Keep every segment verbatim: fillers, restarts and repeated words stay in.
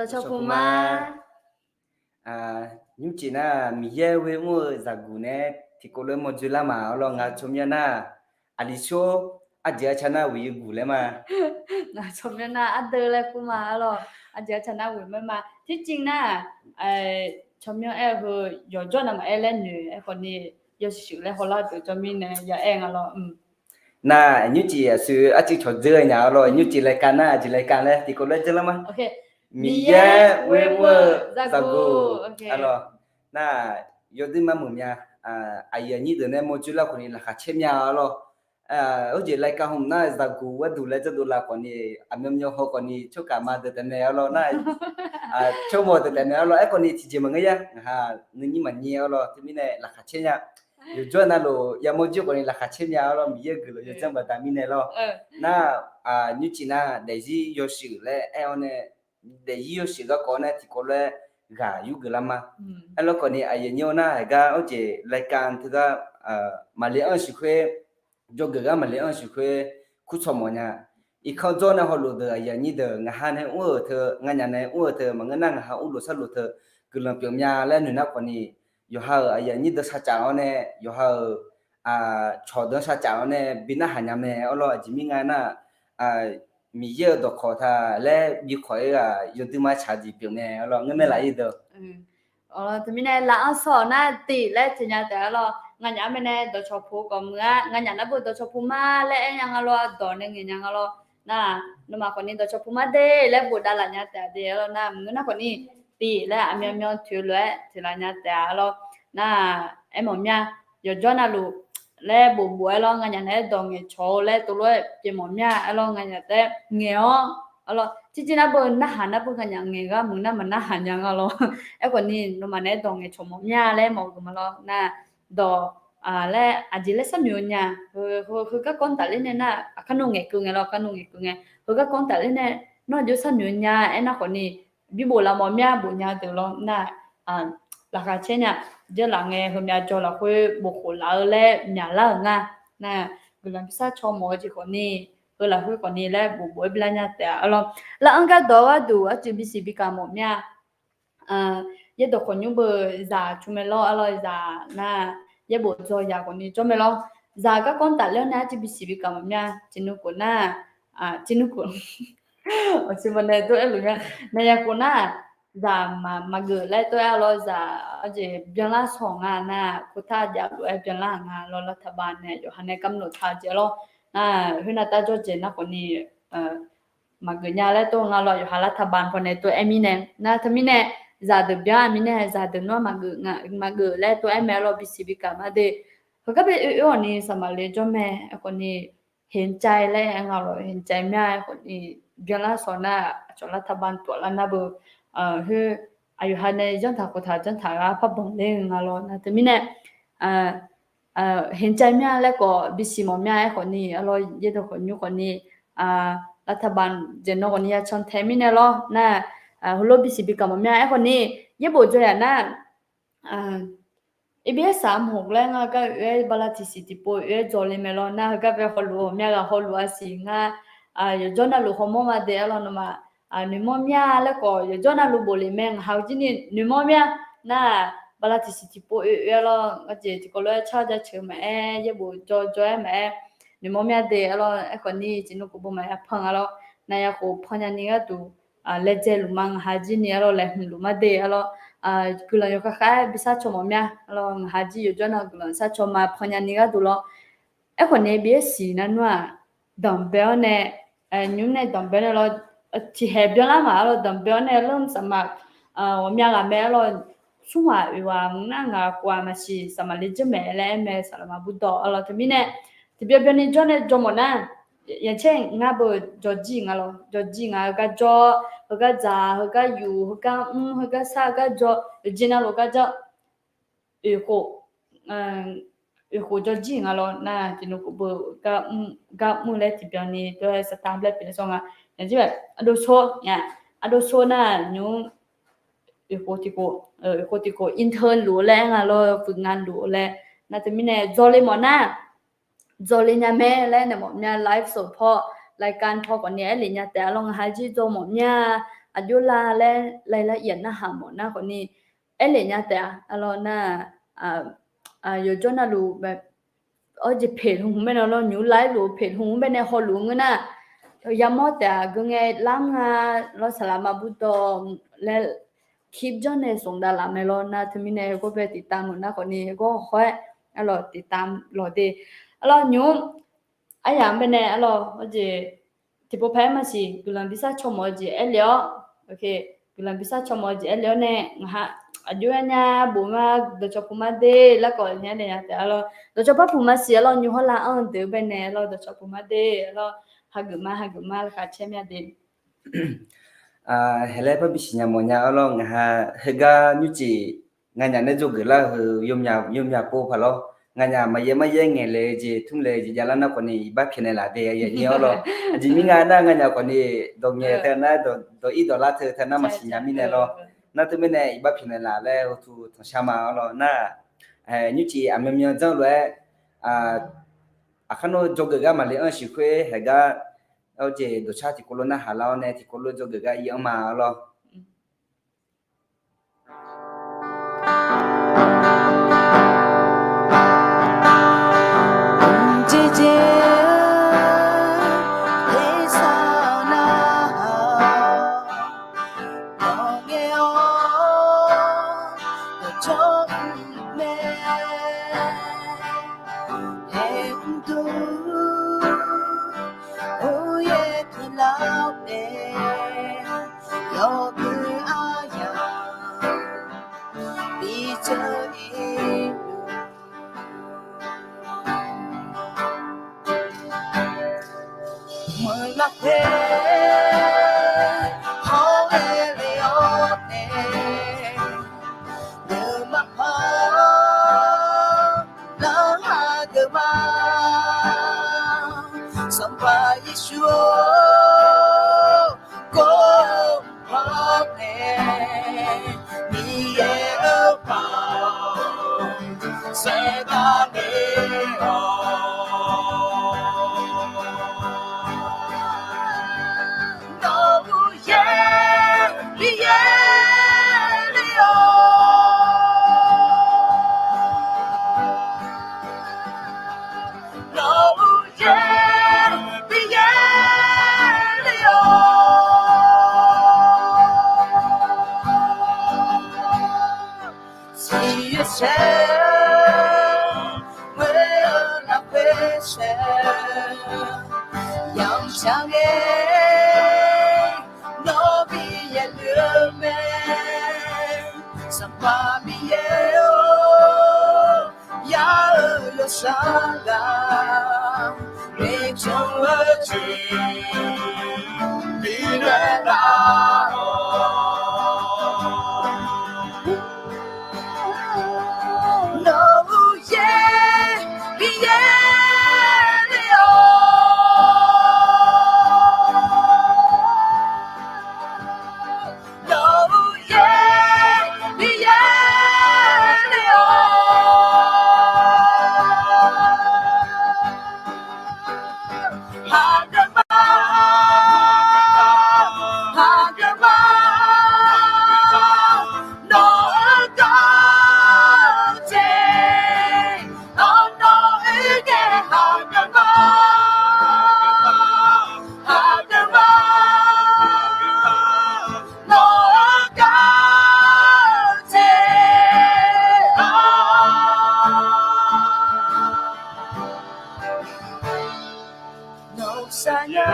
Dawqcawq puq ma. Nymrcif nar, Miqyaer ghoe mr-eu zaqguq nae tiqkawv lof-aer mawrdzoer lar ma arlawr. Ngaq tsawrmyanr nar, aqli shawr arjeq arca nar ghoeq yeu guq laer ma. Ngaq tsawrmyanr nar ardeuv laer kur ma arlawr. Arjeq arca nar ghoeq mae ma. Tircif nar, tsawrmyanr aer-eu heu yawqjawr navmaqaer laer noeq aerkhawf ni, yawshuif laer hawlar deuq jawr mirnae ya aer nga lawr. Nar, nymrcif aqsur arcuiv cawqdzeur nya arlawr. Nymrcif laeqkav nar aqjeq laeqkav laer tiqkawv lof-aer dzeur lar ma. Miqyaer ghoe mr-eu zaqguq arlawr. Nar, yawduir mar muiq mya, aqyuif aqnyir deuq nae mawrdzoer lar khawf ni laqkhaq caer mya arlawr. Arjeq laeqkav hmq nar zaqguq gharduq laer dzeur dovlaf khawf ni, aqmyanmyan haw khawf ni tsawrkaq ma deuq taef mae arlawr. Nar, tsawrmawq deuq taef mae arlawr. Aerkhawf ni tiqjeq maqngeur ya, ngaq ha nuinyir maqnyir arlawr. Teumirnae laqkhaq caer nya. Yawqjawr navluf yamawr jir khawf ni laqkhaq caer mya arlawr. Miqyaer-eu guiqlanq yawdzanr baqda mirnae lawr. Nar, nymrcif nar daefzir yawshuif laer aer-awr nae, daefzir yawshuif garkawv-awr nae tiqkawv lof-aer ghaq yurgeuf lar ma. Aerlawr khawf ni aqyuif aqnyir-awr nar, aqgar awrjeq laeqkav teugar maqle anr-eu siqkhoer, jawrgeuf gar maqle anr-eu siqkhoer, kurcawq mawf nya. Irkanr dzawr nae hawluf deuq aqyuif aqnyir deuq, ngaq ha nae mr-euq teu, nganyaf nae mr-euq teu, maqngeur nar ngaq ha mrlof sharlof teu guiqlanq pyeuf mya laer noeq nar khawf ni, yawqha-euq aqyuif aqnyir deuq sharcaf-awr nae, yawqha-euq cawq deuq-anr sharcaf-awr nae bi narhaq nya mae arlawr. Aqjeq mirnga nar, Miqyaer-euq dawqkawq taq laer bi kawq-ir ghaq yawduir mar tsaq-eu jeq pyeuf mae arlawr. Ngeur mae laf-ir deuq. Teumirnae laf-anr shawr-awq nar tiq laer teq nya taef arlawr. Nganyaf-anr mae nae dawqcawq puq-eu kawq muiq-a. Nganyaf nar beu dawqcawq puq ma laer aer nya nga lawr, dawq nae ngaeq nya nga lawr. Nar, nawmaf khawf ni dawqcawq puq ma de laer bofdav laf nya taef-a de arlawr. Nar, maqngeur nar khawf ni tiq laer aqmyanmyan toeq lof-aer teq laf nya taef-a arlawr. Nar, aermawf mya, yawqjawr navluf laer bofbof aerlawr, nganyaf naeq-aer dawq ngaeqcawq-eu laer tov lof-aer pyeuf mawf mya aerlawr, nganyaf taef-aer ngaeq-awr arlawr. Tirjir nar beu narhaq nar beu nganyaf ngaeq gar muiq nar maqnarhaq nya nga lawr. Aerkhawf ni nawmaf naeq-aer dawq ngaeqcawq mawf mya laer mawf-eu geuf ma lawr. Nar, dawq laer aqjeq laer sharnoeq-eu nya, heu garkawv-anr tafler nae nar, aqkar nawr ngaeqkeuv ngae lawr, aqkar nawr ngaeqkeuv ngae. Heu garkawv-anr tafler nae nawr aqjox sharnoeq-eu nya aernar khawf ni, bi bof laf mawf mya bof nya deuq lawr nar, laqkhaq caer nya, jeurlaf ngae heumya jawr lafkhoer bofkhof laf-eu laer myaqlar-euq nga. Nar, guiqlanq bi sharcaw mawf-eu jeq khawf ni, heu lafkhoer khawf ni laer bofbof-aer bi lar nya taef-a arlawr. Lar-anr gardawq-eu gharduq arcuiv bisiq bikaq mawf mya. Yaerdawq khawqnymr beu zaq cu mae lawr arlawr, zaq nar, yaerbof dzaw yaq khawf ni jawr mae lawr. Zaq garkawv-anr tafler-awr nae arcuiv bisiq bikaq mawf mya, tiqnmr khof nar, tiqnmr khof, awqsiq mawf nae dov-aer luf mya, naqyaq khof nar, zaq maqgeuf laer dov-aer arlawr, zaq arjeq byanlar shawq nga nar, khoertav jav lof-aer byanlar nga lawr, lar taqbav nae yawqha nae kamlof taq-eu jeq lawr. Nar, khoernav tav jawr jeq nar khawf ni, maqgeuf nya laer dov nga lawr, yawqha lar taqbav pawnae dov-aer mirnae. Nar teumirnae, zaqdeuq byan-a mirnae, zaqdeuq nawr maqgeuf laer dov-aer mae lawr, bisiq bikaq ma de. Heugar bae oe oe-awq ni saqmaqle jawr mae, aerkhawf ni, heqcae laer aer nga lawr, heqcae mya, aerkhawf ni, byanlar shawq nar, aqcawq lar taqbav tawf lar nar beu, khoer, aqyawqha nae janrtaq khoftaq janrtaq gar par banq ler-eu nga lawr. Nar teumirnae, heqcae mya laer khawf bisiq mawf mya, aerkhawf ni arlawr, yaerdawq khawqnymr khawf ni, lar taqbav jeq nan khawf ni ya can tae mirnae lawr. Nar, heulof bisiq bikaq mawf mya, aerkhawf ni, yaerbof dzaw yaq nar, ABS-aq mq laer ngar gar oe-aer bala tiqsiq tiqpov oe-aer dzaw le mae lawr. Nar heugar bae hawluf-eu mya ghaq hawluf-a siq ngar, yawqjawr navluf hawmawr ma de arlawr, nawmaf noeqmawr mya laer khawf yawqjawr navluf bof le mae, ngaq ha-eu jir ni noeqmawr mya. Nar, bala tiqsiq tiqpov oe oe-aer lawr, ngar jeq tiqkawv lof-aer car jaceuq maqaer, yaerbof dzaw dzaw-aer maqaer, noeqmawr mya de arlawr. Aerkhawf ni tiqnmr khof beu maqya pan nga lawr. Naqyaq khof pan nyani gharduq laedzae luf ma, ngaq ha jir ni arlawr, laeqhmq luf ma de arlawr. Guiqlanq yawkhav khav-aer bi sharcaw mawf mya arlawr, ngaq ha jir yawqjawr nav guiqlanq sharcaw ma pan nyani gharduq lawr. Aerkhawf ni bisiq nar nmr-aq, danqbae-awr nae, nymr nae danqbae nae lawr, tiqhaeq byanlar ngaq arlawr, danqbae-awr nae lawr saqmaf ghawqmya ghaq mae arlawr, smr ghaq oeq ghaq mq nar ngaq khof-aq maqsiq, saqmaqle jir maeq laer aer mae, saqlaq maqbur dawq arlawr. Teumirnae, tiqbyan byanni jawr nae jawr mawf nar, yaqcaer ngar beu jawrjir nga lawr, jawrjir nga, heugar jawr, heugar dzaq, heugar yuf, heugar mr, heugar shar, heugar jawr, yawqjeq navluf gar jawr, oeq khof, oeq khof jawrjir nga lawr. Nar tiqnmr khof beu gar mr laer tiqbyan ni dawr-aer saqtaq laer pyeuf nae sawr nga. Aqdov sor, aqdov sor nar nymr, oeq khof tiqkhof, oeq khof tiqkhof intern luf-eu laer aer nga lawr, fuiqnga luf-eu laer. Nar teumirnae dzawle mawf nar, dzawle nya mae laer nae mawf mya, live support, รายการ paw khawf ni aer lef nya taef arlawr, ngaq ha jir dzaw mawf mya, aqjox la laer laeqhmq narhaq mawf nar khawfni, aerlef nya taef-a. Arlawr nar, yawqjawr navluf, awr jeq peq hmq baenae lawr, nymq-mr la-aer luf peq hmq baenae hawluf ngeur nar, yamawr taef-a. Geu ngae lar nga lawr, saqlaq maqbur dawq laer คลิป janrnae smq davlaf mae lawr. Nar teumirnae heugar bae tiqtav mawf nar khawfni, heugar hawr-aer arlawr tiqtav lawq de. Arlawr nymq-mr aryamq-anr baenae arlawr, awr jeq tiqpov paq-aer maqsiq guiqlanq bi sharcaw mawf-eu jeq aerle-awr, guiqlanq bi sharcaw mawf-eu jeq aerle-awr nae, ngaq ha aqjox-aer nya bof ma, dawqcawq puq ma de, larkawv nya nae nya taef arlawr, dawqcawq par puq maqsiq arlawr, nymq hawr la anr-eu deuq-eu baenae arlawr, dawqcawq puq ma de arlawr, hageuf ma, hageuf ma, laqkhaq caer mya de. Haeq laer par bisiq nya mawf nya arlawr, ngaq ha heugar nymrcif nganyaf nae dzawgeuf lar-eu heu yawmyaq pov paq lawr. Nganyaf maqyaer maryaer ngaeq le-eu jeq tmr le-eu jeq javlar nar khawfni iqbax pyaeqnaeq laf de, aqyuif aqnyir arlawr. Aqjeq mirnae ngar nar nganyaf khawfni dawq ngaeq tae nar, dawq ir dawq lar teu tae nar maqsiq nya mirnae lawr. Nar teumirnae iqbax pyaeqnaeq laf laer uqtuq tanqshar ma arlawr nar, nymrcif aqmyanmyan janr lof-aer, aqkar nawr dzawgeuf gar maqle anr-eu siq khoer haeq gar, awr jeq dawqcar tiqkawv lof narhaq lar-awr nae tiqkawv lof dzawgeuf gar ir anr ma arlawr. Jeqjeq-eu tersar-eu narhaq-awr, nawqngae-awr dawqcawq mr mae. Aer mr dur-eu yaer tiqlar nae, yawbui aryamq bi dzeur-ir luf. Meuq lafkhoer hawr-aer le-awr nae, nuima hawr lanr hageuf ma. Sanqpaq Yeqsur-or, gor hawr nae Miqyaer-euq paq-awr saergar ler-awq. Nawq-euq yaer bi yaer le-awq. Nawq-euq yaer bi yaer le-awq. Siqyoer saer, ghoer-eu lafkhoer saer, yamq shar ngae nawr bi yaerluf-eu mae. Sanqpaq Miqyaer-or, yar-eu yawshar ghaq bi cawr-eu jeq bi naeq lar-awq. Nawq-euq yaer bi yaer le-awq. Nawq-euq yaer bi yaer le-awq. Haqdeuq ma, haqdeuq ma, nawq-euq gawrjeq, nawq-euq ghae haqdeuq ma, haqdeuq ma, nawq-euq gawrjeq-awr. Nawq-euq saqnya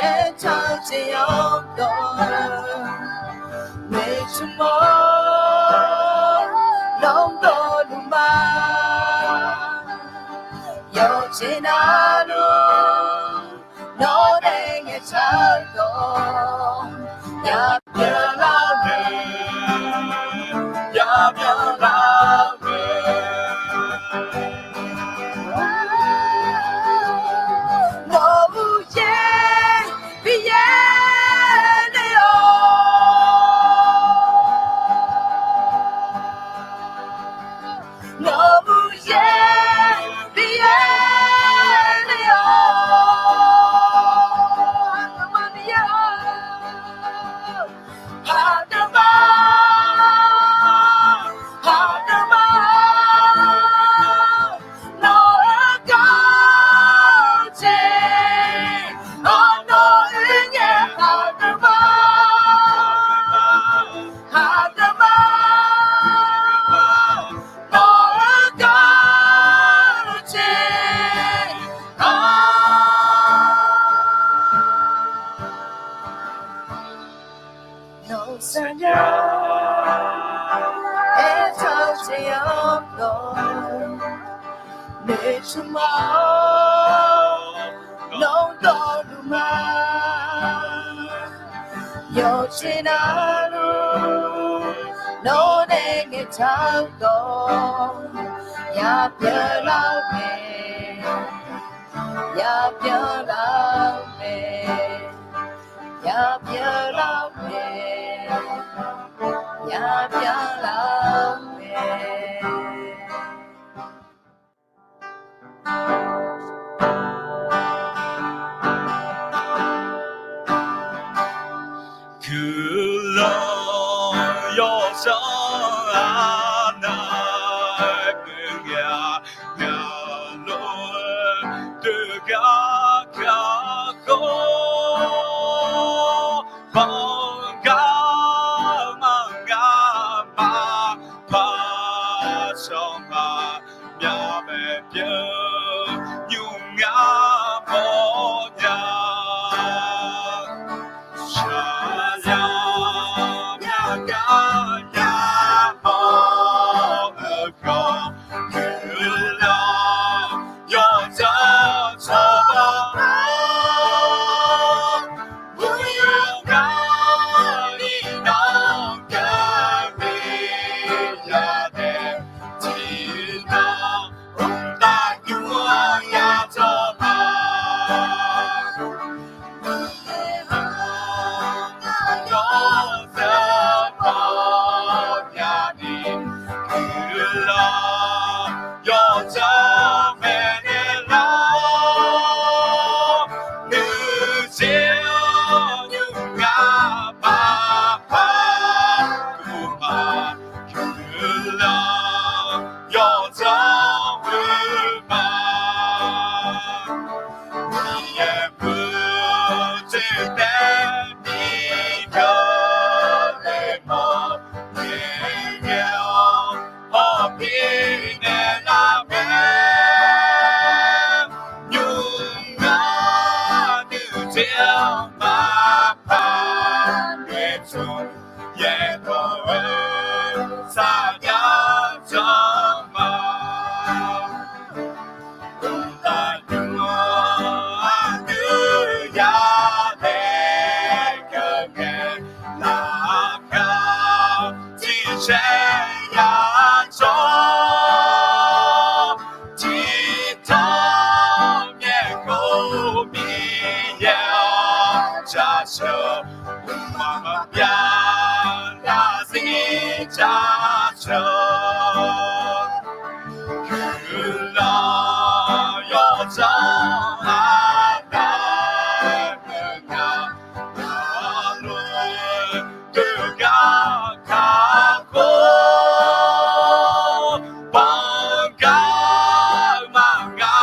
aertaq-eu jeq-anr dawq-eu maeqtmq-awr, nawq-anr dawqluf ma. Yawqjeq navluf nawr nae ngaeqcawq-eu dawq, yabyan lar-eu mae, yabyan lar-eu mae. Nawq-euq yaer bi yaer le-awq. Nawq-euq yaer bi yaer le-awq. Sheuqma-awr nawr dawqluf ma. Yawqjeq navluf nawr nae ngaeqtaq-eu dawq yabyan lar-eu mae, yabyan lar-eu mae, yabyan lar-eu mae, yabyan lar-eu mae. Guiqlanq yawdzanr arnav-aer muiq ngae-a, ngaq lof-aer deuq gar kakhof banq gar maqnga maqpar, tsawrhaq myavbaef pyeuf nymr ngar mawrnya. Shaqzanq myavgar nya haw-eu khawf, guiqlanq yawdzanr tsawrganr maqmuiq-eu gar, iqnan keuvle yadaef tiqnan mqtav nymr-anr ya tsawrhaq yawdzanr pawnya ni, guiqlanq yawdzanr maeqnaeq lar, nuijeq-anr nymr ngar maqpar, guiqlanq yawdzanr ghoe ma. Miqyaer puq tseq taef ni keuvle mawf ngae ngae-awr, hawpir naeq lar mae. Nymr ngar nuijeq-anr maqpar, noeqtmq yaerdawq-eu saqjav janr ma. Mqtav nymr-anr aqdui yadaef keuv ngae, laqkhaq tiqcaer ya jawr, tiqtawq myaeqkov Miqyaer-anr jaceuq, mqmaq maqbyav larzir jaceuq. Guiqlanq yawdzanr aqdav-aer meuq nya, navluf deuq gar kakhof, banq gar maqnga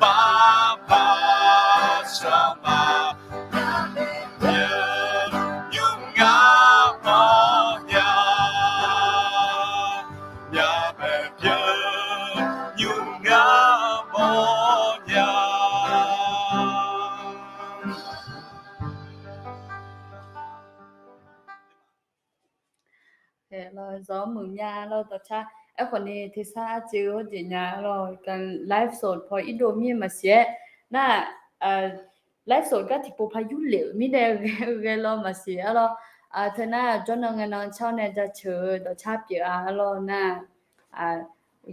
maqpar, tsawrhaq myavbaef pyeuf nymr ngar mawrnya. Myavbaef pyeuf nymr ngar mawrnya. Zawr muiq mya lawr dawqcar. Aerkhawf ni tersar arcuiv hawjeq nya lawr, live สด paw irdov mir maqsiq-aer nar, live สด gar tiqpov par yurlef-euq mirnae ghae lawr maqsiq-a lawr. Teunar jawrnan ngaenan car-awr nae jaceuq-eu dawqcar pyeuf-a lawr nar,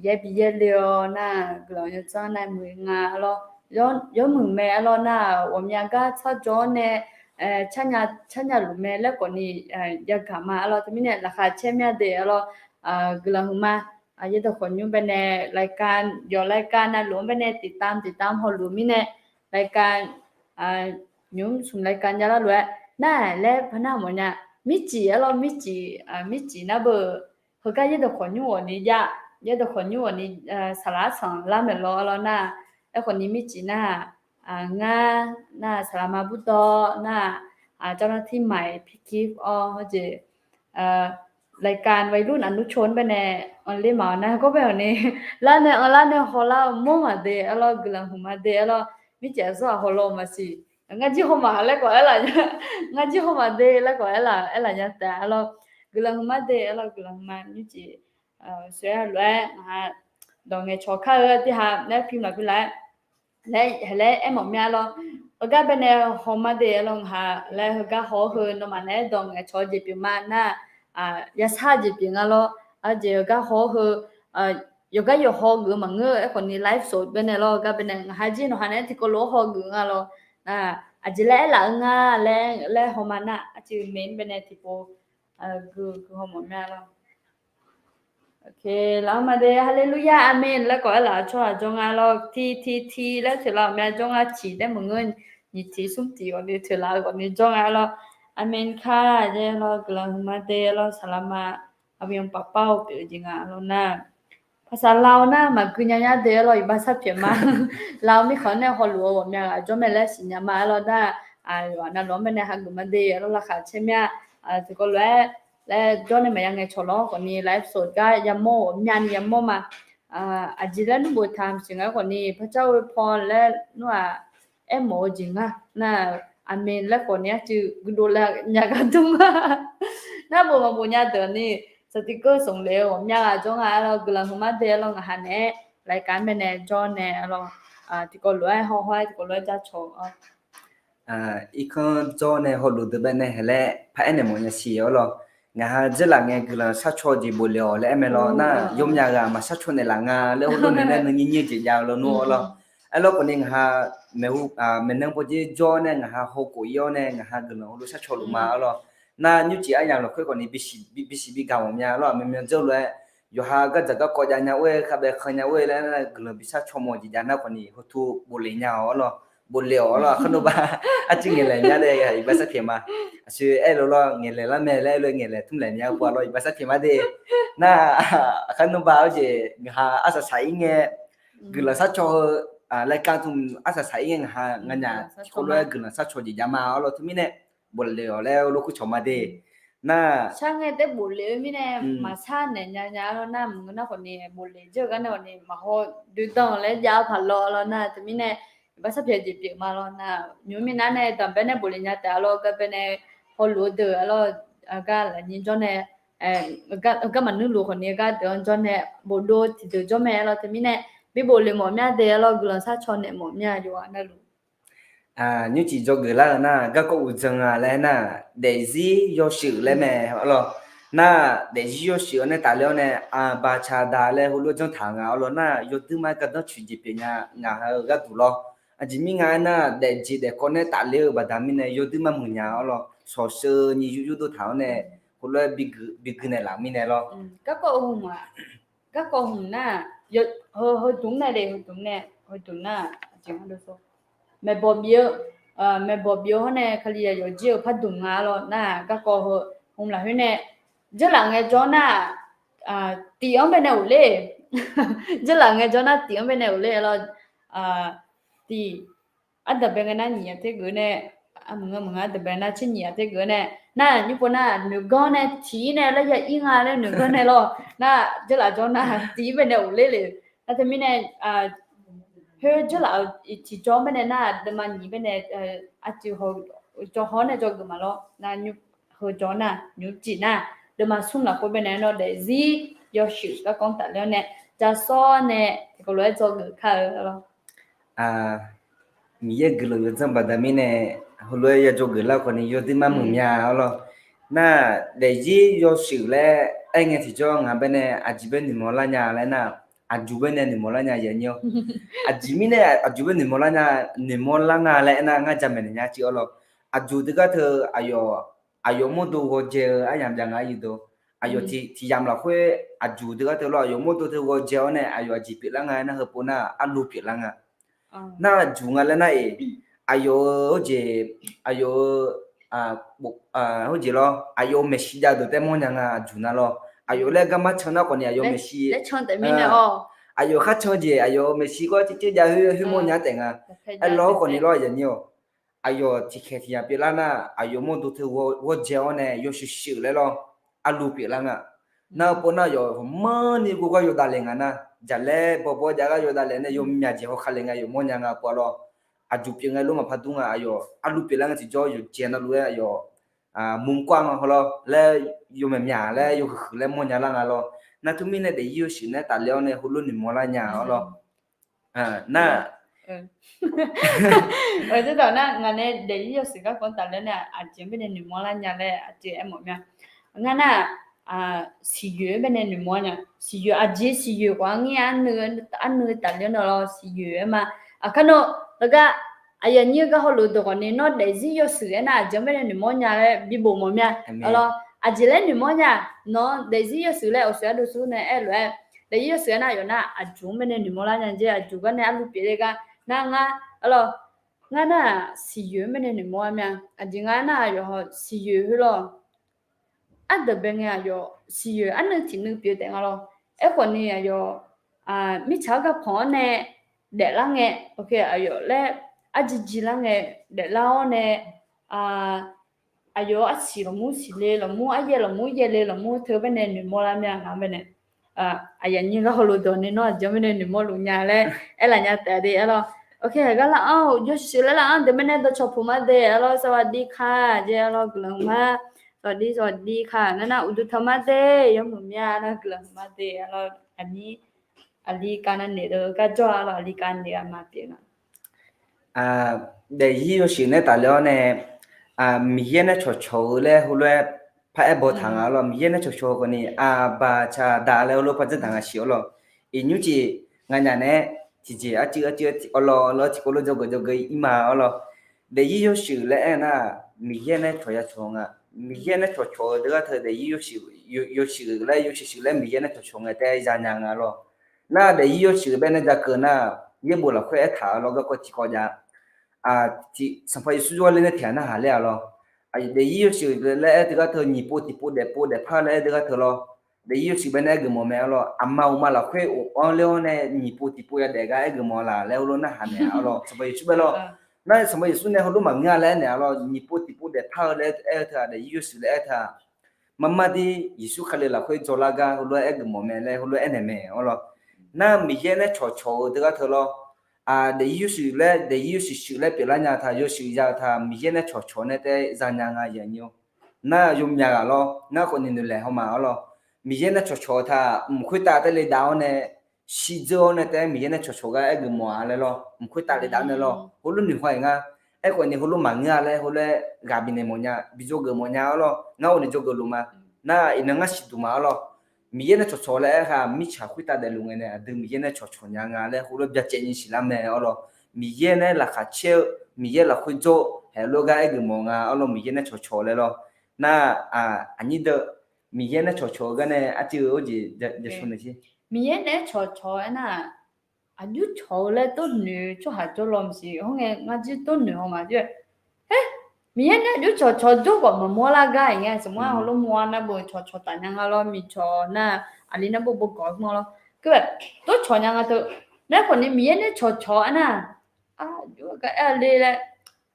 yaer bi yaer le-awr nar, guiqlanq yawdzanr nar muiq nga-a lawr. Yawmuiq mae-a lawr nar, ghawqmya gar tsawrjawr-awr nae carnya luf mae laer khawf ni yagaq ma-a lawr. Teumirnae laqkhaq caer mya de-a lawr, guiqlanq huiqma. Yaerdawq khawqnymr baenae รายการ yawq รายการ navluf-anr baenae tiqtam tiqtam hawluf mirnae รายการ nymq smq รายการ jav lar lof-aer nar laer par nar mawfnya. Mircif-a lawr, mircif, mircif nar beu, heugar yaerdawq khawqnymr ghawqni jav, yaerdawq khawqnymr ghawqni saqlaq arsanq lar maeq lawr-a lawr nar, aerkhawf ni mircif nar, ngar nar saqlaqma burdawr nar, เจ้าหน้าที่ใหม่ พี่กิฟต์ awr hawjeq รายการวัยรุ่นอนุชน baenae anr ler ma-awr nar, heugar bae-awq ni lar nae anrlar nae hawlar-eu mawr maqde-a lawr, guiqlanq huiqma de-a lawr. Mircif aqsur aqhaw law maqsiq. Ngar jir hawma laer khawf aerlaf nya, ngar jir hawma de laer khawf aerlaf aerlaf nya taef-a lawr. Guiqlanq huiqma de-a lawr, guiqlanq huiqma. Mircif soeq-aer lof-aer ngaq-a dawq ngaeqcawq kar-eu tiqha laer pi maqbi laf-aer laer, haeq laer aermawf mya lawr. Heugar baenae hawma de-a lawr, ngaq ha laer heugar haw-awr heu nawmaf naeq-aer dawq ngaeqcawq-eu jeq pyeuf ma nar, yashar jeq pyeuf nga lawr. Aqjeq heugar haw-awr heu, yawqgar yawqhaw geuf-eu maqngeur-eu aerkhawf ni live show baenae lawr, heugar baenae ngaq ha jir nawq ha naeq-aer tiqkawv lof-aer haw geuf nga lawr. Nar, aqjeq laer aerlaf-eu nga laer, laer hawma nar, aqcuiv maeq-anr baenae tiqpov guihaw mawf mya lawr. Laf-anr ma de, haleluya, amen laer khawf aerlaf-eu tsawrhaq jawr nga lawr. Ti, ti, ti laer toeqlaf-euq mya jawr nga, tiq taer maqngeur, nyiq tiq smr tiq ghawqni toeqlaf-eu ghawqni jawr nga lawr. Amen kar, aer lawr, guiqlanq huiqma de lawr, saqlaqma, aqmyan pafpar-eu pyeuf-eu jeq nga lawr nar. Paqsaq laf-awr nar maqgui nya nya de-a lawr, iqbax sharpyaeq ma. Laf-eu mirkhanq nae hawluf-eu ghawqmya ghaq jawr mae laer siqnya ma-a lawr nar, yawqha navluf-anr baenae hageuf ma de-a lawr, laqkhaq caer mya. Tiqkawv lof-aer laer jawr nae maqya ngaeqcawq lawr khawfni live show gar yamawr-eu ghawqmyani yamawr ma. Aqjeq laer nmr boftaq maqsiq nga-aer khawfni พระเจ้าอวยพร laer nmr-aq aermawf-eu jeq nga nar, amen laer khawfni arcuiv guiqdov laer nya gar dur nga. Nar bof maqbof nya deuq ni, saqtiqkeuv sanqlef-eu ghawqmya ghaq jawr nga-a lawr, guiqlanq huiqma de-a lawr, ngaq ha naeq-aer รายการ baenae jawr nae-a lawr, tiqkawv lof-aer hawhaw-aer tiqkawv lof-aer jacawq-awr irkanr jawr nae hawluf deuq baenae haeq laer paraer naeq mawf nya siq-awr lawr. Ngaq ha dzeurlaf ngae guiqlanq sharcaw jeq bofle-awq laer aer mae lawr nar, yawmyaq ghaq maqsharcaw naeqlaf nga laer heulof naeq nae nuinyir nyir-eu jeq jav-eu lawnmr-awr lawr. Aerlawr khawfni ngaq ha maeqhu, maeqnan pawdzer jawr nae ngaq ha hawkhof ir-awr nae ngaq ha guiqlanq heulof sharcaw luf ma-awr lawr. Nar nymrcif aryamq lafkhoer khawfni bisiq bigaq mawf mya lawr, aqmyanmyan dzeur lof-aer yawqha gardzaq garkawv jav nya-or-aer, khavbae khan nya-or-aer laer guiqlanq bi sharcaw mawf jeq jav nar khawfni heutu bofle nya-awr lawr, bofle-awq lawr, aqkar nmr ba. Arcuiv ngaeqlaeq nya de, iqbax sharpyaeq ma. Aqshoe aer-eu lawr, ngaeqlaeq lar mae laer aer-eu ngaeqlaeq tmrlaeq nya-eu pov-a lawr, iqbax sharpyaeq ma de. Nar, aqkar nmr ba-awr jeq ngaq ha arsaq saq ir ngae guiqlanq sharcaw heu, รายการ tmr arsaq saq ir ngae ngaq ha nganyaf tiqkawv lof-aer guiqlanq sharcaw jeq jav ma-awr lawr, teumirnae bofle-awq laer lof kur cawq ma de. Nar, shar ngae taef bofle-eu mirnae maqshar naeq nya nya lawr nar, maqngeur nar khawfni bofle dzeur-eu gar nae khawfni maqhaw doedan laer jav-eu paq lawr lawr nar, teumirnae iqbax sharpyaeq jeq pyeuf ma lawr nar, nymq-mr mirnae nae danqbae nae bofle nya taef-a lawr, garbae nae hawluf-eu deuq-a lawr, gar lafnyir jawr nae, gar maqnuir luf khawfni gar deuq-anr jawr nae bofdov tiqdeuq jawr mae lawr, teumirnae bi bofle mawf mya de-a lawr, guiqlanq sharcaw naeq mawf mya yawqha navluf. Nymrcif dzawgeuf lar-eu nar, garkawv uqdzan-a laer nar, daefzir yawshuif laer mae-awr lawr. Nar, daefzir yawshuif-awr nae tafler-awr nae, aqbaqcaq daq laer heulof-aer janr taq-eu nga-awr lawr nar, yawduirma gardanr coeq jeq pyeuf nya ngaq ha-eu gharduq lawr. Aqjeq mirnga aernar, daefjeq daefkawv nae tafler-eu baqda mirnae yawduirma muiqnya-awr lawr, shawqsheu nyiq yur yurdov taq-awr nae heulof-aer bigui naeqlaf mirnae lawr. Garkawv hmq nar, heudmq nae le, heudmq nae, heudmq nar, maeqbawq bif-eu, maeqbawq bif-eu hawr nae Kalizaq yawqjir-eu pardmq nga-a lawr nar, garkawv heu hmq lafkhoer nae, dzeurlaf ngae jawr nar, tiq-anr baenae ghofler, dzeurlaf ngae jawr nar tiq-anr baenae ghofler lawr, tiq, ardanqbae ngae nar nyiq-aq tergeuf nae, maqngeur maqngeur ardanqbae nar tser nyiq-aq tergeuf nae, nar nymr pov nar noeqganr nae tiq-ir nae laer ya ir nga laer noeqganr nae lawr nar, dzeurlaf jawr nar tiq-ir baenae ghofler le. Nar teumirnae, khoer dzeurlaf-euq tiqjawr baenae nar deuvma nyiq baenae, aqjeq jawr haw-awr nae dzawgeuf ma lawr nar, heu jawr nar nymr cif nar, deuvma smr lafkhoer baenae nawr daefzir yawshuif garkawv-anr tafler-awr nae, jasawr nae tiqkawv lof-aer dzawgeuf kar-eu lawr. Miqyaer guiqlanq yawdzanr baqda mirnae, heulof-aer ya dzawgeuf lar khawfni yawduirma muiqmya-awr lawr. Nar, daefzir yawshuif laer aer ngae tiqjawr ngaq baenae aqjeq bae noeqmawr lar nya laer nar, aqjuq baenae noeqmawr lar nya yanyir-awr. Aqjeq mirnae aqjuq bae noeqmawr lar nya, noeqmawr lar nga laer aernar ngar jamaeq naeq nya civ-awr lawr. Aqjuq deuq gar teu aqyawf, aqyawf mawrdo ghawjae-eu aryamq jav nga-a yawdawr. Aqyawf tiq yamq lafkhoer aqjuq deuq gar teu lawr, aqyawf mawrdo teu ghawjae-awr nae aqyawf aqjeq pyeuflar nga aernar heupov nar arluv pyeuflar nga. Nar aqjuq nga laer nar-iq, aqyawf-eu heujeq, aqyawf-eu heujeq lawr, aqyawf-eu maeqshi jav deuq taef mawrnya nga aqjuq nar lawr. Aqyawf laer garma can nar khawfni aqyawf maeqshi, aqyawf kharcan jeq aqyawf-eu maeqshi gar circer jav khoer khoer mawrnya taef nga. Aerlawr khawfni lawr yanyir-awq. Aqyawf tiqkhaeq tiq yamq pyeuflar nar aqyawf mawrdo teu ghawjae-awr nae yawshuif shuif laer lawr, arluv pyeuflar nga. Nar heupov nar aqyawf hawmanrni ghoe gar yawdav le nga nar, jaqlaer bawbaw jav gar yawdav le nae yawmyaq jeq hawkale nga yawf mawrnya nga pov-a lawr. Aqjuq pyeuf ngae lof maqpar dur nga, aqyawf arluv pyeuflar nga tiqjawr yawqjeq navluf-aer aqyawf mumkar nga hawlawr laer, yawmyaq myaq laer yawhuiq huiq laer mawrnya lar nga lawr. Nar teumirnae daefzir yawshuif nae tafler-awr nae heulof noeqmawr lar nya-awr lawr. Nar, nar, ngaq nae daefzir yawshuif garkawv-anr tafler nae aqjeq-anr baenae noeqmawr lar nya laer aqjeq aermawf mir-a. Ngar nar-aq, siqyoeq-anr baenae noeqmawr nya. Siqyoeq aqjeq siqyoeq khawf-anr ngir-a, arnuiv tafler-awr nae lawr siqyoeq-aer ma. Aqkar nawr, laqgar, aqyuif aqnyir-eu gar hawluf dawq khawfni nawr daefzir yawshuif aernar aqjeq-anr baenae noeqmawr nya laer bibof mawf mir-a. Lawr, aqjeq laer noeqmawr nya, nawq-anr daefzir yawshuif laer awqshoe ardov sur nae aerlof-aer, daefzir yawshuif aernar yawf nar aqjuq-anr baenae noeqmawr lar nya jeq, aqjuq gar nae arlu pyeuf le gar nar ngar, lawr, ngar nar-aq siqyoeq-anr baenae noeqmawr-a mir-a. Aqjeq nga nar-aq yawqha siqyoeq heu lawr. Ardeuq bae ngae aqyawf siqyoeq arnuiv tiq nuiv pyeuf taef nga lawr. Aerkhawfni aqyawf, mirtsaq-anr garpanq-anr nae daeflar ngae, aqyawf laer arjir jir lar ngae, daeflar-awr nae, aqyawf arsiq lafmur siqle lafmur, aryaev lafmur yaevle lafmur teu baenae noeqmawr lar mir-a nga baenae. Aqyuif aqnyir gar hawluf dawq ni nawr aqjeq-anr baenae noeqmawr luf nya laer aerlaf nya taef de-a lawr. Aqgar lar-anr yawshuif laer lar-anr deuq baenae dawqcawq puq mar de-a lawr, สวัสดีค่ะ jeq-a lawr, guiqlanq ma. สวัสดี สวัสดีค่ะ nar nar uqduq taq mar de, yawmuiq mir-a nar guiqlanq mar de-a lawr. Aqli kav nav naeq deuq gar jawr-a lawr, aqli kav naeq-a ma pyeuf nga. Daefzir yawshuif nae tafler-awr nae, Miqyaer nae cawqcawq-eu laer heulof-aer paraer baw taq nga lawr. Miqyaer nae cawqcawq-eu khawfni, Aqbaq Aqda laer heulof par dzeur taq nga siq-awr lawr. Iqnymr jeq nganyaf nae-aer tiqjeq arcuiv arcuiv arlawr arlawr tiqkawv lof dzawgeuf dzawgeuf ir ma-awr lawr. Daefzir yawshuif laer aer nar, Miqyaer nae cawqya cawq nga. Miqyaer nae cawqcawq-eu deuq gar teu daefzir yawshuif laer yawshuif shuif laer Miqyaer nae cawqcawq ngae taef-aer zanya nga lawr. Nar daefzir yawshuif baenae jakeuv nar, yaerbof lafkhoer aertaq-a lawr, garkawv tiqkawv jav. Sanqpaq Yeqsur jawrle nae tiqghaq narhaq ler-a lawr. Daefzir yawshuif laer aer teugar teu nyiq pov tiqpov daefpov daefpar laer aer deuq gar teu lawr. Daefzir yawshuif baenae aergeuf mawf mae-a lawr. Aqma uqma lafkhoer of-anr ler-awr nae nyiq pov tiqpov yadaef gar aergeuf mawf laf laer heulof narhaq naeq-a lawr. Sanqpaq Yeqsur bae lawr. Nar Sanqpaq Yeqsur nae heulof maqngeur-a laer aernaeq-a lawr. Nyiq pov tiqpov daefpar-eu laer aer-eu teu-aq, daefzir yawshuif laer aer teu-aq, marmar dir Yeqsur Kali lafkhoer dzawlar gar heulof-aer aergeuf mawf mae laer heulof-aer aernaeq mae-awr lawr. Nar Miqyaer nae cawqcawq-eu deuq gar teu lawr. Daefzir yawshuif laer daefzir yawshuif shuif laer pyeuflar nya-eu taq, yawshuif ya-eu taq, Miqyaer nae cawqcawq nae taef-aer zanya nga yanyir-awr. Nar yawmyaq ghaq lawr, ngar khawfni noeqlaeq haw ma-awr lawr. Miqyaer nae cawqcawq-eu taq, mq khoertav taef le dav-awr nae, shirdzeur-awr nae taef-aer Miqyaer nae cawqcawq gar aergeuf mawf-a laer lawr. Mq khoertav le dav-awr nae lawr, heulof noeq haw-iq nga. Aerkhawfni heulof maqngeur-a laer heulof-aer ghaq bifnaeq mawf nya, bi dzawgeuf mawf nya-awr lawr. Ngar ghawqni dzawgeuf luf ma. Nar iqnan ngar siqduq ma-awr lawr. Miqyaer nae cawqcawq laer aer-a, mirtsaq khoertav daefluf ngae nae aqdui Miqyaer nae cawqcawq nya nga laer heulof byacaevni siqlar mae-awr lawr. Miqyaer nae laqkhaq caer-eu, Miqyaer lafkhoer jawr-eu haeq lof gar aergeuf mawf nga-awr lawr, Miqyaer nae cawqcawq laer lawr. Nar aqnyir deuq, Miqyaer nae cawqcawq-eu gar nae arcuiv-eu jeq jashawr nae sher. Miqyaer nae cawqcawq aernar, aqjox cawq-eu laer tov noeq tsawrhaq jawr law maqsiq. Hawr ngae ngar jir tov noeq haw ma jir-aer, Miqyaer nae aqjox cawqcawq jawr khawf maqmawr lar gar-iq ngae, smq-ar hawlof mawr-ar nar bo cawqcawq taf nya nga lawr, miqcawq nar aqli nar bo bo gawq-aer mawr lawr. Keuv-aer tov cawq nya nga teu. Nar khawfni Miqyaer nae cawqcawq aernar, aqjox-aer gar aer-a le laer,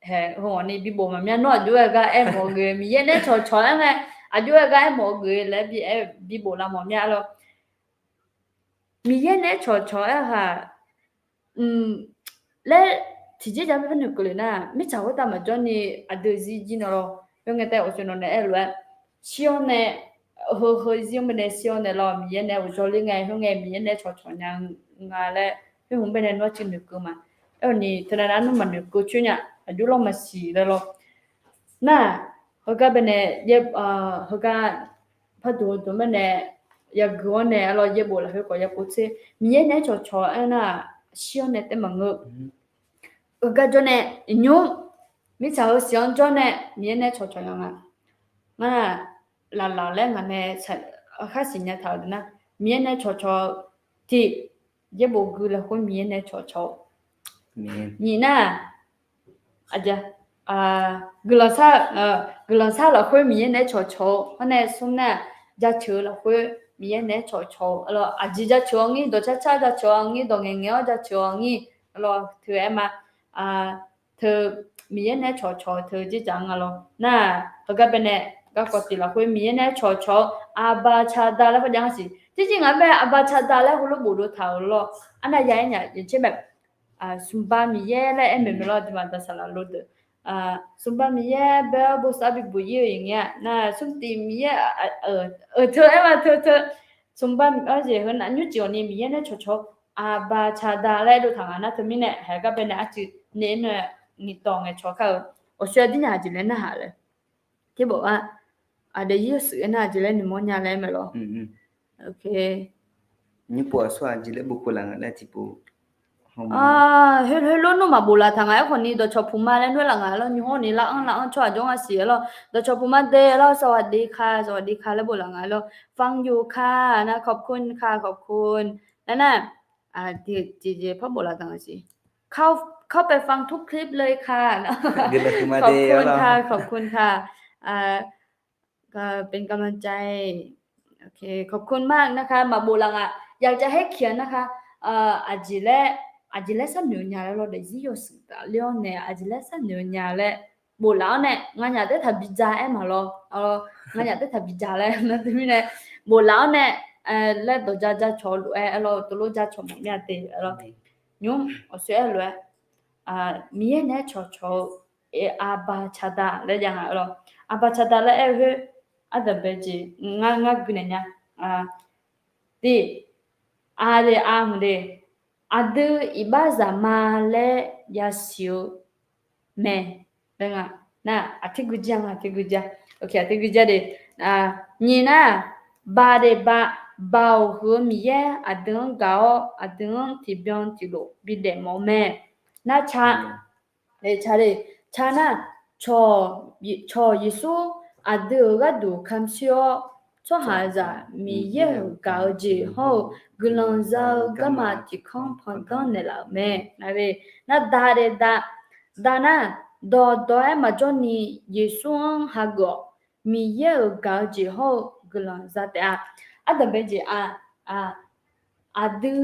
haeq heughawqni bibof maqmya nawr aqjox-aer gar aermawf-eu geuf, Miqyaer nae cawqcawq aer ngae, aqjox-aer gar aermawf-eu geuf laer bi aer bibof lar mawf mya lawr. Miqyaer nae cawqcawq aer-eu haq laer tiqjeq ja par noeqkeuv le nar, mirtsaq khoertav maqjawr ni aqdui zir jir nae lawr. Khoerngae taef-aer ghawqshaq nawq nae aerlof-aer, shir-awr nae, heu heu zir-anr baenae shir-awr nae lawr, Miqyaer nae ghawqjawr ler ngae, khoerngae Miqyaer nae cawqcawq nya nga laer, khoer hmq baenae nawr cuiv noeqkeuv ma. Aerkhawfni teunav nar nawr maqnoeqkeuv coer nya, aqjox lawr maqsiq laer lawr. Nar, heugar baenae, heugar parduq heuduq baenae yagui-awr nae arlawr yaerbof lafkhoer khawf yapov tser, Miqyaer nae-aer cawqcawq aernar, shir-awr nae taef maqngeur. Heugar jawr nae, iqnymr, mirtsaq heu siq-anr jawr nae Miqyaer nae-aer cawqcawq nya nga. Ngar laflaf laer ngaq nae khar siqnya taq-euq deuq nar, Miqyaer nae-aer cawqcawq-eu tiq, yaerbof gui lafkhoer Miqyaer nae-aer cawqcawq-eu nyiq nar, guiqlanq sar, guiqlanq sar lafkhoer Miqyaer nae-aer cawqcawq-eu, hawr nae smr nar, jaceuq-eu lafkhoer Miqyaer nae-aer cawqcawq-eu, aqjeq jaceuq-anr ngir, dawqcar car jaceuq-anr ngir, dawq ngaeq ngaeq-awr jaceuq-anr ngir, lawr teu-aer ma. Teu, Miqyaer nae-aer cawqcawq-eu teu dzerdzaq-anr nga lawr. Nar, heugar baenae, garkawv tiq lafkhoer Miqyaer nae-aer cawqcawq-eu, Aqbaqcaqda laer parjav ngar siq. Jirjir ngaq-anr bae Aqbaqcaqda laer heulof bofdov taq-euq lawr. Arnav ya-aer nya, yaqcer mae, smqba Miqyaer laer aer maeq maeq lawr, aqduimaf daqsaqlaq lo deuq. Smqba Miqyaer bae-awr bosav bibuq ir-eu iq ngae-a. Nar, smrtiq Miqyaer, euq teu aer ma teu teu. smrbar arjeq heu nav nymrcif awq ni Miqyaer nae cawqcawq-eu Aqbaqcaqda laer aerdov taq nga nar, teumirnae haeq gar baenae arcuiv nae-aer nae nyiqtawq ngaeqcawq kar-eu, awqshoe aqdir nya aqjeq laer narhaq laer. Tiqpov-a, aqdui yawshuif-aer nar aqjeq laer noeqmawr nya laer mae lawr. Nymrpov aqsur aqjeq laer bof khof laf nga laer tiqpov Heulof nmr maqbof laf taq nga. Aerkhawf ni dawqcawq puq ma laer noeq laf nga lawr. Nymr hawr ni lar-anr lar-anr tsawrhaq jawr nga siq-aer lawr. Dawqcawq puq ma de lawr, สวัสดีค่ะ สวัสดีค่ะ laer bof laf nga lawr. ฟังอยู่ค่ะ nar ขอบคุณค่ะ ขอบคุณ laer nar, tiqjeq par bof laf taq nga siq. เข้าไปฟังทุกคลิปเลยค่ะ ขอบคุณค่ะ ขอบคุณค่ะ เป็นกำลังใจ ขอบคุณมากนะคะ maqbof laf nga. อยากจะให้เขียนนะคะ aqjeq laer, aqjeq laer sharnoeq nya laer lawr, daefzir yawshuif tafler-awr nae aqjeq laer sharnoeq nya laer bof laf-awr nae nganyaf taertaq bi ja-aer maqlawr. Nganyaf taertaq bi ja laer nar teumirnae bof laf-awr nae laer dawq ja ja cawq lof-aer aer lawr, teulof ja cawq mawf mir-a te aer lawr. Nymr awqshoe aer lof-aer Miqyaer nae cawqcawq-eu Aqbaqcaqda laer jav nga aer lawr. Aqbaqcaqda laer aer-eu khoer ardanqbae jeq ngar ngar gui naeq nya. Tiq, aqdui aqmq de, aqdui iqbax zaqma laer yasiq-eu mae. Nar, aqtirgui jir-a nga, aqtirgui jir-a. Aqtirgui jir de, nyiq nar, ba de ba, Baoq huiq-eu Miqyaer aqdui-anr gaq-awr aqdui-anr tiqbyan tiqlof bidaef mawf-eu mae. Nar ca, ca de, ca nar, cawq Yeqsur aqdui-euq gharduq kamq shir-awr, tsawrhaqzaq Miqyaer-euq gaq-eu jeq hawr-eu guiqlanq za-eu garma tiqkanr pandanr naeqlaf-euq mae. Nar, da de da, da nar, dawqdawq-aer maqjawr ni Yeqsur-anr hageuf-awq. Miqyaer-euq gaq-eu jeq hawr-eu guiqlanq za taef-a. Ardanqbae jeq-a, aqdui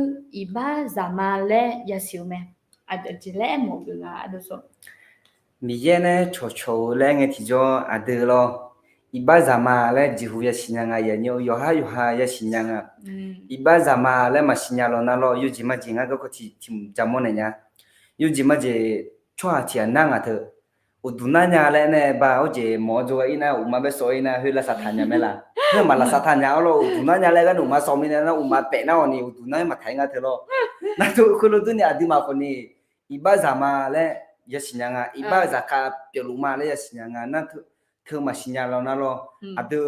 iqbax zaqma laer yasiq-eu mae. Aqjeq laer aermawf-eu geuf nga ardov sawr. Miqyaer nae cawqcawq-eu laer ngae tiqjawr aqdui lawr. Iqbax zaqma laer jeqhu yasiq nya nga, yaqnyir-eu yawqhar yawqha yasiq nya nga. Iqbax zaqma laer maqsiq nya lawq nar lawr, yawjeq majeq ngar garkawv tiq tiq jaqmawr naeq nya. Yawjeq majeq tsawrhaq tiq ghaq nar ngaq teu. Uqduq nar nya laer nae ba, hawjeq mawq-awr jawrgar ir nar, uqma bae sawv-ir nar, khoer lavsav taq nya mae laf. Khoer maq lavsav taq nya-awr lawr, uqduq nar nya laer gar nae uqma sawv mirnae nar, uqma paef nar-awq ni uqduq nar-aer maqtaq-ir ngar teu lawr. Nar teu khoerlof durni aqduimaf khawf ni iqbax zaqma laer yasiq nya nga, iqbax zaqkhav pyeufluf ma laer yasiq nya nga nar, teu maqsiq nya lawq nar lawr. Aqdui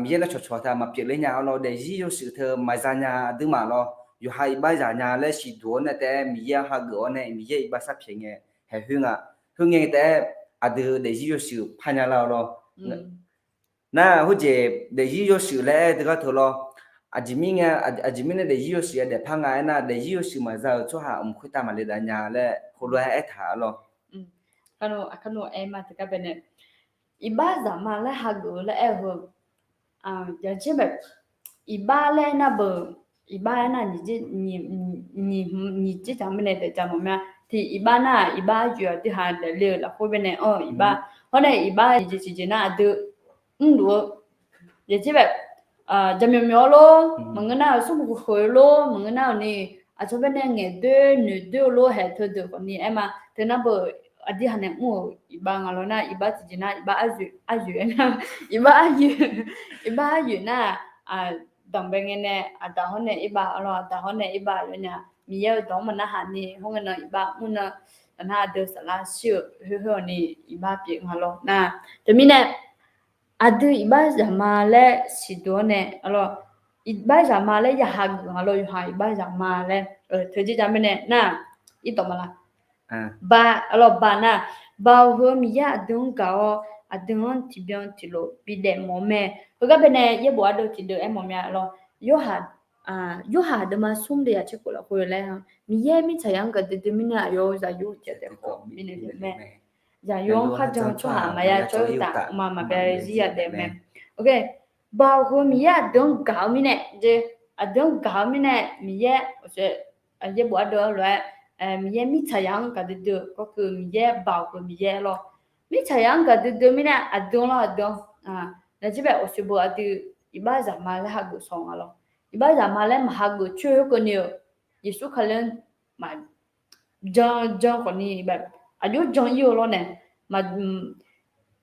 Miqyaer nae cawqcawq taq maqpyeuf ler nya-awr lawr, daefzir yawshuif teu maqza nya aqduimaf lawr. Yawqha iqbax zaq nya laer siqduq-awr nae taef-aer Miqyaer-anr hageuf-awr nae Miqyaer iqbax sharpyaeq ngae haeq khoer nga. Khoerngae taef-aer aqdui daefzir yawshuif par nya lar-awr lawr. Nar, hawjeq daefzir yawshuif laer aer-eu teugar teu lawr. Aqjeq mirnae, aqjeq mirnae daefzir yawshuif-aer daefpar nga aernar, daefzir yawshuif maqza-euq tsawrhaq mq khoertav maqle dav nya laer heulof-aer aertaq-a lawr. Aqkar nov aer ma teugar baenae, iqbax zaqma laer hageuf-eu laer aer-eu heu, yaqjir bae, iqbax laer aernar beu, iqbax aernar nyiq jir, nyiq jir taq mirnae daef ja mawf ma. Tiq iqbax nar-aq, iqbax aryoeq-aq, tiq ha daefle-eu lafkhoer baenae anr-eu iqbax. Hawr nae iqbax jeq tiqjeq nar aqdui mrluf-eu, yaqjir bae, jaqmyawf myawf-awr lor, maqngeur nar-euq smrmuiq khoeq-eu lor, maqngeur nar-euq ni, aqcawq baenae ngaeqdoer noeqdoer-eu lor, haeq teudeuq khawf ni aer ma. Teu nar beu, aqdui ha nae mr-euq iqbax nga lawr nar, iqbax tiqjeq nar iqbax aryoeq, aryoeq aer nar, iqbax aryoeq, iqbax aryoeq nar-aq, danqbae ngae nae aqdaq hawr nae iqbax lawr, aqdaq hawr nae iqbax lawr nya. Miqyaer-euq dawq-anr maqnarhaq ni hawr ngae nan iqbax mr nan, taf nar aqdui saflar shir-euq khoer khoer-awq ni iqbax pyeuf nga lawr nar. Teumirnae aqdui iqbax zaqma laer siqduq-awr nae, iqbax zaqma laer ya hageuf nga lawr, yawqha iqbax zaqma laer, teu jir ja mirnae nar, irdawq ma la. Ba, lawr ba nar, Baoq heu Miqyaer aqdui-anr gaq-awr aqdui-anr tiqbyan tiqlof bidaef mawf-eu mae. Heugar baenae yaerbof ardeuv tiqdeuv aermawf mya lawr. Yorhaq deuvma smr deuv yaqtser khof lafkhoer laer, Miqyaer mirtsaqzaq-anr gaqdui dui mirnae aqyawf-euq zaqyo tiq ghaq taef khawf bifnaeq mae. Zaqyo-anr kharjan-eu tsawrhaq maqya cawv-ir uqtaf, mqmaq maqbyav-eu zir yadaef-eu mae. Baoq heu Miqyaer aqdui-anr gaq-eu mirnae, aqdui-anr gaq-eu mirnae Miqyaer, yaerbof ardeuv-anr lof-aer, Miqyaer mirtsaqzaq-anr gaqdui dui-eu garkeuv Miqyaer Baoq heu Miqyaer lawr. Mirtsaqzaq-anr gaqdui dui-eu mirnae aqdui-anr lawr aqdui-anr, naqjir bae awqshoe beu aqdui iqbax zaqma laer hageuf saw nga lawr. Iqbax zaqma laer maqhageuf coer khoerkeuvni-eu Yeqsur Kali-anr maq jan jan khawfni, aqjox jan ir-eu lawr nae, maq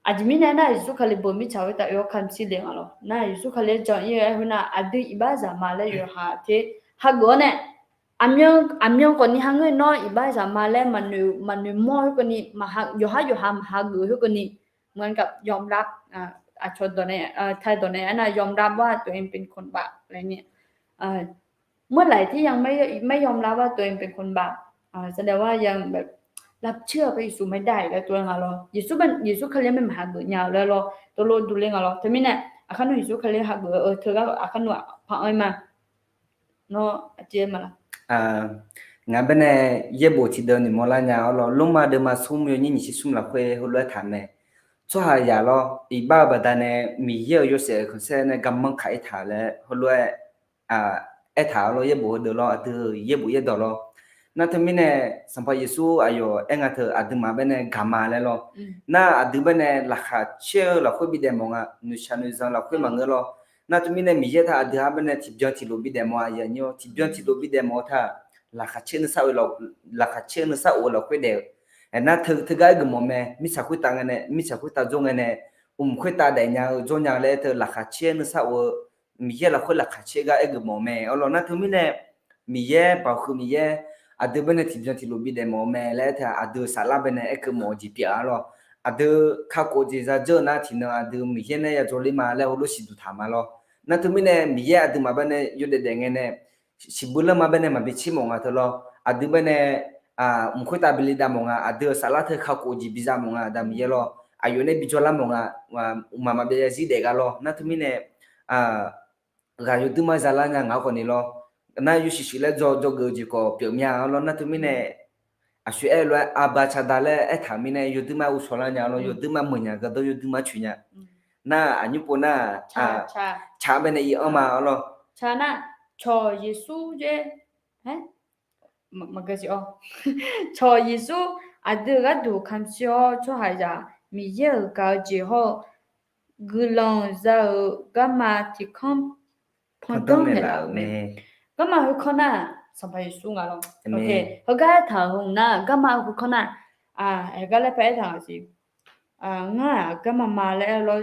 Aqjeq mirnae nar, Yeqsur Kali beu mirtsaq khoertav oe-awr kamq shir le nga lawr. Nar Yeqsur Kali-anr jan-ir-eu aer khoer nar, aqdui iqbaxzaq ma laer yawqha ter hageuf-awr nae, aqmyan, aqmyan khawfni haqngeur nawr iqbaxzaq ma laer maqnoeq mawr khoerkeuvni, yawqhar yawqha maqhageuf khoerkeuvni, เหมือนกับยอมรับ aqcawq dawq nae, ไทย dawq nae aernar ยอมรับว่าตัวเองเป็นคนบาป อะไรเนี่ย เมื่อไหร่ที่ยังไม่ ไม่ยอมรับว่าตัวเองเป็นคนบาป แสดงว่ายังแบบรับเชื่อพระเยซูไม่ได้ laer tov-aer nga lawr. Yeqsur, Yeqsur Kali-anr mae maqhageuf nya-eu laer lawr, tov lof duq le nga lawr. Teumirnae aqkar nawr Yeqsur Kali hageuf-eu teugar aqkar nawr-aq par-anr-aer ma. Nawr aqjeq ma la? Ngaq baenae yaerbof tiqdeuv noeqmawr lar nya-awr lawr, Lormav deuvma smr yawnyir nyiq tser smr lafkhoer heulof-aer taq mae. Tsawrhaqzaq lawr, iqbax-eu baqdanae Miqyaer-euq yawshaef-euq khanqsaer nae garmanr kaq-ir taq laer heulof-aer aertaq-awr lawr, yaerbof heudeuq lawr, aqdui yaerbof yaerdawq lawr. Nar teumirnae Sanqpaq Yeqsur aqyawf aer nga teu aqduimaf baenae gaq ma laer lawr. Nar aqdui baenae laqkhaq caer-eu lafkhoer bidaef mawf nga, noeqshaq noeqzanq lafkhoer maqngeur lawr. Nar teumirnae Miqyaer taq aqdui-anr baenae tiqbyan tiqlof bidaef mawf-a, aqyuif aqnyir-awr, tiqbyan tiqlof bidaef mawf-eu taq, laqkhaq caer nuisar-eu, laqkhaq caer nuisar of-eu lafkhoer daef-eu. Aernar teu, teugar aergeuf mawf mae, mirtsaq khoertav ngae nae, mirtsaq khoertav jawr ngae nae, mq khoertav daefnya-eu jawrnya laer teu laqkhaq caer nuisar of-eu, Miqyaer lafkhoer laqkhaq caer gar aergeuf mawf mae. Awr lawr nar teumirnae Miqyaer, baoq huiq Miqyaer, aqdui baenae tiqbyan tiqlof bidaef mawf-eu mae laer aer teu aqdui-euq saflar baenae aerkeuv mawf-eu jeq pyeuf-a lawr. Aqdui kakhof jeq zadzeur-eu nar tiqnan aqdui Miqyaer nae yadzawr ler ma laer heulof siqduq taq ma lawr. Nar teumirnae Miqyaer aqduimaf baenae yawdaef daef ngae nae siqbuir lanrma baenae maqbi tser mawf nga teu lawr. Aqdui baenae mq khoertav bili dav mawf nga, aqdui-euq saflar teu kakhof jeq biza mawf nga, Aqda Miqyaer lawr. Aqyawf nae bijawr lar mawf nga, mqmaq maqbyav zarzir daef gar lawr. Nar teumirnae ghaq yawduirma zalar nya ngaq-anr khawfni lawr. Nar yawshuif shuif laer dzawgeuf-eu jeq khawf pyeuf mya-a lawr. Nar teumirnae aqshoe aer-eu lof-aer Aqba Caqda laer aertaq-euq mirnae yawduirma uvshawq lar nya lawr, yawduirma meuq nya, gardanr yawduirma coeq nya. Nar aqnyir pov nar, ca baenae ir-anr ma-a lawr. Ca nar, cawq Yeqsur yaer, cawq Yeqsur aqdui-euq gharduq kamq shir-awr tsawrhaqzaq Miqyaer-euq gaq-eu jeq hawr-eu guiqlanq za-euq garma tiqkanr pandanr naeqlaf-euq mae. Garma khoerkanr nar, Sanqpaq Yeqsur nga lawr. Heugar aertaq-euq hmq nar, garma khoerkanr nar, aer gar laer par aertaq-euq siq. Ngar-aq garma ma laer aer lawr,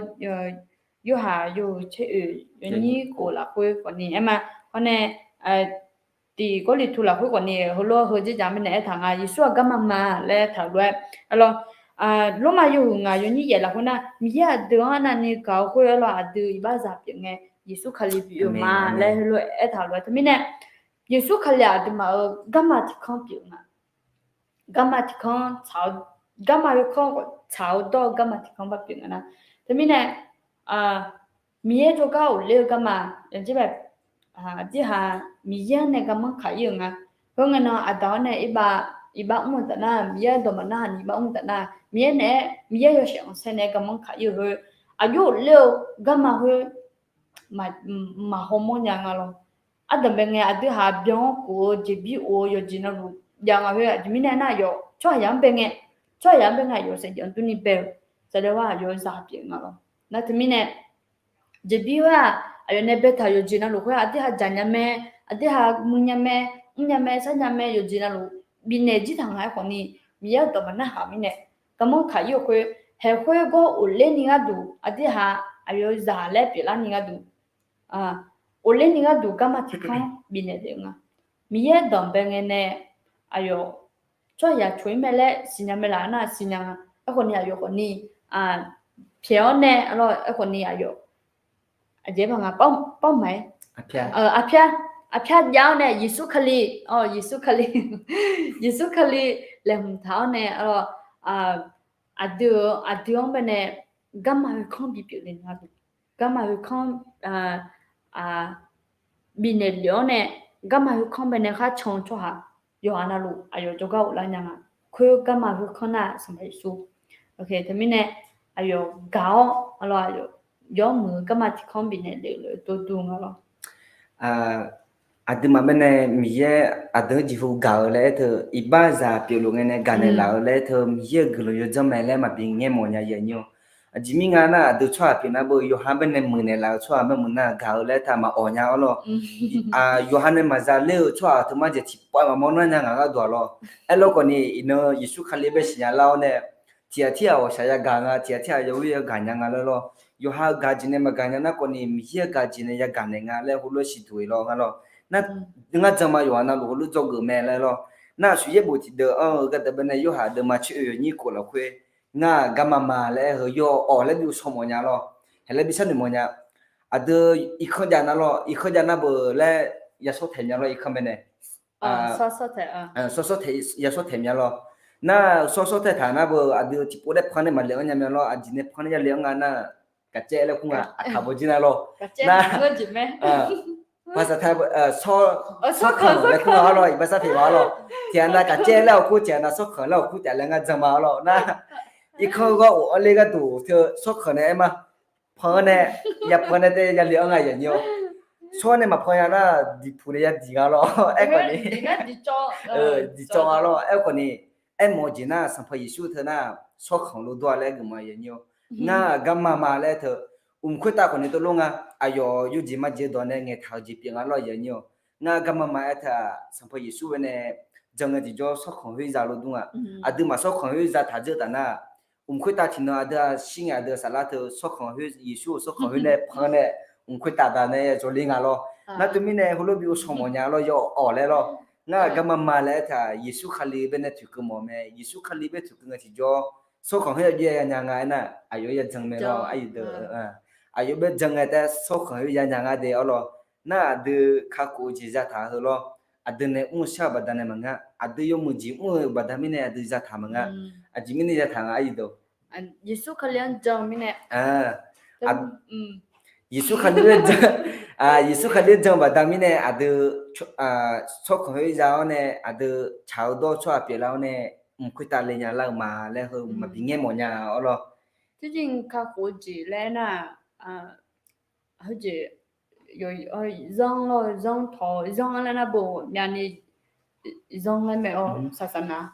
Yorhaq yawhuiq tser oeq yawnyir khof lafkhoer khawfni aer ma. Hawr nae tiq Gawrliqtu lafkhoer khawfni heulof-aer heu dzerdzaq mirnae aertaq nga, Yeqsur-aq garma ma laer aertaq-euq lof-aer, aer lawr, Lormav yawhuiq ngaq yawnyir yaef lafkhoer nar, Miqyaer aqdui-anr navni gaq-eu khoer aer lawr, aqdui iqbaxzaq pyeuf ngae Yeqsur Kali bif-eu ma laer heulof-aer aertaq-euq lof-aer teumirnae, Yeqsur Kali aqduimaf-euq garma tiqkanr pyeuf nga. Garma tiqkanr tsaq-eu, garma khoerkanr tsaq-eu dawr-eu garma tiqkanr bar pyeuf nga nar. Teumirnae Miqyaer jawrgar ghofler-eu garma, aqjeq ha Miqyaer-anr nae garmanr kaq-ir-euq nga. Khoerngae nan aqda-awr nae iqbax, iqbax mr-eu taf nar, Miqyaer dawq maqnar haq ni iqbax mr-eu taf nar, Miqyaer naeq-aer, Miqyaer yawshaef khanqsaer naeq-aer garmanr kaq-ir-eu khoer, aqjox ghofler-eu garma khoer maqhaw mawrnya nga lawr. Ardanqbae ngae aqdui haq byan-awr khof-eu jeqbir of-eu yawqjeq navluf jav nga khoer, aqjeq mirnae nar aqyawf tsawrhaqzaq-anr bae ngae, tsawrhaqzaq-anr bae ngae aqyawf saqjeq-anr durni bae-eu, saqdaeq-awr aqyawf zaq pyeuf nga lawr. Nar teumirnae jeqbir khoer-aq aqyawf nae baetaq yawqjeq navluf khoer aqdui haq dzaq nya mae, aqdui haq muiq nya mae, mrnya mae, sharnya mae, yawqjeq navluf bifnaeq jir taq nga-aer khawfni, Miqyaer-euq dawq maqnar haq mirnae garmanr kaq-ir-eu khoer, haeq khoer gawr ghofler ni gharduq aqdui haq aqyawf zaq laer pyeuflar ni gharduq ghofler ni gharduq garma tiqkanr bifnaeq le-eu nga. Miqyaer danqbae ngae nae aqyawf tsawrhaqzaq coq-ir mae laer siqnya mae laf nar siqnya nga. Aerkhawfni aqyawf khawfni pyaeq-awr nae, aerkhawfni aqyawf aqjeq-aer paq nga, pawr maq-aer, aqpyar jav-awr nae Yeqsur Kali, Yeqsur Kali, Yeqsur Kali laeqhmq taq-awr nae, aqdui-eu aqdui-anr bae nae garma khoerkanr bipyeuf le ni gharduq, garma khoerkanr bifnaeq lef-awr nae, garma khoerkanr bae nae khar can-eu tsawrhaq yawqha navluf aqyawf jawrgar ghoflar nya nga. Khoer garma khoerkanr nar Sanqpaq Yeqsur. Teumirnae aqyawf gaq-awr, aqyawf yawmuiq-eu garma tiqkanr bifnaeq lef-eu lof-aer dovdur nga lawr. Aqduimaf bae nae Miqyaer aqdui-anr jeqhu gaq-eu laer aer teu, iqbaxzaq pyeufluf ngae nae gaqnaeq laf-eu laer aer teu, Miqyaer-euq guiqlanq yawdzanr mae laer maqbi ngaer mawf nya yaf nymr-awr. Aqjeq mirnae nar aqdui tsawrhaq pyeuf nar beu yawqha bae nae muiqnaeq laf-eu tsawrhaq mae muiq nar gaq-eu laer aer teu maqawq nya-awr lawr. Yawqha nae maqza ler-eu tsawrhaq teu marjaeq tiqpavmaf mawrnar nya ngaq gharduq-aq lawr. Aerlawr khawfni iqnan Yeqsur Kali bae siqnya lar-awr nae tiqghaq tirghaq ghawqshaq yagaq nga, tiqghaq tirghaq yawghoer yagaq nya nga laer lawr. Yawqha-euq gaq jeq nae maqgaq nya nar kawvni, Miqyaer-euq gaq jeq nae yagaq naeq nga laer heulof-aer siqduq-iq lawr nga lawr. Nar, ngar jan ma yawqha navluf heulof dzawgeuf mae laer lawr. Nar aqsur yaerbof tiqdeuv-anr-eu gharduq baenae Yorhaq deuvma tser oeq yawnyir khof lafkhoer, ngar-aq garma ma laer-aer heu yawawq laer bi uqshaw mawf nya lawr. Haeq laer bi sharnoeq mawf nya. Aqdui irkanr jav nar lawr, irkanr jav nar beu laer yashawr taeq mya lawr, irkanr baenae. Shawr shawr taeq, yashawr taeq mya lawr. Nar shawr shawr taeq taq nar beu aqdui tiqpov laer pan nae maqle-anr nya mya lawr, aqjeq nae pan nae yale-anr nga nar, gaqcaev laer kur nga, aqkaq bawjir nar lawr. Nar, baqsaqtaq, shawr, shawrkhanq laer kur nga-awr lawr, iqbaxsar pyeuf ma-awr lawr. Tiqghaq nav gaqcaev laer-awq kur, tiqghaq nav shawrkhanq laer-awq kur taef laer ngar jan ma-awr lawr. Nar, irkanr ghawr of-anr ler gharduq teu shawrkhanq nae aer ma. Pan-anr nae, yapan nae tae yale-anr nga yanyir-awr. Shawr nae maqpan ya nar, diqpuq nae yadiq nga lawr. Aerkhawf ni, diqcawv nga lawr. Aerkhawf ni, aermawf-eu jeq nar Sanqpaq Yeqsur teu nar, shawrkhanq lof dawr-a laer geufma yanyir-awr. Ngar garma ma laer teu, mq khoertav khawf ni tov lor nga. Aqyawf yawjeq majeq dawq nae ngaeqtaq-eu jeq pyeuf nga lawr yanyir-awr. Ngar garma ma aer teu-aq, Sanqpaq Yeqsur baenae jan ngae tiqjawr shawrkhanq khoer za lof dur nga. Aqdui maq shawrkhanq khoer zataq dzeur taf nar, mq khoertav tiqnan aqdui-aq shir ngae aqdui-euq saflar teu shawrkhanq khoer, Yeqsur-euq shawrkhanq khoer nae pan nae, mq khoertav daq nae yajawr le nga lawr. Nar teumirnae heulof bi ghovshaw mawf nya lawr, yawawq laer lawr. Ngar garma ma laer aer teu-aq, Yeqsur Kali baenae toeqkeuv mawf mae. Yeqsur Kali bae toeqkeuv ngae tiqjawr, shawrkhanq khoer yajawr yanya nga aernar, aqyawf-anr yajan mae lawr, aqyawf bae jan ngae taef shawrkhanq khoer yanya nga de-awr lawr. Nar aqdui kakhof-eu jeq zataq heu lawr. Aqdui nae mr-eu shar-euq baqdanae maqngeur. Aqdui yawmuiq jeq mr-eu baqda mirnae aqdui zataq maqngeur. Aqjeq mirnae zataq nga aryi deuq. Yeqsur Kali-anr jan mirnae. Yeqsur Kali-anr jan, Yeqsur Kali-anr jan-eu baqda mirnae aqdui tsawrkhanq khoer za-awr nae aqdui tsaq-eu dawr tsawrhaq pyeuflar-awr nae mq khoertav le nya lar-eu ma laer heu maqbi ngaer mawf nya-awr lawr. Tiqjir kakhof-eu jeq laer nar, heujeq zanr lawr, zanr tawq-eu zanr laer nar bo myavni zanr laer mae-awr saqsaqnav.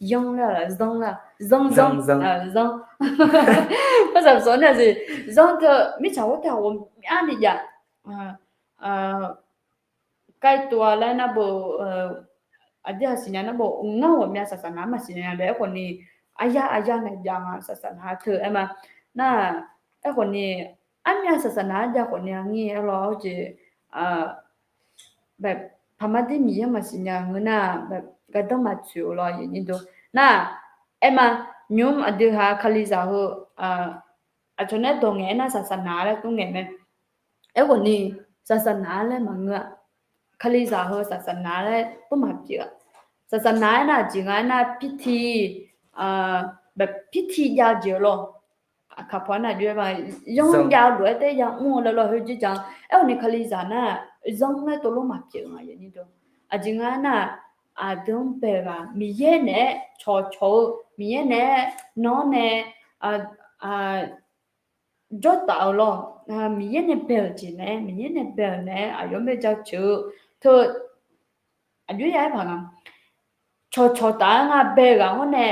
Zanr laer zanr laer zanr zanr zanr. Zanr teu mirtsaq khoertav ghawqmyani jav. Kaitov-a laer nar bo, aqdir haq siqnya nar bo, ngar ghawqmya saqsaqnav maqsiqnya-a laer aerkhawf ni, aryar aryar nae jav nga saqsaqnav teu aer ma. Nar, aerkhawf ni, armyav saqsaqnav-anr jav khawf ni-a ngir aer lawr-awr jeq, paqmar dir Miqyaer maqsiqnya ngeur nar, gardanr maqtsoeq-eu lawr yanyir deuq. Nar, aer ma, nymr aqdui ha Kalizaq heu aqcawq nae dawq ngaeq-aer nar saqsaqnav laer kur ngaeq mae. Aerkhawf ni, saqsaqnav laer maqngeur-a. Kalizaq heu saqsaqnav laer kur maqpyeuf-a. Saqsaqnav aernar aqjeq nga aernar pirti, pirti jav-eu jeq-eu lawr. Aqkaq paw nar aqjox-aer ma, zanr jav-eu lof-aer taef yamr-eu laer lawr khoerjir jan. Aerkhawf ni Kalizaq nar zanr laer tov lor maqpyeuf nga yanyir deuq. Aqjeq nga aernar, aqdui-anr bae-eu ghaq Miqyaer naeq-aer cawqcawq-eu, Miqyaer naeq-aer nawr nae jawrtaf-eu lawr, Miqyaer nae bae-euq jeq naeq-aer, Miqyaer nae bae-euq naeq-aer aqyawf-anr bae jaceuq-eu teu, aqjox ya-aer paq nga. Cawqcawq taf-aer nga bae-eu ghaq hawr nae,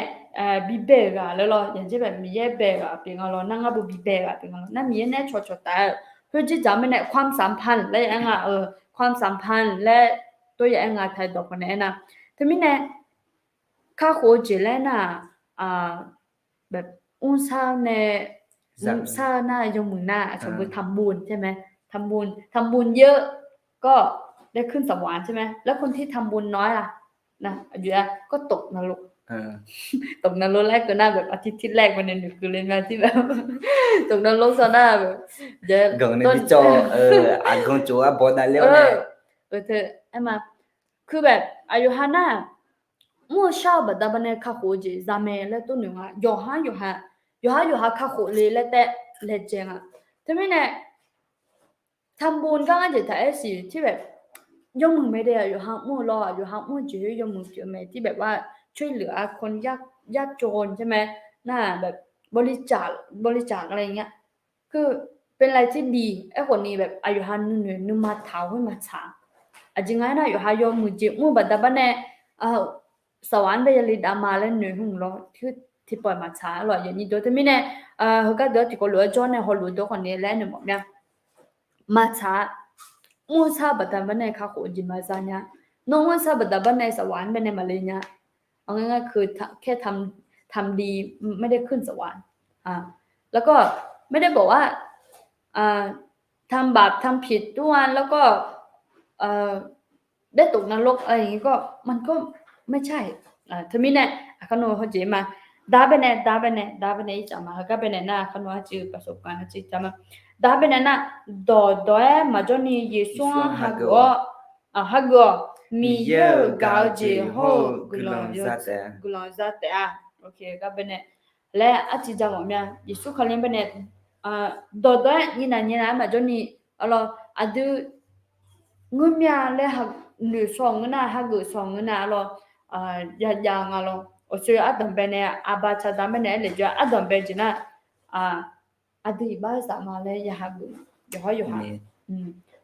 bibae-euq ghaq laer lawr, yaqjir bae Miqyaer bae-eu ghaq pyeuf nga lawr, nar ngar bu bibae-eu ghaq pyeuf nga lawr, nar Miqyaer nae-aer cawqcawq taf-aer khoerjir jar mirnae ความสัมพันธ์ laer ya-aer nga, ความสัมพันธ์ laer tov ya-aer nga Taiqdawq paw nae aernar. Teumirnae kakhof-eu jeq laer nar-aq, mrshar nae, mrshar nar yawmuiq nar aqcawq beu ทำบุญ ใช่ไหม ทำบุญ ทำบุญเยอะ ก็ได้ขึ้นสวรรค์ ใช่ไหม แล้วคนที่ทำบุญน้อยล่ะ นะ เดี๋ยว ก็ตกนรก ตกนรก laer keuv nar แบบ อาทิตย์แรก ma nae noeqkeuv le ma ที่แบบ ตกนรก saw nar, ganq nae bi cawv, aqgan cof-aer baw davler-awr nae, aer ma, คือแบบ aqyawf ha nar mr-eu shar-eu baqda baqnae kakhof-eu jeq za mae laer tov noeq nga. Yawqha yawqha, yawqha yawqha kakhof le laer taef laejae nga. Teumirnae ทำบุญ gar ngar jeq taq-aer siq ที่แบบ yawmuiq mae de-aq yawqha mr-eu lawr, yawqha mr-eu jeq-aer yawmuiq pyeuf mae ที่แบบว่า ช่วยเหลือคนยากจน ใช่ไหม nar, แบบ บริจาค อะไรอย่างเงี้ย คือเป็นอะไรที่ดี aerkhawf ni แบบ aqyawf ha nuinoeq nuima taq-eu khoer maqtsaq. Aqjeq nga aernar yawqha yawmuiq jeq mr-eu baqda baqnae saqwaq-anr bae yale dav ma laer noeq hmq lawr, tiqpawf maqtsaq lawr yawnyir deuq. Teumirnae heugar deuq-anr tiqkawv lof-aer jawr nae hawluf deuq khawf ni laer noeq mawf mya. Maqtsaq-a. Mr-eu shar-eu baqda baqnae kakhof-eu jeq maqza nya. Nawr mr-eu shar-eu baqda baqnae saqwaq-anr bae nae maqle nya. Aqngar ngar keuv kaer tam ทำดีไม่ได้ขึ้นสวรรค์ อ่า แล้วก็ไม่ได้บอกว่า อ่า ทำบาปทำผิดทุกวันแล้วก็ เอ่อ ได้ตกนรกอะไรอย่างนี้ก็ มันก็ไม่ใช่ อ่า เธอมีแน่ อ่ะ ข้อโน้ตข้อเจมา ဒါပဲနဲ့ ဒါပဲနဲ့ ဒါပဲနဲ့ อีกจามา ก็ไปในหน้า ข้อโน้ตข้อเจ ประสบการณ์ข้อเจจามา ဒါပဲနဲ့ ဒါ dawqdawq-aer maqjawr ni Yeqsur-anr hageuf-awr, hageuf-awq, Miqyaer-euq gaq-eu jeq hawr-eu guiqlanq za taef-a. Ok, gar bae nae laer arciv ja mawf mya. Yeqsur Kali-anr bae nae dawqdawq-aer nyinaq nyinaq-aer maqjawr ni, arlawr, aqdui ngeur mya laer noeqshawr-euq ngeur nar, hageuf shawr-euq ngeur nar, arlawr, yajav nga lawr. Awqsoe ardanq bae nae aqba caqda bae nae aer le jawr ardanq bae jeq nar, aqdui iqbaxzaq ma laer ya hageuf, yawqhar yawqha,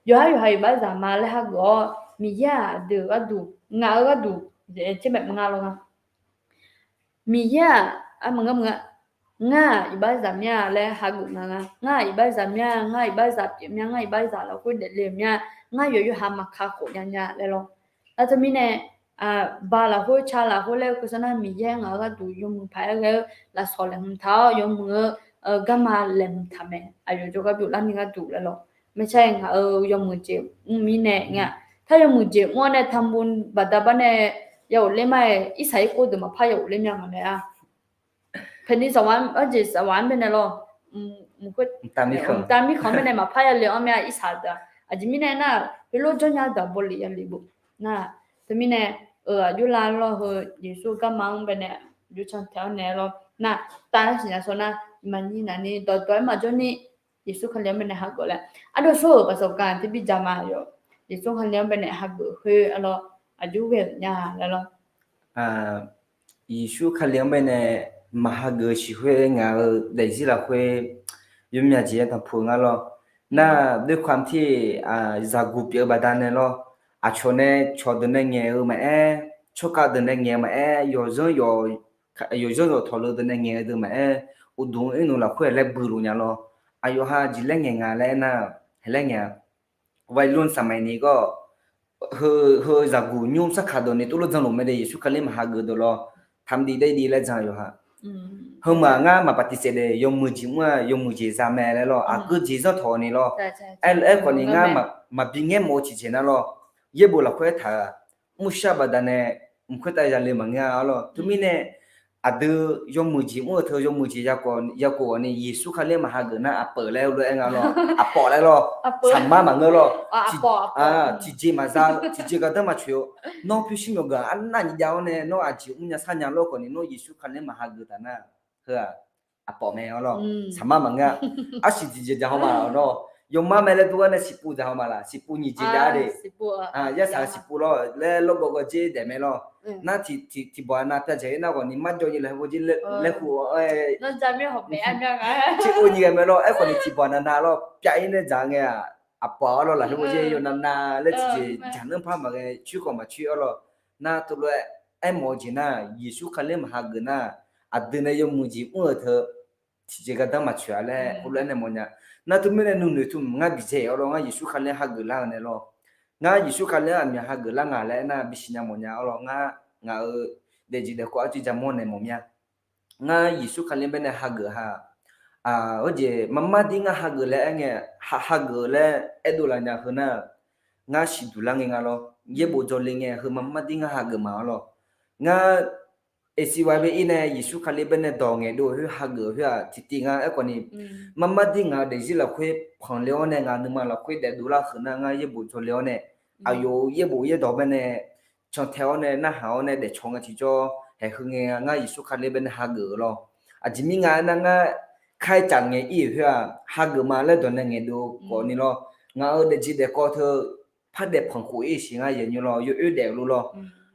yawqhar yawqha iqbaxzaq ma laer hageuf-awr, Miqyaer-aq aqdui-euq gharduq, ngaq-euq gharduq, tser bae mr nga lawr nga. Miqyaer-aq, armq ngar mq nga, ngar-aq iqbaxzaq mya laer hageuf nga nga. Ngar-aq iqbaxzaq mya, ngar iqbaxzaq pyeuf mya, ngar iqbaxzaq lafkhoer daefle-euq mya, ngar yawqyawqha maqka khof nya nya laer lawr. Nar teumirnae, ba lafkhoer ca lafkhoer laer-eu keusanr nar, Miqyaer ngaq-euq gharduq yawmuiq paq-aer ghae-eu lafsawq laeqhmq taq-awr, yawmuiq-eu garma laeqhmq taq mae. Aqyawf jawrgar byov larni gharduq laer lawr. Maeqsha-iq ngaq-euq yawmuiq jeq mr mirnae nga. Tar yawmuiq jeq mr-awr nae ทำบุญ baqda bar nae ya ghofler ma-aer, irsaq irkov deuq maqpar ya ghofler mya ngaq nae-a. แผ่นดินสวรรค์ arjeq saqwaq-anr bae nae lawr, mqtav mirkhanq bae nae maqpar ya le-anr mya irsaq deuq-aq. Aqjeq mirnae nar, heulof jawrnya deuq-aq baw lef ya lef beu. Nar, teumirnae, euq aqjox la lawr heu Yeqsur garma-anr bae nae aqjox cantae-awr nae lawr nar, tav-aer siqnya shaw nar, maqnyir navni dawqdawq-aer maqjawr ni Yeqsur Kali-anr bae nae hageuf laer. Ardov sawr-euq ประสบการณ์ tiqbir ja ma yawf. Yeqsur Kali-anr bae nae hageuf khoer arlawr, aqjox ghae-euq nya laer lawr. Yeqsur Kali-anr bae nae maqhageuf-eu siq khoer ngaq-euq daefzir lafkhoer yawmyaq jeq-aer tanqpuq nga lawr. Nar, ด้วยความที่ zaqguq pyeuf-eu baqdanae lawr, aqcawq nae cawq deuq nae ngaeq-eu maqaer, tsawrkhav deuq nae ngaeq-eu maqaer, yawqzanr yawq, yawqzanr yawq tawqleu deuq nae ngaeq-eu deuq maqaer, uqduq-anr irnmq lafkhoer-aer laer bui luf nya lawr. Aqyawf ha jeq laer ngaeq nga laer aernar, hae laer ngaeq-a. วัยรุ่นสมัยนี้ก็ heu, heu zaqguq nymr sarkaq dawq ni tuvlof janluf mae de, Yeqsur Kali maqhageuf deuq lawr, ทำดีได้ดี laer jan yawqha. Heumaf ngar maq ปฏิเสธ de, yawmuiq jeq mr-aq yawmuiq jeq za mae laer lawr, aqgeu jeq zanr tawq ni lawr. Aerkhawf ni ngar maqbi ngaer mawf-eu tiqjeq nar lawr, yaerbof lafkhoer aertaq-euq mrshar baqdanae mq khoertav yale maqngeur-a lawr. Teumirnae aqdui yawmuiq jeq mr-eu teu yawmuiq jeq yakof ghawqni Yeqsur Kali maqhageuf nar aqpeuq laer heulof aer nga lawr, aqpawf laer lawr, saqmar maqngeur lawr, tiqjeq maqza-eu tiqjeq gardanr maqtsoeq-eu, nawr pyurshuir myawqganq arnav nyiq jav-awr nae nawr aqjeq mrnya sharnya lawr khawfni nawr Yeqsur Kali maqhageuf taf nar, heu-aq aqpawf mae-a lawr, saqmar maqngeur-a. Arsiq tiqjeq dzaq haw ma lawr, yawmar mae laer dur-aer nae siqpov dzaq haw ma laf, siqpov nyiq jeq jav-a de. Yarsaq siqpov lawr laer lawrgawv gawv dzer daef mae lawr. Nar tiqbawq aqnav pyav dzaq-ir nar ghawqni marjawv nyi laf heu bawr dzer laer hu-awr, tiqpov nyiq ghae mae lawr. Aerkhawf ni tiqbawq aqnav nav lawr pyav-ir nae dzaq ngae-aq, aqpawf-a lawr laf heu bawr dzer yawnav nav laer tiqjeq dzaq nanr par maqghae coer khawf maqcoer-a lawr. Nar teulof-aer aermawf-eu jeq nar, Yeqsur Kali maqhageuf nar, aqdui nae yawmuiq jeq mr-eu teu tiqjeq gardanr maqtsoeq-a laer heulof-aer nae mawfnya. Nar teumirnae nuinoeq tmq ngar bidzae-awr lawr, ngar Yeqsur Kali-anr hageuf lar-eu nae lawr, ngar Yeqsur Kali-anr aqmyan hageuf lar nga laer aernar bisiqnya mawfnya-awr lawr, ngar ngaq-euq daefjeq daefkawv arcuiv jaqmawr nae mawf mya. Ngar Yeqsur Kali-anr bae nae hageuf ha, heujeq marmar dir ngar hageuf laer aer ngae, hageuf laer aerdov laf nya heu nar, ngar siqduq lar ngae nga lawr, yaerbof dzawle ngae heu marmar dir ngar hageuf ma-awr lawr. Ngar Eqsiq waiq bae ir nae Yeqsur Kali bae nae dawq ngaeqdov khoer hageuf khoer-aq tiqtiv nga. Aerkhawf ni, marmar dir ngaq-euq daefzir lafkhoer panqle-awr nae ngaq nuima lafkhoer daefdov lar heu nar ngar yaerbof dzawle-awr nae, aqyawf-euq yaerbof yaerdawq bae nae cantae-awr nae narhaq-awr nae daefcaw ngae tiqjawr haeq heu ngae ngar Yeqsur Kali bae nae hageuf-eu lawr. Aqjeq mir nga aernar ngar kar-aer caf ngae ir-euq khoer-aq, hageuf ma laer dawq nae ngaeqdov khawf ni lawr, ngaq-euq daefjeq daefkawv teu par daef panq khof ir siq ngar yaeq nymr lawr, yawoer daef-eu lor lawr.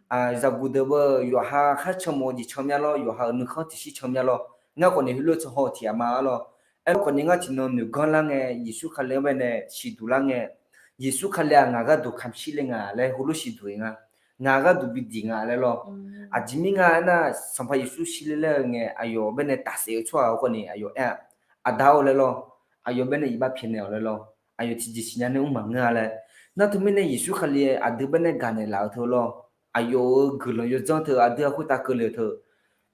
Zaqguq deuq beu yawqha kharcan mawf-eu jeq can mya lawr, yawqha-euq nuikhanr tiqshir can mya lawr. Ngar khawf ni heulof tsanr haw-eu tiq ghaq ma-a lawr. Aerkhawf ni ngar tiqnan noeq ganr lar ngae, Yeqsur Kali-anr bae nae siqduq lar ngae, Yeqsur Kali-aq ngaq gharduq kamq shir le nga laer heulof siqduq-iq nga. Ngaq gharduq bi diq nga laer lawr. Aqjeq mir nga aernar, Sanqpaq Yeqsur shir le laer-eu ngae aqyawf bae nae tafsef-eu tsawrhaq-eu khawf ni aqyawf aer-aq, Aqda-or laer lawr, aqyawf bae nae iqbax pyaeqnaeq-awq laer lawr, aqyawf tiqjeq siqnya nae mr maqngeur-a laer. Nar teumirnae Yeqsur Kali aqdui bae nae gaqnaeq laf-eu teu lawr, aqyawf-euq guiqlanq yawdzanr teu aqdui-a khoertav keuvle-eu teu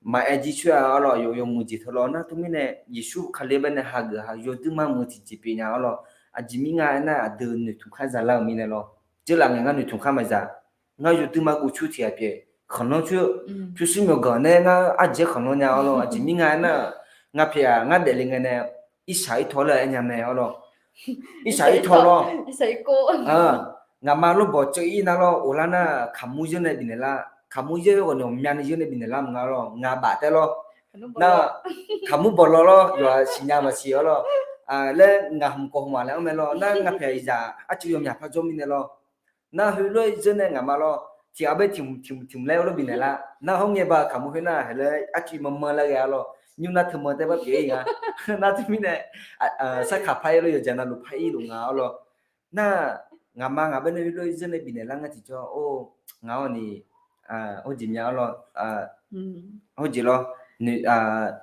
maqaer jir coer-a arlawr, yawmuiq jeq teu lawr. Nar teumirnae Yeqsur Kali-anr baenae hageuf-a yawduir mar muiq tiqjeq pyeuf nya arlawr. Aqjeq mirnga aernar, aqdui noeqtmq khardzaq lar-euq mirnae lawr. Jeurlaf ngae ngar noeqtmq khar maqdzaq. Ngar yawduir mar guv coer tiq ghaq pyeuf, khanqlanr coer, pyurshuir myawqganq nae ngar arjeq-aer khanqlanr nya arlawr. Aqjeq mirnga aernar, ngar pyeuf-aq ngar daefle ngae nae irshaq irtaw laer aer nya mae arlawr. Irshaq irtaw lawr. Ngaqma lawrbawq ceuv ir nar lawr, of lar nar kaqmur yeur nae bifnaeq lar, kaqmur yeur ghawqni ghawqmyani yeur nae bifnaeq lar maqnga lawr, ngaq baf taer lawr. Nar kaqmur bawq law lawr, yawqha siqnya maqsiq arlawr. Laer ngaq hmq kawv hmq-aq laer anr mae lawr. Nar ngar pyaeq zaq arcuiv yawmyaq par jawr mirnae lawr. Nar heulof-aer zeur nae ngaqma lawr, tiq ghaq bae tiq hmq tiq hmq laer heulof bifnaeq lar. Nar hawr ngae ba kaqmur khoer nar, heulof-aer arcuiv manrmanr laer ghae arlawr. Nymr nar teumeuq tae bar pyeuf-ir nga. Nar teumirnae sarkaq par-ir lawr, yawqjeq navluf par-ir luf nga arlawr. Nar ngaqma ngaq baenae heulof-aer zeur nae bifnaeq lar nga tiqjawr, or, ngaq-awr ni, hawjeq mya arlawr. Hawjeq lawr,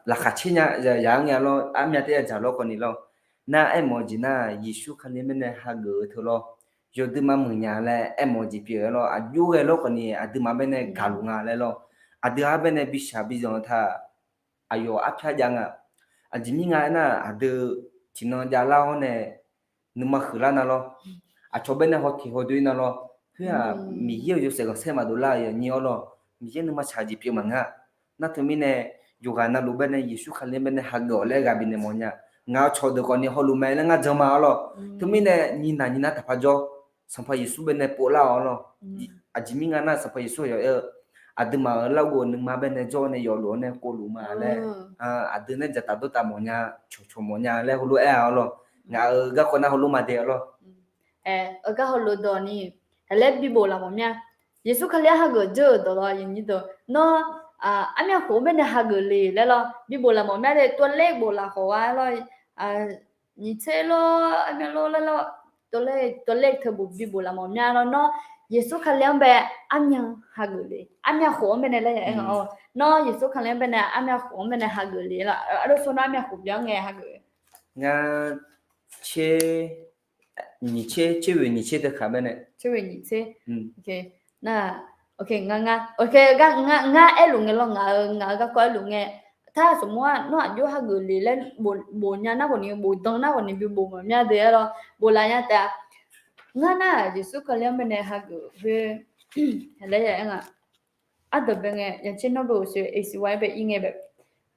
laqkhaq caer nya, yaq-anr ngae lawr, armya taer yadzaq lawr khawf ni lawr. Nar aermawf-eu jeq nar, Yeqsur Kali-anr baenae hageuf-eu teu lawr, yawduir mar muiq nya laer aermawf-eu jeq pyeuf-eu lawr, aqjox ghae lawr khawf ni aqduimaf baenae gaqluf nga laer lawr. Aqdui-anr baenae bi shaq bi zanq-eu ta aqyawf arpyar jav nga. Aqjeq mirnga aernar, aqdui tiqnan javlar-awr nae nuima huiqlar nar lawr, aqcawq baenae hawteq hawdoe nar lawr, khoer-aq Miqyaer-euq yawshaef khanqsaer maqdov lar-euq yawnyir arlawr, Miqyaer nuima tsaq-eu jeq pyeuf maqngeur-a. Nar teumirnae yawqghaq navluf baenae Yeqsur Kali-anr baenae hageuf-awq laer ghaq bifnaeq mawf nya. Ngaq-euq cawqdeuq khawf ni hawluf mae laer ngar jan ma arlawr. Teumirnae nyinav nyinav taqpar jawr, Sanqpaq Yeqsur baenae povlar-awq arlawr. Aqjeq mirnga nar, Sanqpaq Yeqsur aqyawf aer-eu, aqduimaf-euq larghov nuima baenae jawr-awr nae yawfluf-awr nae kovluf ma laer, aqdui nae dzaqtaf dawrtaf mawf nya, cawqcawq mawf nya laer heulof aer-a arlawr. Ngaq-euq garkawv nar heulof ma dae arlawr. Aer-eu gar heulof dawq ni, haqlaer bibof laf mawf mya. Yeqsur Kali-anr hageuf dzeur-euq dawq lawr, yawnyir deuq, nawr armyavkhof-anr baenae hageuf le laer lawr, bibof laf mawf mya de, ตัวเลข bof laf khawf-a lawr, nyiq tser lawr, armyav lawr laer lawr, ตัวเลข teu bof bibof laf mawf mya lawr. Nawr Yeqsur Kali-anr bae armyav hageuf le, armyavkhof-anr baenae laer aer nga-awr, nawr Yeqsur Kali-anr baenae armyavkhof-anr baenae hageuf le lawr, ardov sawr nawr armyavkhof byan ngae hageuf. Ngar tser, nyiq tser, tser oeq nyiq tser teu kaq baenae, tser oeq nyiq tser. Nar, ngar, ngar aerluf ngae lawr, ngaq-euq, ngaq-euq garkawv aerluf ngae, tar saqmur-aq nawr aqjox hageuf le laer bof nya nar khawf ni, bof dan nar khawf ni bi bof mawf mya de arlawr, bof laf nya taef-a. Ngar nar Yeqsur Kali-anr baenae hageuf khoer laer ya aer nga. Ardawq bae ngae, yaqtser nawr bae uqshoe, acy bae ir ngae bae,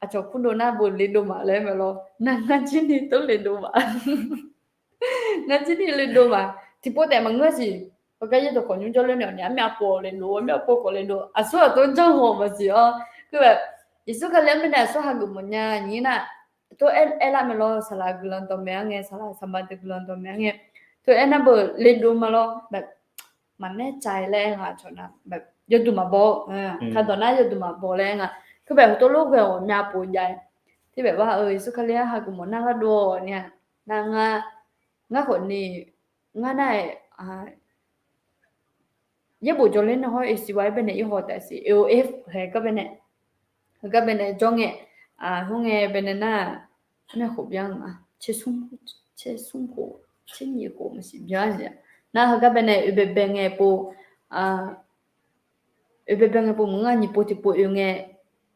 aqcawq kurdov nar bof le dov ma laer mae lawr. Nar ngar jir ni tov le dov ma. Ngar jir ni le dov ma. Tiqpov taef maqngeur siq. Heugar yaerdawq khawf nymr jawrler naeq-awq ni, armyav pov le dov, armyav pov khawf le dov, aqsur aqtov janr haw maqsiq-awr. Khoerbae, Yeqsur Kali-anr baenae aqsur hageuf mawf nya nyir nar, tov aer, aerlar mae lawr, saqlaq guiqlanq dawqmaeq-anr ngae, saqlaq saqma deuq guiqlanq dawqmaeq-anr ngae, tov aernar beu le dov ma lawr. Maqmaer cav laer aer nga cawq nar, yawduq maqbaw, kaqdawq nar yawduq maqbaw laer aer nga. Khoerbae heutovlof ghae-awq myav pov jav-aer, tiqbae bar-eu Yeqsur Kali-anr hageuf mawf nar gharduq-awq ni-a, nar ngar, ngar khawf ni, ngar nar-aer, yaerbof jawrler nar hawr acy baenae ir haw taef siq, aof hae gar baenae, heugar baenae jawr ngae, hawr ngae baenae nar, armyav khof byan nga, tser smr khof, tser nyiq khof maqsiq byan-a. Nar heugar baenae oebaebae ngae pov, oebaebae ngae pov maqngeur-a, nyiq pov tiqpov oe ngae,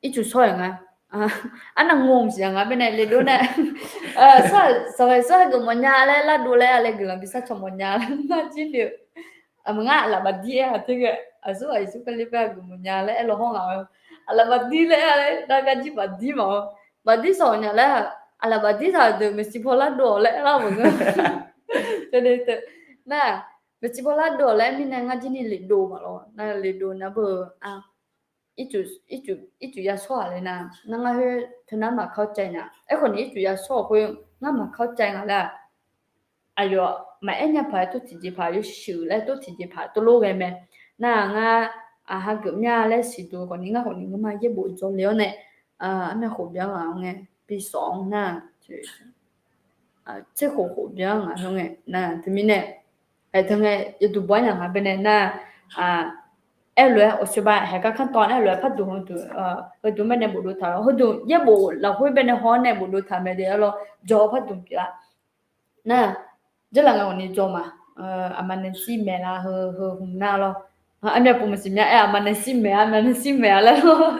ircuf shawr-aeq nga. Arnav ngo maqsiq-a nga baenae le dov nae, saqlaq Yeqsur hageuf mawf nya laer lardov laer-a laer guiqlanq bi sharcaw mawf nya laer ngar jir ni-eu. Maqngar aqlaf baqdir aer-a teu ghae, aqsur ghaq Yeqsur Kali-anr bae hageuf mawf nya laer aerlaw hawr nga-eu. Aqlaf baqdir laer aer-a laer nar gar jir baqdir ma-awr, baqdir sawq nya laer, aqlaf baqdir saq-euq deuq maeqshi paw lardov-awq laer aerlar maqngeur. Teu de teu, nar, maeqshi paw lardov-awq laer mirnae ngar jir ni le dov ma lawr, nar le dov nar beu-eu, ircuf, ircuf ya shawr-aq laer nar, nar ngar khoer teu nar maqkar caev nya. Aerkhawf ni ircuf ya shawr-awq khoer ngar maqkar caev nga laer-aq, aqyawf maqaer nya paq-aer tov tiqjeqpaq yawshuif laer tov tiqjeqpaq tov lof ghae mae. Nar ngar, aq, hageuf mya laer siqduq khawf ni ngar khawf ni ngar ma yaerbof jawrle-awr nae, armyav khof byan nga-awr ngae, bi sawf-awr nar, tser khof khof byan nga-awr ngae nar teumirnae, aer teu ngae yawduq bawr nya nga baenae nar, aerlof-aer awqsoeq ba haeq gar kanr tawv-a aerlof-aer pardmq heudmq, heudmq baenae bofdov taq-awr heudmq yaerbof lafkhoer baenae haw-awr nae bofdov taq mae de arlawr, jawr-awr pardmq pyeuf-a. Nar, jarlaf nga awq ni jawr ma, aqma nae shir maeqla heu heu hmq nar lawr. Armyav pov maqsiq mya aer-aq, aqma Nancy maeq-a, aqma Nancy maeq-a laer lor.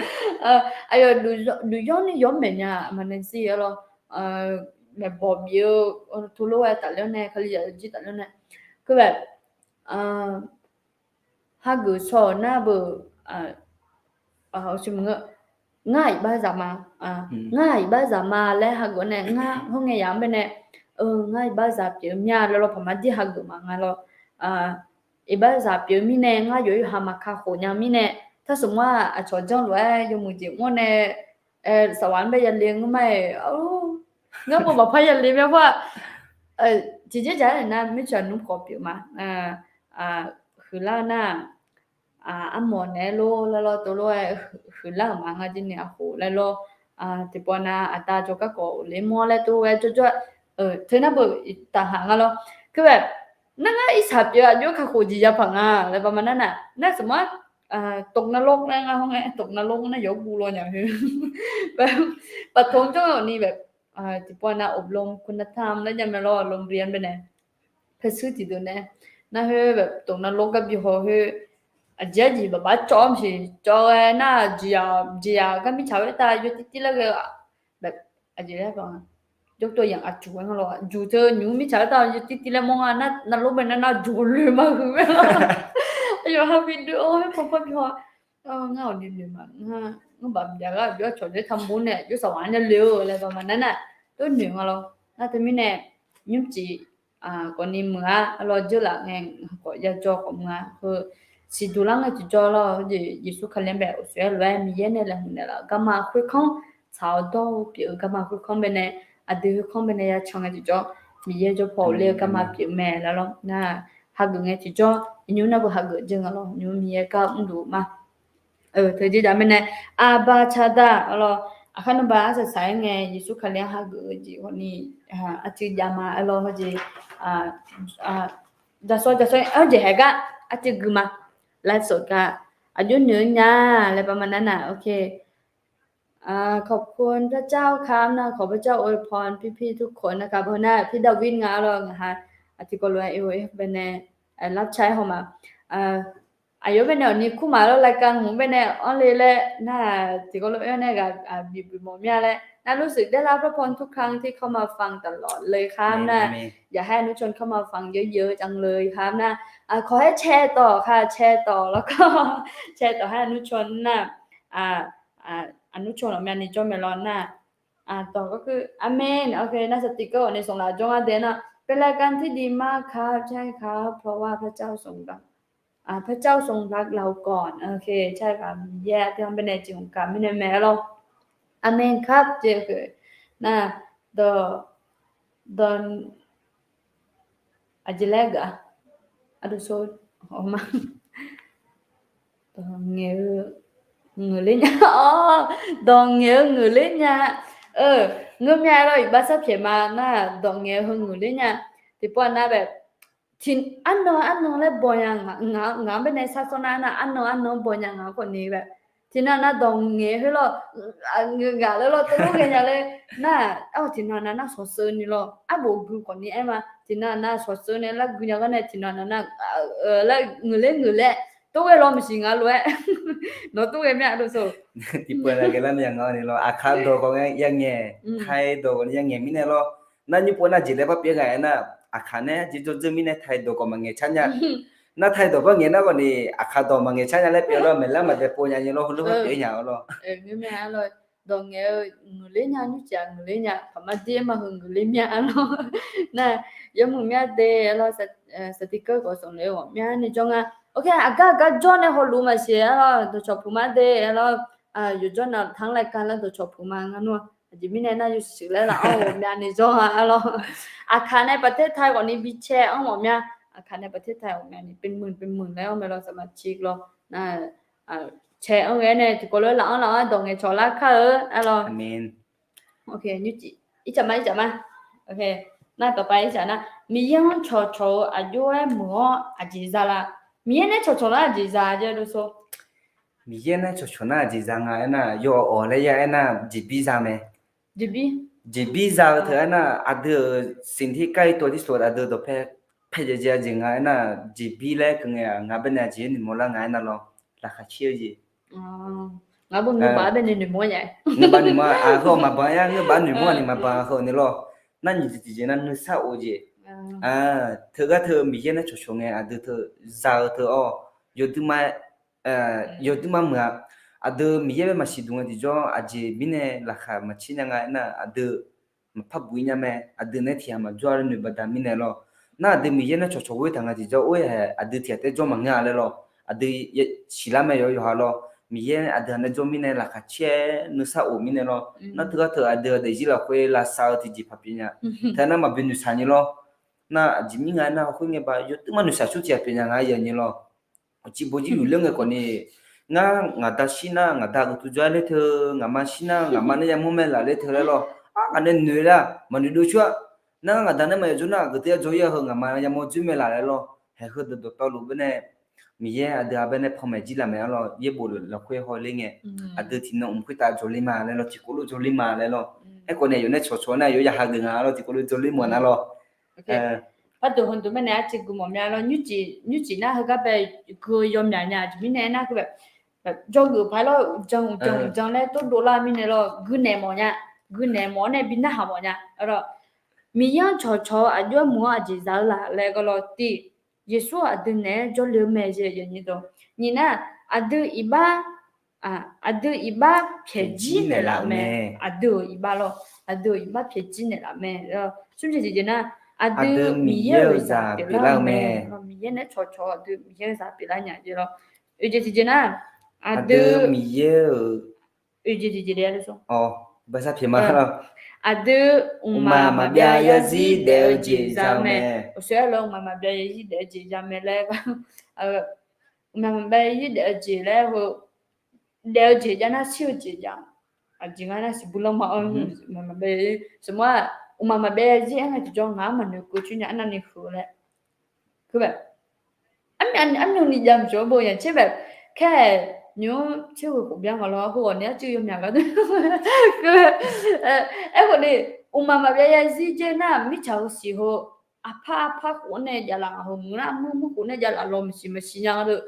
Aqyawf duqyawr ni yawr maeq nya, aqma Nancy-a lor. Maeqbawq bif-eu tov lof-aer tafler-awr nae, Kalizaq yawjir tafler-awr nae, khoer bae, hageuf shaw-euq nar beu, ngar iqbaxzaq ma, ngar iqbaxzaq ma laer hageuf-awr nae, ngar hawr ngae yamq-anr bae nae, ngar iqbaxzaq pyeuf-eu mya laer lor, paqma dir hageuf ma nga lor. Iqbaxzaq pyeuf-eu mirnae, ngar yawqha maqka khof nya mirnae, tarsmq-aq aqcawq janr lof-aer yawmuiq jeq mr-awr nae, saqwaq-anr bae yale ngeur ma-iq, ngar maqpar yale mya par, tiqjeq jaq-aer nar mircaq nmr khawf pyeuf ma, huiqlar-eu nar, armawf naeq-aer lor laer lor, tov lof-aer huiqlar-euq ma, ngar jir ni aqkhof laer lor. Tiqpov nav aqda jawrgar khawf le mawr laer tov-aer jawrjawr, teu nar beu iqtaf haq nga lor. Khoer bae, nar ngar irsaq pyeuf-eu aqjox kakhof jeq ya paq nga laer bama nar nar, nar saqmar ตกนรก laer ngar hawr ngae, ตกนรก nar yawguv law nya heu. ปฐม jawr-awq ni bae, tiqpov nav อบรมคุณธรรม laer jav mae lor, โรงเรียน bae nae, paershuir tiqdeuq nae, nar khoer bae ตกนรก gar bi haw khoer, aqjeq arjeq baqbaq cawv-awr maqsiq cawv-aer nar, jeq-aq jeq-aq gar mirtsaq khoertav yawtir tir laer ghae, aqjeq laer, jawrtov yamq aqjuq-aer nga lor, juq teu nymq-mr mirtsaq khoertav yawtir tir laer mawr nga nar, navlor bae nar nar juq loeq ma huiq mae lor. Aqyawf ha bi doe-awr khoer paw par bi haw, ngar awq ni noeq ma, ngar baf maqjav gar aqjox cawq nae taq mur nae aqjox saqwaq-anr nya le-eu laer bama nar nar, tov noeq nga lor. Nar teumirnae, nymrcif khawf ni muiq-a, arlawr jeur laf ngae, khawf yajawr khawf muiq-a, heu siqduq lar ngae tiqjawr lor, heujeq Yeqsur Kali-anr bae awqsoeq-aer lof-aer Miqyaer nae laeqhmq naeqlaf-euq garma khoerkanr, tsaq-awr dawr-eu pyeuf-eu garma khoerkanr bae nae, aqdui khoerkanr bae nae ya can ngae tiqjawr, Miqyaer jawr paw le-eu garma pyeuf mae laer lor. Nar, hageuf ngae tiqjawr, iqnymr nar beu hageuf jeur nga lor, nymr Miqyaer gar mrluf ma. Teujeq jaq mae nae, aqba caqdaq lor, aqkar nmrba arsaq saq-aer ngae Yeqsur Kali-anr hageuf-eu jeq khawf ni, arcuiv jav ma aer lor, heujeq, jaqsawr jaqsawr-aer jeq haeq gar arcuiv gui ma, ไลฟ์สด gar, aqjox noeq-eu nya laer bama nar nar, ok. ขอบคุณพระเจ้าครับ nar, ขอพระเจ้าอวยพรพี่ๆทุกคนนะครับ heu nar, พี่ดาวิด nga lor, ngaq ha, tiqkawv lof-aer, e, bae nae, รับใช้ haw ma. Aqyawf bae nae awq ni kur ma lor, รายการ hmq bae nae anr le laer nar, tiqkawv lof-aer nae ghaq bif bif mawf mya laer, nar, รู้สึกได้รับพระพรทุกครั้งที่เข้ามาฟังตลอดเลยครับ nar, อยากให้อนุชนเข้ามาฟังเยอะๆจังเลยครับ nar, ขอให้แชร์ต่อค่ะ แชร์ต่อ แล้วก็แชร์ต่อให้อนุชน nar, อนุชน awqmyani jawr mae lor nar, ต่อก็คือ อาเมน โอเค nar, สติกเกอร์ awq ni sanqlaf jawr nga dae nar, เป็นรายการที่ดีมากครับ ใช่ครับ เพราะว่าพระเจ้าทรงรัก พระเจ้าทรงรักเราก่อน โอเค ใช่ครับ Miqyaer aqdui-anr bae nae jeq hmq gaq mirnae mae lor. อาเมนครับ jeq, nar, dawq, dawq, aqjeq laer geuf-a, ardov sor, ma, dawq ngaeq-eu ngeuqler nya, dawq ngaeq-eu ngeuqler nya, ngeur mya lor, iqbax sar pyaeq ma nar, dawq ngaeq-eu heu ngeuqler nya, tiqpov nar bae, tiq, arnan arnan laer baw nya, ngaq-anr bae nae sar sawr nar nar, arnan arnan-anr baw nya ngaq-anr khawf ni bae, tiqnan nar dawq ngaeq khoer lor, ngeur ghaq laer lor, tov lor ghae nya laer nar, tiqnan nar nar shawqsheur ni lor, arbof gui khawf ni aer ma, tiqnan nar shawqsheur nae lar gui nya gar nae tiqnan nar nar, laer ngeuqler ngeuqler, tov ghae lor maqsiq ngaq lof-aer, nawq tov ghae mya ardov sor, tiqpov nar ghae lar nae ya ngaq ni lor, aqkaq dawq khawf ngae ya ngaeq, tai dawq khawf ni ya ngaeq mirnae lor, nar, nymr pov nar jeq laer par pyeuf nga aer nar, aqkaq nae jeq jawr dzeur mirnae tai dawq khawf maqngaeq car nya, nar, tai dawq par ngaeq nar khawf ni, aqkaq dawq maqngaeq car nya laer pyeuf lor, maeqlar maqdae pov nya ni lor, heulof-aer pyeuf nya-awr lor. Dawq ngaeq-eu ngeuqler nya, nymrcif-aq ngeuqler nya, paqma dir-aer ma heu ngeuqler mya-a lor. Nar, yawmuiq mya de-aer lor, สติกเกอร์ khawf sanqler-eu ghawqmya ni jawr nga. Ok, aqgar aqgar jawr nae hawluf maqsiq-aer lor, dawqcawq puq ma de-aer lor, yawqjawr nav tanr รายการ laer dawqcawq puq ma ngar nmr-a. Aqjeq mirnae nar yawshuif laer laf-anr ghawqmya ni jawr nga-aer lor. Aqkaq nae ประเทศไทย khawf ni bi cae-anr ghawqmya, aqkaq nae ประเทศไทย ghawqmya ni เป็นหมื่น เป็นหมื่น laer-anr mae lor, สมาชิก lor. Nar, cae-anr ghae nae tiqkawv lof-aer laf-anr laf-anr dawq ngaeq cawq lar kar-eu-aer lor. Ircaf ma, ircaf ma. Nar, ต่อไป ircaf nar, Miqyaer-anr cawqcawq-eu aqjox-aer muiq-awr aqjeq za la? Miqyaer nae cawqcawq nar aqjeq za jeq ardov sor. Miqyaer nae cawqcawq nar aqjeq za nga aer nar, yawawq laer ya aer nar, jeqbir za mae. Jeqbir za-eu teu aer nar, aqdui-euq สิ่งที่ใกล้ตัวที่สุด aqdui dawqpae Aerjeq jeq aqjeq nga aernar, jeqbir laer keuv ngae-aq, ngaq baenae aqjeq-aer noeqmawr lar nga aernar lawr, laqkhaq caer-eu jeq. Ngaq bae noeqbaf baenae noeqmawr nya. Ngeur baf noeqmawr-aq, heu-aq maqbanq-a, ngeur baf noeqmawr-aq ni maqbanq heu-aq ni lawr. Nar nyiq jeq tiqjeq nar nuisar of-eu jeq. Teugar teu Miqyaer nae cawqcawq ngae aqdui teu za-eu teu-awr, yawduima yawduima meuq-aq, aqdui Miqyaer bae maqsiq duq ngae tiqjawr aqjeq mirnae laqkhaq maqcaer nya nga aernar, aqdui maqpar buq-ir nya mae, aqdui nae tiq ghaq maqjawr-a laer noeq baqda mirnae lawr. Nar aqdui Miqyaer nae cawqcawq ghoer taq nga tiqjawr or-aer hae aqdui tiq ghaq taef-aer jawr maqngeur-a laer lawr. Aqdui siqlar mae yawqha lawr. Miqyaer aqdui-aq nae jawr mirnae laqkhaq caer nuisar of mirnae lawr. Nar teugar teu aqdui-aq daefzir lafkhoer lavsav-eu tiqjeq paq pyeuf nya. Teu nar maqbi noeqshaq nyi lawr. Nar aqjeq mir nga aernar, khoerngae baq yawduima noeqshaq sur tiq ghaq pyeuf nya nga aer ya nyi lawr. Aqciq bawjir yufler ngae khawfni, ngar ngaq da shir nar ngaq da geuf tuvjawr-aer ler teu, ngaqma shir nar ngaqma nae yamawr mae laf ler teu laer lawr. Ar, ngaq nae noeq lar maqnoeq dov coer-a. Nar ngaq da nae maqya jawr nar geuf teu yar jawr-ir-a heu ngaqma yamawr dzoer mae laf laer lawr. Haeq heudeuq dawqtawvluf baenae Miqyaer aqdui-aq baenae panmaeq jir laf mae-a lawr, yaerbof lafkhoer hawler ngae, aqdui tiqnan mq khoertav jawrler ma laer lawr, tiqkawv lof jawrler ma laer lawr. Aerkhawf nae yawf nae cawqcawq nar yawf ya hageuf nga lawr, tiqkawv lof jawrler mawf nar lawr. Pardeuq heudeuq mirnae arciv gui mawf mya lawr, nymrcif nar heugar bae gui-eu yawmyaq nya aqjeq mirnae aernar, jawrgeuf paq-aer lawr, uqdzan uqdzan uqdzan laer tov dovlar mirnae lawr, guinaeq mawf nya, guinaeq mawf-awr nae bi narhaq mawf nya. Miqyaer-anr cawqcawq-eu aqjox-aer muiq-anr aqjeq za-eu laf laer gar lawr, tiq, Yeqsur aqdui naeq-aer jawrle-eu mae. Nyiq nar, aqdui iqbax aqdui iqbax pyaeqjir naeqlaf-euq mae. Aqdui-euq iqbax lawr, aqdui-euq iqbax pyaeqjir naeqlaf-euq mae. Smr jeq tiqjeq nar, aqdui Miqyaer-euq zaq pyeuflar-euq mae. Miqyaer naeq-aer cawqcawq aqdui Miqyaer-euq zaq pyeuflar nya jeq lawr. Oeq jeq tiqjeq nar, aqdui Miqyaer-euq oeq jeq tiqjeq, aqdui mqmaq maqbyav yarzir daef-eu jeq za-eu mae. Aqsur aer lawr mqmaq maqbyav yarzir daef-eu jeq za mae laer, mqmaq maqbyav yarzir daef-eu jeq laer heu daef-eu jeq jav nar shir-eu jeq jav. Aqjeq nga nar siqbuir lanma-awr mqmaq maqbyav yarzir, smr-aq, mqmaq maqbyav yarzir aer nga tiqjawr ngaq-anr maqnoeq keuv coer nya arnavni heu laer. Armyavni jav mqcawq-aer bo yaq caer bae, khaer nymr caer heu khof byan nga lawr, heu ghawqni arcuiv yawmyaq gar dui. Aerkhawf ni, mqmaq maqbyav yarzir jaer nar mirtsaq-eu siq heu aqpar aqpar khof-anr nae javlaf, ngaq heu muiq nar muir muir khof nae javlaf lawr maqsiq maqsiq nya nga deuq.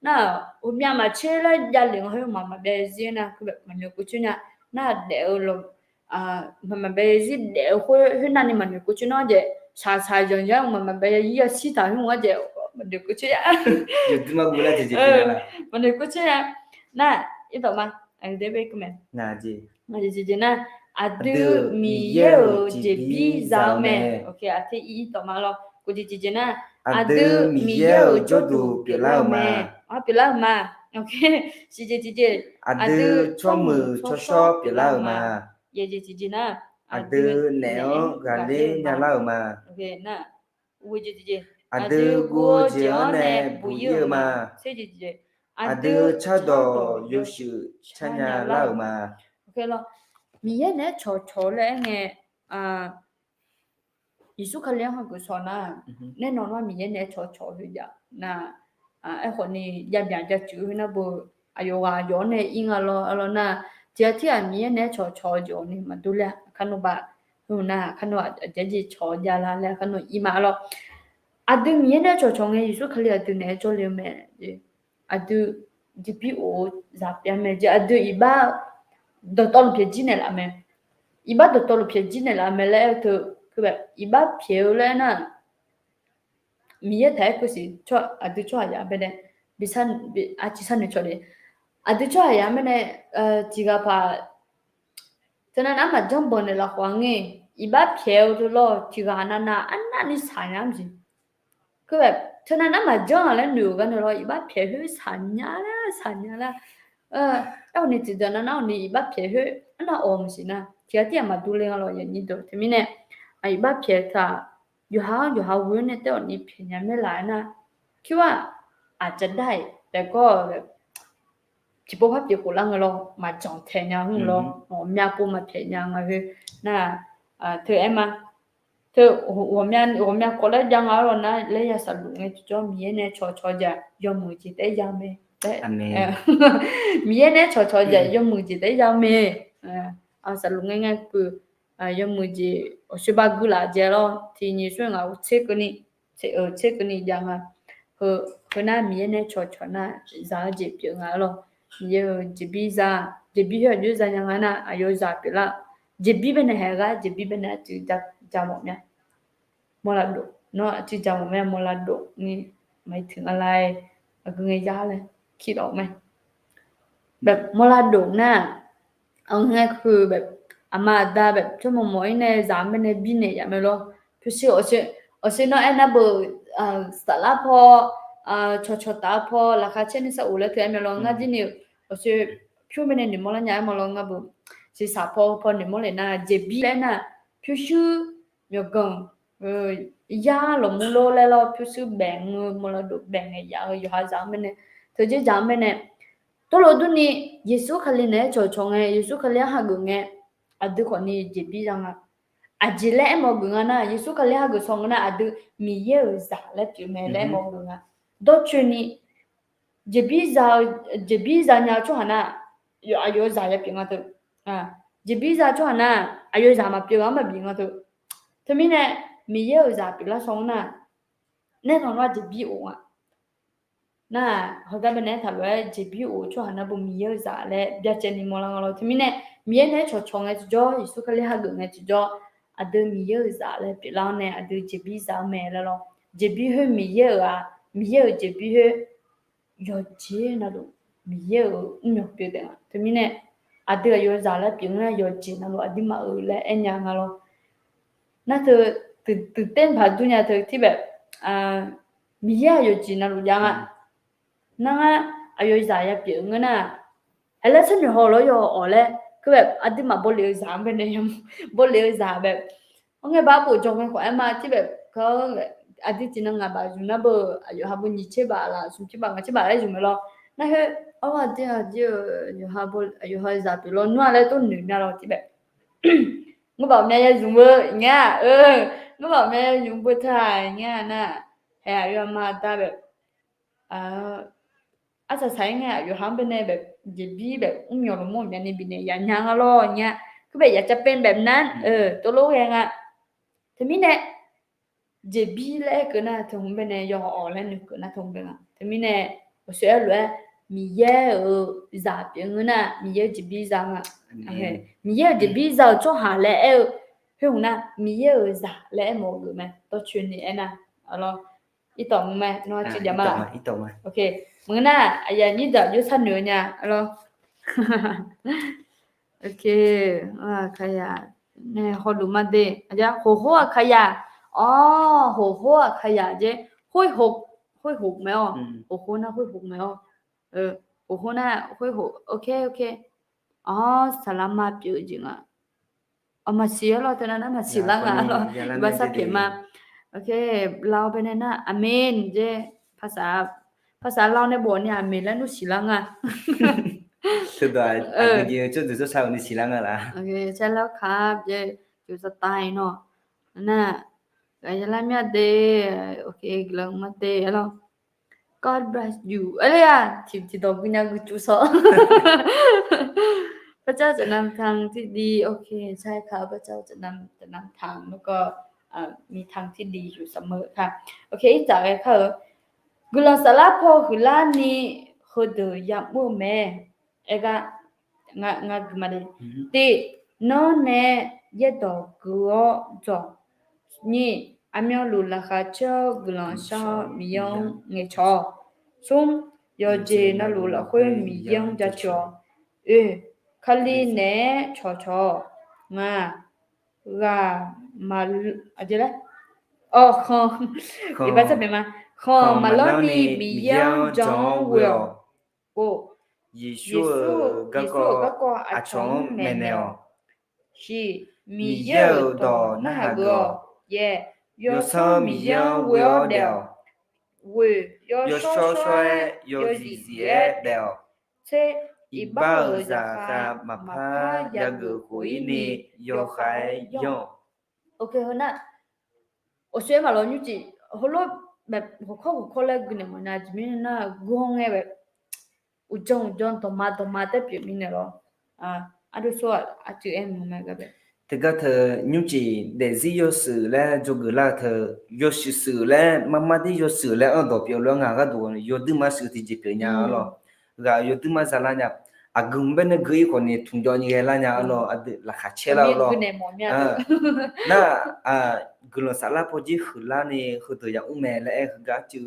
Nar-aq, ghawqmyav maqcaer laer javlef nga khoer mqmaq maqbyav yarzir nar, maqnoeq keuv coer nya. Nar daef-eu lawq, mqmaq maqbyav yarzir daef-eu khoer khoer navni maqnoeq keuv coer nar jeq, shaqshaq zanqzanq mqmaq maqbyav yarzir yashir taq khoer-anr jeq maqnoeq keuv coer nya. Maqnoeq keuv coer nya. Nar, irdawq ma, aqdui daef bae keuv mae. Ngaq jeq tiqjeq nar, aqdui Miqyaer-euq jeqbir za-eu mae. Aqteu irdawq ma lawr, khof jeq tiqjeq nar, aqdui Miqyaer-euq jawrduq pyeuflar-euq ma. Pyeuflar-euq ma. Siqjeq tiqjeq, aqdui tsawrmuiq tsawrshawr pyeuflar-euq ma. Yajeq tiqjeq nar, aqdui naef-anr ghaqler nyalar-euq ma. Aqdui guv-eu jeq-anr nae buq-ir-euq ma. Aqdui cardawq yawshuif carnya lar-euq ma. Miqyaer naeq-aer cawqcawq-eu laer aer ngae, Yeqsur Kali-anr hageuf shawq nar, nae nawq nar Miqyaer naeq-aer cawqcawq-eu heu jav nar, aerkhawf ni javbyaq javcuif khoernar bo, aqyawf ghaq aqyawf-anr nae ir nga lawr, arlawr nar, tiq ghaq tirghaq Miqyaer naeq-aer cawqcawq-eu jeq-awq ni maqdur ler-a. Aqkar nawr ba, heu nar aqkar nawr aqjeq jeq cawq jav lar laer aqkar nawr ir ma lawr. Aqdui Miqyaer naeq-aer cawqcawq ngae Yeqsur Kali aqdui naeq-aer jawrle-eu mae. Aqdui jeqbir of-eu zaq pyeuf mae jeq, aqdui iqbax dawqtawvluf pyaeqjir naeqlaf mae. Iqbax dawqtawvluf pyaeqjir naeqlaf mae laer aer-eu teu, iqbax pyaeq-eu laer aer nar, Miqyaer taq-aer keuv siq, aqdui tsawrhaqzaq baenae, arciv sharnoeq cawq le. Aqdui tsawrhaqzaq mirnae, tiq ghaq paq teunav nar maqjanr banq naeqlaf khawf-a ngae, iqbax pyaeq-eu teu lawr tiq ghaq navnav arnavni shaq nya mr jeq. Teunav nar maqjanr-aq laer noeq-euq gar nae lawr iqbax pyaeq khoer shaq nya laer shaq nya laer. Aerkhawf ni tiqdeuq navnav-awq ni iqbax pyaeq khoer arnav awq maqsiq nar tiq ghaq tirghaq maqdur le nga lawr yaqnyir deuq. Teumirnae iqbax pyaeq taq yawqha-anr yawqha ghoe-awr nae taef-awq ni pyaeq nya maerlaf-aer nar, kirwar aqcawq dar-iq taef gawr-eu tiqpov par pyeuf khof lar nga lawr maqjanq taeq nya hmr lawr, ghawqmya pov maqpyaeq nya nga khoer nar, teu aer ma. Teu ghawqmya kawv laer jav nga arlawr nar laer ya saqluf ngae tiqjawr Miqyaer nae cawqcawq jeq yawmuiq jeq taef-aer ya mae. Miqyaer nae cawqcawq jeq yawmuiq jeq taef-aer ya mae. Saqluf ngae ngae keuv yawmuiq jeq awqshoe ba guv laf jeq lawr tiq nyiq sor ngaq uqtser keuvni tser keuvni jav nga. Heu, heu nar Miqyaer nae cawqcawq nar zaq-eu jeq pyeuf nga lawr. Miqyaer-euq jeqbir za, jeqbir khoer aqjox zanya nga nar aqyawf zaq pyeuflar. Jeqbir baenae haeq gar jeqbir baenae aqcuiv ja mawf mya. Mawrlav dof nawr aqcuiv ja mawf mya, mawrlav dof ni maqir teuq nga laer aqgeu ngae yar laer kirdawq mae. Mawrlav dof nar, aqngae kuiq aqma aqda tsawrmawq mawq-ir nae zaq-anr baenae birnaeq yaf mae lawr. Pyurshuir awqshoe nawr aernar beu, saflar paw, cawqcawq taf-eu paw laqkhaq caer ni sar of laer teu aer mae lawr. Ngar jir ni-eu awqshoe pyur baenae noeqmawr lar nya-aer ma lawr. Ngar beu siqsaq paw paw noeqmawr le nar jeqbir laer nar, pyurshuir myawqganq yar lawqmur lor laer lawr, pyurshuir baef-eu mawrlav dof baef ngae yaf-eu yawqha zaq-anr baenae, teujeq zaq-anr baenae tawrlof durni, Yeqsur Kali naeq-aer cawqcawq ngae, Yeqsur Kali-anr hageuf ngae, aqdui khawfni jeqbir za nga. Aqjeq laer aermawf geuf nga nar, Yeqsur Kali hageuf saw nga nar aqdui Miqyaer-euq zaq laer pyeuf mae laer aermawf geuf nga. Dawrcoeni, jeqbir za-eu, jeqbir zanya-eu tsawrhaq nar, aqyawf-euq zaq ya pyeuf nga teu. Jeqbir za tsawrhaq nar, aqyawf zaq maqpyeuf-eu-anr maqbif nga teu. Teumirnae, Miqyaer-euq zaq pyeuflar saw nga nar, nae nawq nar jeqbir of nga. Nar, hawgar baenae aertaq lof-aer jeqbir of-eu tsawrhaq nar beu Miqyaer-euq zaq laer byacaevni mawrlar nga lawr. Teumirnae, Miqyaer nae-aer cawqcawq ngae tiqjawr, Yeqsur Kali hageuf ngae tiqjawr, aqdui Miqyaer-euq zaq laer pyeuflar-awr nae aqdui jeqbir za-eu mae laer lawr. Jeqbir khoer Miqyaer-euq-aq, Miqyaer-euq jeqbir khoer yawqjeq navluf Miqyaer-euq mrmyawq pyeuf taef nga. Teumirnae, aqdui aqyawf zaq laer pyeuf nga nar yawqjeq navluf aqduimaf-euq laer aernya nga lawr. Nar teu, teuter baq dur nya teu tirbae, Miqyaer-aq yawqjeq navluf jav nga. Nar ngar aqyawf zaq ya pyeuf ngeur nar, aerlaer sharnoeq haw lawr yawawq laer, keubae aqduimaf bawle-eu zaq-anr baenae yamq, bawle-eu zaq bae, awr ngae ba arbof jawr ngae khawf aer ma tirbae, aqdui tiqnan ngaq baf zmq nar beu, aqyawf ha beu nyiq tser baf laf, smq tser baf, ngaq tser baf laer zmq mae lawr. Nar khoer, awr aqdui aqdui-eu, aqyawf ha zaq pyeuf lawr nmr-a laer tov noeq mya lawr tirbae. Ngeur baf mya ya zmq beu ngae-a, ngeur baf mya ya zmq beu teu-aq ngae-a nar, hae aqyawf aqma aqda bae, arsaq saq-ir ngae aqyawf ha-anr baenae bae, jeqbir bae mrmyawq lawqmawr myavni bifnaeq yaf nya nga lawr nya. Keubae yaf cav paen bae nar, tov lof ghae nga. Teumirnae, jeqbir laer aer keuv nar teu hmq baenae yawawq laer noeqkeuv nar teu hmq bae nga. Teumirnae, aqsur aer lof-aer, Miqyaer-euq zaq pyeuf ngeur nar Miqyaer-euq jeqbir za nga. Miqyaer-euq jeqbir za-euq tsawrhaq laer aer-eu khoer hmq nar Miqyaer-euq zaq laer aermawf-eu geuf mae. Dawrcoeni aernar, alawr, irtawq mr mae, nawr aqcuiv jav ma. Maqngeur nar aqyuif aqnyir deuq jov sharnoeq-eu nya, alawr. Kayaq, nae hawluf ma de, aqja khof hor-aq kayaq, awr, khof hor-aq kayaq jer, khoer hof, khoer hof mae-awr, khof hor nar khoer hof mae-awr, khof hor nar khoer hof, ok ok. Awr, saqlaqma pyeuf-eu jeq nga. Awq, maqsiq-aer lawr, teunav nar maqsiq lar nga lawr, iqbax sar pyaeq ma. Ok, lawr baenae nar aqmeq jer, paqsaq lawr nae bof ni aqmeq laer nmr siq lar nga. Teu dawq aqdui jeq-eu tsawrduq tsawrshar-euq ni siq lar nga laf. Saerlar kaq jer, yawzaq tav-ir nawr nar, aqya lar mya de, ok, guiqlanq ma de lawr. God bless you. Aer-a, tiqdawq gui nya gui cuf sawr. พระเจ้าจะนำทางที่ดี โอเค ใช่ค่ะ พระเจ้าจะนำ จะนำทาง แล้วก็ มีทางที่ดีอยู่เสมอค่ะ โอเค ircaf ghae kar-eu, guiqlanq saflar paw huiqlar ni heudeuq yamr-eu mae. Aer gar, ngar gui ma de. Tiq, nawr nae yaerdawq gui-awr dzawq. Nyiq, aqmyanluf laqkhaq caer-awr guiqlanq shar-awr Miqyaer-anr ngaeqcawq-awq. Smr, yawqjeq navluf lafkhoer Miqyaer-anr jaceuq-awq. Oe, Kali naeq-aer cawqcawq-awq. Ngaq, ghaq, maq, aqjeq laer, awq, khanq, iqbax sar pyaeq ma. Khanq maqlanr ni Miqyaer-anr jan-awr ghoe-awq. Kof, Yeqsur-euq garkawv aqcawq-anr maeqnaeq-awq. Shiq, Miqyaer-euq dawq narhaq geuf-awq. Yaer, Yawsanr Miqyaer-anr ghoe-awr daef-awq. Ghoeq, yawshawr shawr-aer yawzif zif-aer daef-awq. Tser, iqbax-euq zaqkhav maqpar yageuf khof-ir ni yawkhav-aer yanr-awq. Ok, heu nar, awqshoe-aer maqlawq nymrcif heulof, hawqkawr hawqkawr laer gui naeq mawf nar, aqjeq mirnae nar, gui-awr ngae bae, uqdzan uqdzan dawqma dawqma taer pyeuf mirnae lawr. Ardov sor-aq, aqcuiv aer mq mae gar bae. Teugar teu nymrcif daefzir yawshuif laer dzawgeuf lar-eu teu, yawshuif shuif laer marmar dir yawshuif laer anr-eu dawq pyeuf lof-aer ngaq gharduq yawduirma shuif tiqjeq pyeuf nya arlawr. Ghaq yawduirma zalar nya. Aqgeu mq baenae geu-ir khawf ni tmqjawv ni ghae lar nya arlawr, aqdui laqkhaq caer lar-eu lawr. Nar, guiqlanq saflar pawjir huiqlar ni heudeuq yamr mae laer aer heugar arcuiv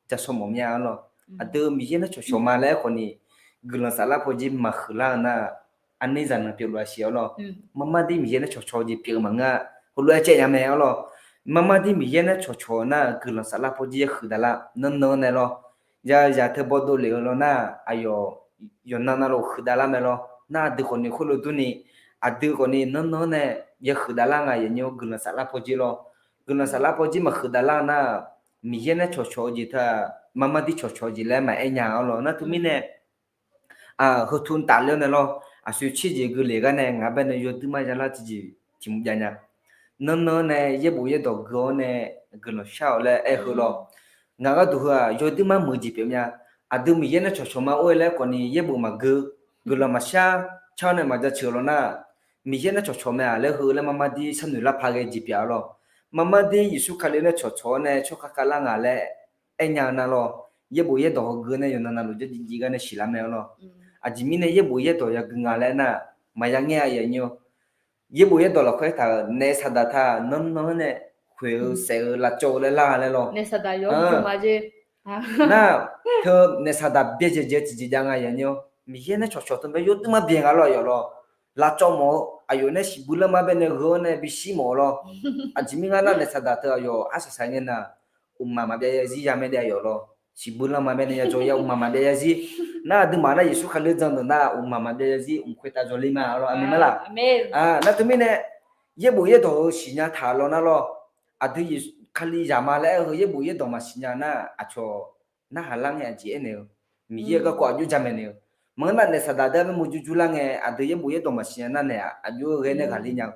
ja shaw mawf mya arlawr. Aqdui Miqyaer nae cawqcawq ma laer aer khawf ni, guiqlanq saflar pawjir maqhuiqlar-eu nar, arnir zaqnanq pyeufluf-a siq arlawr. Marmar dir Miqyaer nae cawqcawq jeq pyeuf-eu maqngeur-a, heulof-aer caev nya mae arlawr. Marmar dir Miqyaer nae cawqcawq nar, guiqlanq saflar pawjir yahuiq daqlar nanr nanr nae lawr. Yazaq teu bawdov lef-eu lawr nar, aqyawf yawqnan navluf huiqdav lar mae lawr. Nar aqdui khawf ni khoerlof durni, aqdui khawf ni nanr nanr nae yahuiq dav lar nga yanyar guiqlanq saflar pawjir lawr. Guiqlanq saflar pawjir maqhuiq dav lar nar, Miqyaer nae cawqcawq-eu jeq teu-aq, marmar dir cawqcawq-eu jeq laer maqaer nya arlawr. Nar teumirnae, heu tmq tafler-awr nae lawr, aqsur tser jeq geuleq gar nae ngaq baenae yawduirma zalar tiqjeq tiq mq jav nya. Nanr nanr nae yaerbof yaerdawq gui-awr nae guiqlanq shar-awq laer aer heu lawr. Ngaq gharduq heu-aq yawduirma muiq-eu jeq pyeuf mya. Aqdui Miqyaer nae cawqcawq ma or-aer laer khawf ni yaerbof maqgui, guiqlanq maqshar, car-awr nae maqjaceuq-eu lawr nar, Miqyaer nae cawqcawq mae-aq laer heu laer marmar dir sharnoeq lar paq ghae jeq pyeuf-a lawr. Marmar dir Yeqsur Kali nae cawqcawq-awr nae tsawrkhav khavlar nga laer aer nya-eu nar lawr, yaerbof yaerdawq heu gui nae yawqnan navluf jawrjiv jiv gar nae siqlar mae-a lawr. Aqjeq mirnae yaerbof yaerdawq yagui nga laer nar, maqya ngaer-a yanyar. Yaerbof yaerdawq lafkhoer taq-euq naef saqdaq taq nanr nanr nae khoeq-eu saef-eu lavcawv-eu laer lar-a laer lawr. Nar, teu naef saqdaq byaerdzae dzae-eu tiqjeq jav nga yanyar. Miqyaer nae cawqcawq teu bae yawduirma byae nga lawr aqyawf lawr. Lavcawv mawf-eu aqyawf nae siqbuir lanma baenae gheu-awr nae bishir mawf-eu lawr. Aqjeq mirnae nar naef saqdaq teu aqyawf arsaq saq ngae nar, uqmaq maqbyav yarzir ya mae daef aqyawf lawr. Siqbuir lanma baenae yajawr ya uqmaq maqbyav yarzir. Nar aqduimaf nar Yeqsur Kali-anr jan deuq nar uqmaq maqbyav yarzir mq khoertav jawrler ma lawr. Aqmeq ma laq? Nar teumirnae yaerbof yaerdawq-eu siqnya taq lawr nar lawr, aqdui Yeqsur Kali zaq ma laer aer-eu heu yaerbof yaerdawq maqsiq nya nar aqcawq narhaq lar ngae aqjeq aernaeq-eu, Miqyaer-euq garkawv aqjox jamaeq naeq-eu. Maqngeur nar naef saqdaq deuq-anr murjur jurlar ngae aqdui yaerbof yaerdawq maqsiq nya nar naeq aqjox-aer ghae nae ghaqler nya-eu.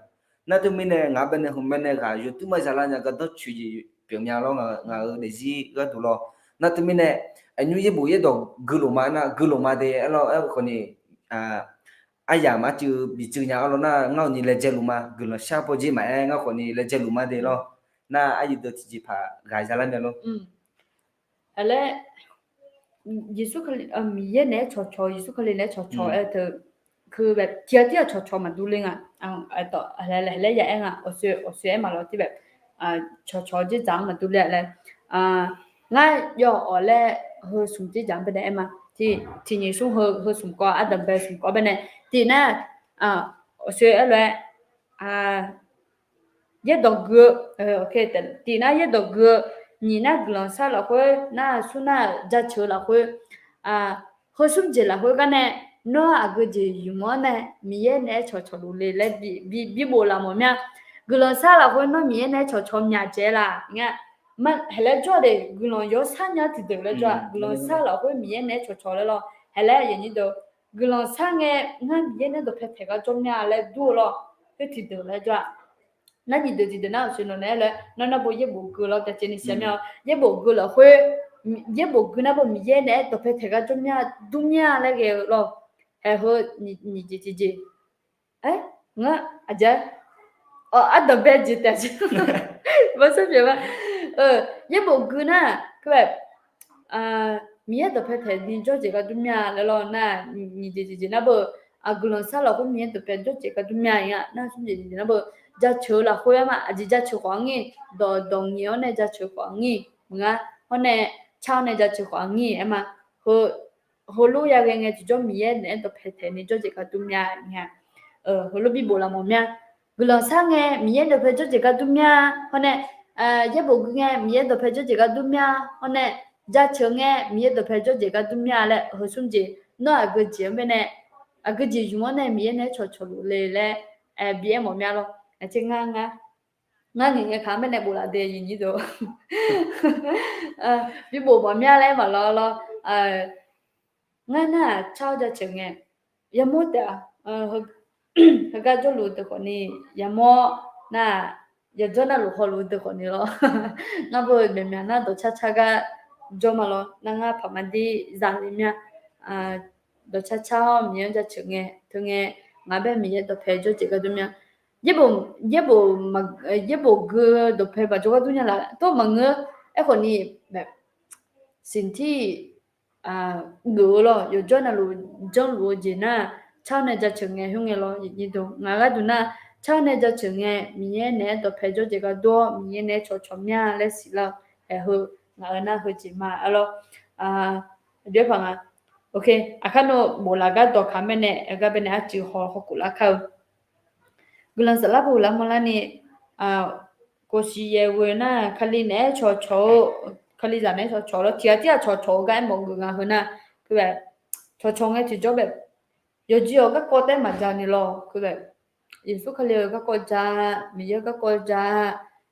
Nar teumirnae ngaq-anr baenae hmq baenae ghaq yawduirma zalar nya gardanr coeq jeq pyeuf mya lawr ngaq-euq daefzir gharduq lawr. Nar teumirnae aqnymr yaerbof yaerdawq gui lof ma nar gui lof ma de aer lawr aer-eu khawf ni, aryamq arcuiv bicuiv nya arlawr nar ngar-awq ni laejae luf ma guiqlanq shar pawjir maqaer ngar khawf ni laejae luf ma de lawr. Nar aryuif deuq tiqjeqpaq ghaq zalar nae lawr. Aqlaer, Yeqsur Kali, Miqyaer naeq-aer cawqcawq, Yeqsur Kali naeq-aer cawqcawq aer teu, tiqghaq tirghaq cawqcawq maqdur le nga. Laer ya aer nga, awqsoe aer ma lawr tir bae, cawqcawq dzerdzaq-anr maqdur le-a laer. Ngar yawawq laer heu smq dzerdzaq-anr baenae aer ma. Tiq, tiqnyiq smr heu, heu smq kawv, ardanqbae smq kawv baenae. Tiq nar, awqsoe aer lof-aer, yaerdawq gui-eu, tiq nar yaerdawq gui-eu, nyiq nar guiqlanq shar lafkhoer nar, smr nar jaceuq-eu lafkhoer, heu smr jeq lafkhoer gar nae, nawr aqgeu jeq ymq-anr nae Miqyaer naeq-aer cawqcawq luf le laer bi, bi, bi bof laf mawf mya. Guiqlanq shar lafkhoer nawr Miqyaer naeq-aer cawqcawq myaq dzaeq laf nga. Haeq laer jawr-a de, guiqlanq yawshar nya tiqdeuq laer jawr-a. Guiqlanq shar lafkhoer Miqyaer naeq-aer cawqcawq laer lawr. Haeq laer aqyuif aqnyir deuq, guiqlanq shar ngae ngar Miqyaer naeq-aer dawqpae taeq gar jawr mya laer dur-eu lawr. Khoer tiqdeuq laer jawr-a. Nar nyiq deuq tiqdeuq nar awqsoe nawq naeq-aer lof-aer nar nar bo yaerbof gui lawr tae caevni siq-a mya-awr, yaerbof gui lafkhoer, yaerbof gui nar bo Miqyaer naeq-aer dawqpae taeq gar jawr mya dur mya laer ghae-eu lawr. Haeq heu nyiq jeq tiqjeq. Ngar aqjeq ardanqbae jeq taef-a, yaerbof gui nar, Miqyaer dawqpae taeq ni jawr jeq gar dur mya laer lawr nar, nyiq jeq tiqjeq nar bo, guiqlanq shar lafkhoer Miqyaer dawqpae jawr jeq gar dur mya nga nar, smr jeq tiqjeq nar bo, jaceuq-eu lafkhoer aer ma, aqjeq jaceuq khawf-anr ngir, dawq, dawq nyiq-awr nae jaceuq khawf-anr ngir, maqnga, hawr nae car-awr nae jaceuq khawf-anr ngir aer ma. Heu, heulof-aer yaghae ngae tiqjawr Miqyaer naeq-aer dawqpae taeq ni jawr jeq gar dur mya nga. Heulof bi bof laf mawf mya. Guiqlanq shar ngae Miqyaer dawqpae jawr jeq gar dur mya. Hawr nae, yaerbof gui ngae Miqyaer dawqpae jawr jeq gar dur mya. Hawr nae, jaceuq ngae Miqyaer dawqpae jawr jeq gar dur mya laer heu smr jeq, nawr aqgeu jeq-anr baenae, aqgeu jeq ymq-anr nae Miqyaer naeq-aer cawqcawq luf le laer bi aer mawf mya lawr. Aqjeq ngar, ngar, ngar nyiq ngae kaq-anr baenae bof laf de nyiq nyir deuq, bi bof mawf mya laer maqlawr lawr. Ngar nar-aq car-awr jaceuq ngae, yamawr taef-a, heugar jawrluf-eu deuq khawfni, yamawr nar-aq, yawjawr navluf hawluf-eu deuq khawfni lawr. Ngar bo myaqmyaq nar dawqcar car gar jawr ma lawr, nar ngar paqma dir zale mya. Dawqcar car-awr Miqyaer-anr jaceuq ngae teu ngae, ngaq bae Miqyaer dawqpae jawr jeq gar dur mya. yaerbof, yaerbof gui-eu dawqpae baq jawrgar dur nya laf tov maqngeur. Aerkhawf ni, สิ่งที่ geuf-eu lawr, yawqjawr navluf janrluf-eu jeq nar, car-awr nae jaceuq ngae khoerngae lawr. Ngaq gharduq nar, car-awr nae jaceuq ngae, Miqyaer naeq-aer dawqpae jawr jeq gar dur-awr, Miqyaer naeq-aer cawqcawq mya laer siqlar-eu, ae heu, ngaq-euq nar heujeq ma-a lawr. Aqdui-aer paq nga. Aqkar nawr bof laf gar dawqkaq mirnae, aer gar baenae arcuiv haw hawkhof lar kar-eu. Guiqlanq saflar pov-eu lar mawrlar ni, kof siq yaeq ghoe nar, Kali naeq-aer cawqcawq-eu, Kalizaq naeq-aer cawqcawq lawr, tiq ghaq tirghaq cawqcawq-eu gar aermawf geuf nga heu nar, cawqcawq ngae tiqjawr bae, yawqjeq-awq garkawv taef-aer maqja ni lawr. Yeqsur Kali-euq garkawv ja, Miqyaer-euq garkawv ja,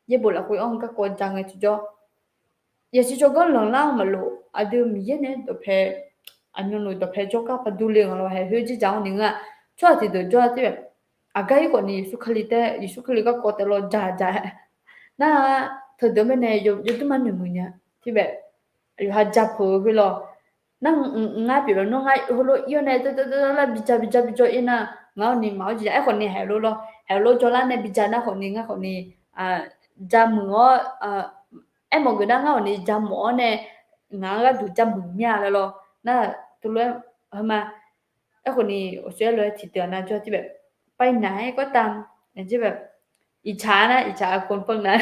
yaerbof lafkhoer anr-eu garkawv ja ngae tiqjawr. Yasiq cawqganr lanqlar-eu maqlof, aqdui Miqyaer nae dawqpae, aqmyanluf dawqpae jawrgar paq durle nga lawr, haeq khoer jirjaq-anr ni ngeur-a. Tsawrhaq tiqdeuq jawr-a tir-aer, aqgar ir khawf ni Yeqsur Kali taef, Yeqsur Kali garkawv taef lawr ja ja-aer nar, teudeuq mirnae yawduir mar noeqmuiq nya tirbae, yawqha ja peuq-eu khoer lawr. Nar, ngar pyeuf lawr, nawr ngar heulof ir-awr nae dawrdawr lar bi ja bi ja bi jawr ir nar, ngaq-awr ni maqawr jeq ja. Aerkhawf ni haeq lof lawr, haeq lof jawrlar nae bi ja nar khawf ni, ngar khawf ni ja muiq-awr, aermawf geuf nar ngar khawf ni ja mawf-awr nae, ngaq-anr gharduq ja muiq mir-a laer lawr. Nar, teulof-aer, heuma, aerkhawf ni aqsur-aer lof-aer tiqdeuq-aq nar jawr tir bae, ไปไหนก็ตาม iqcaq nar iqcaq aqkawq pawnae,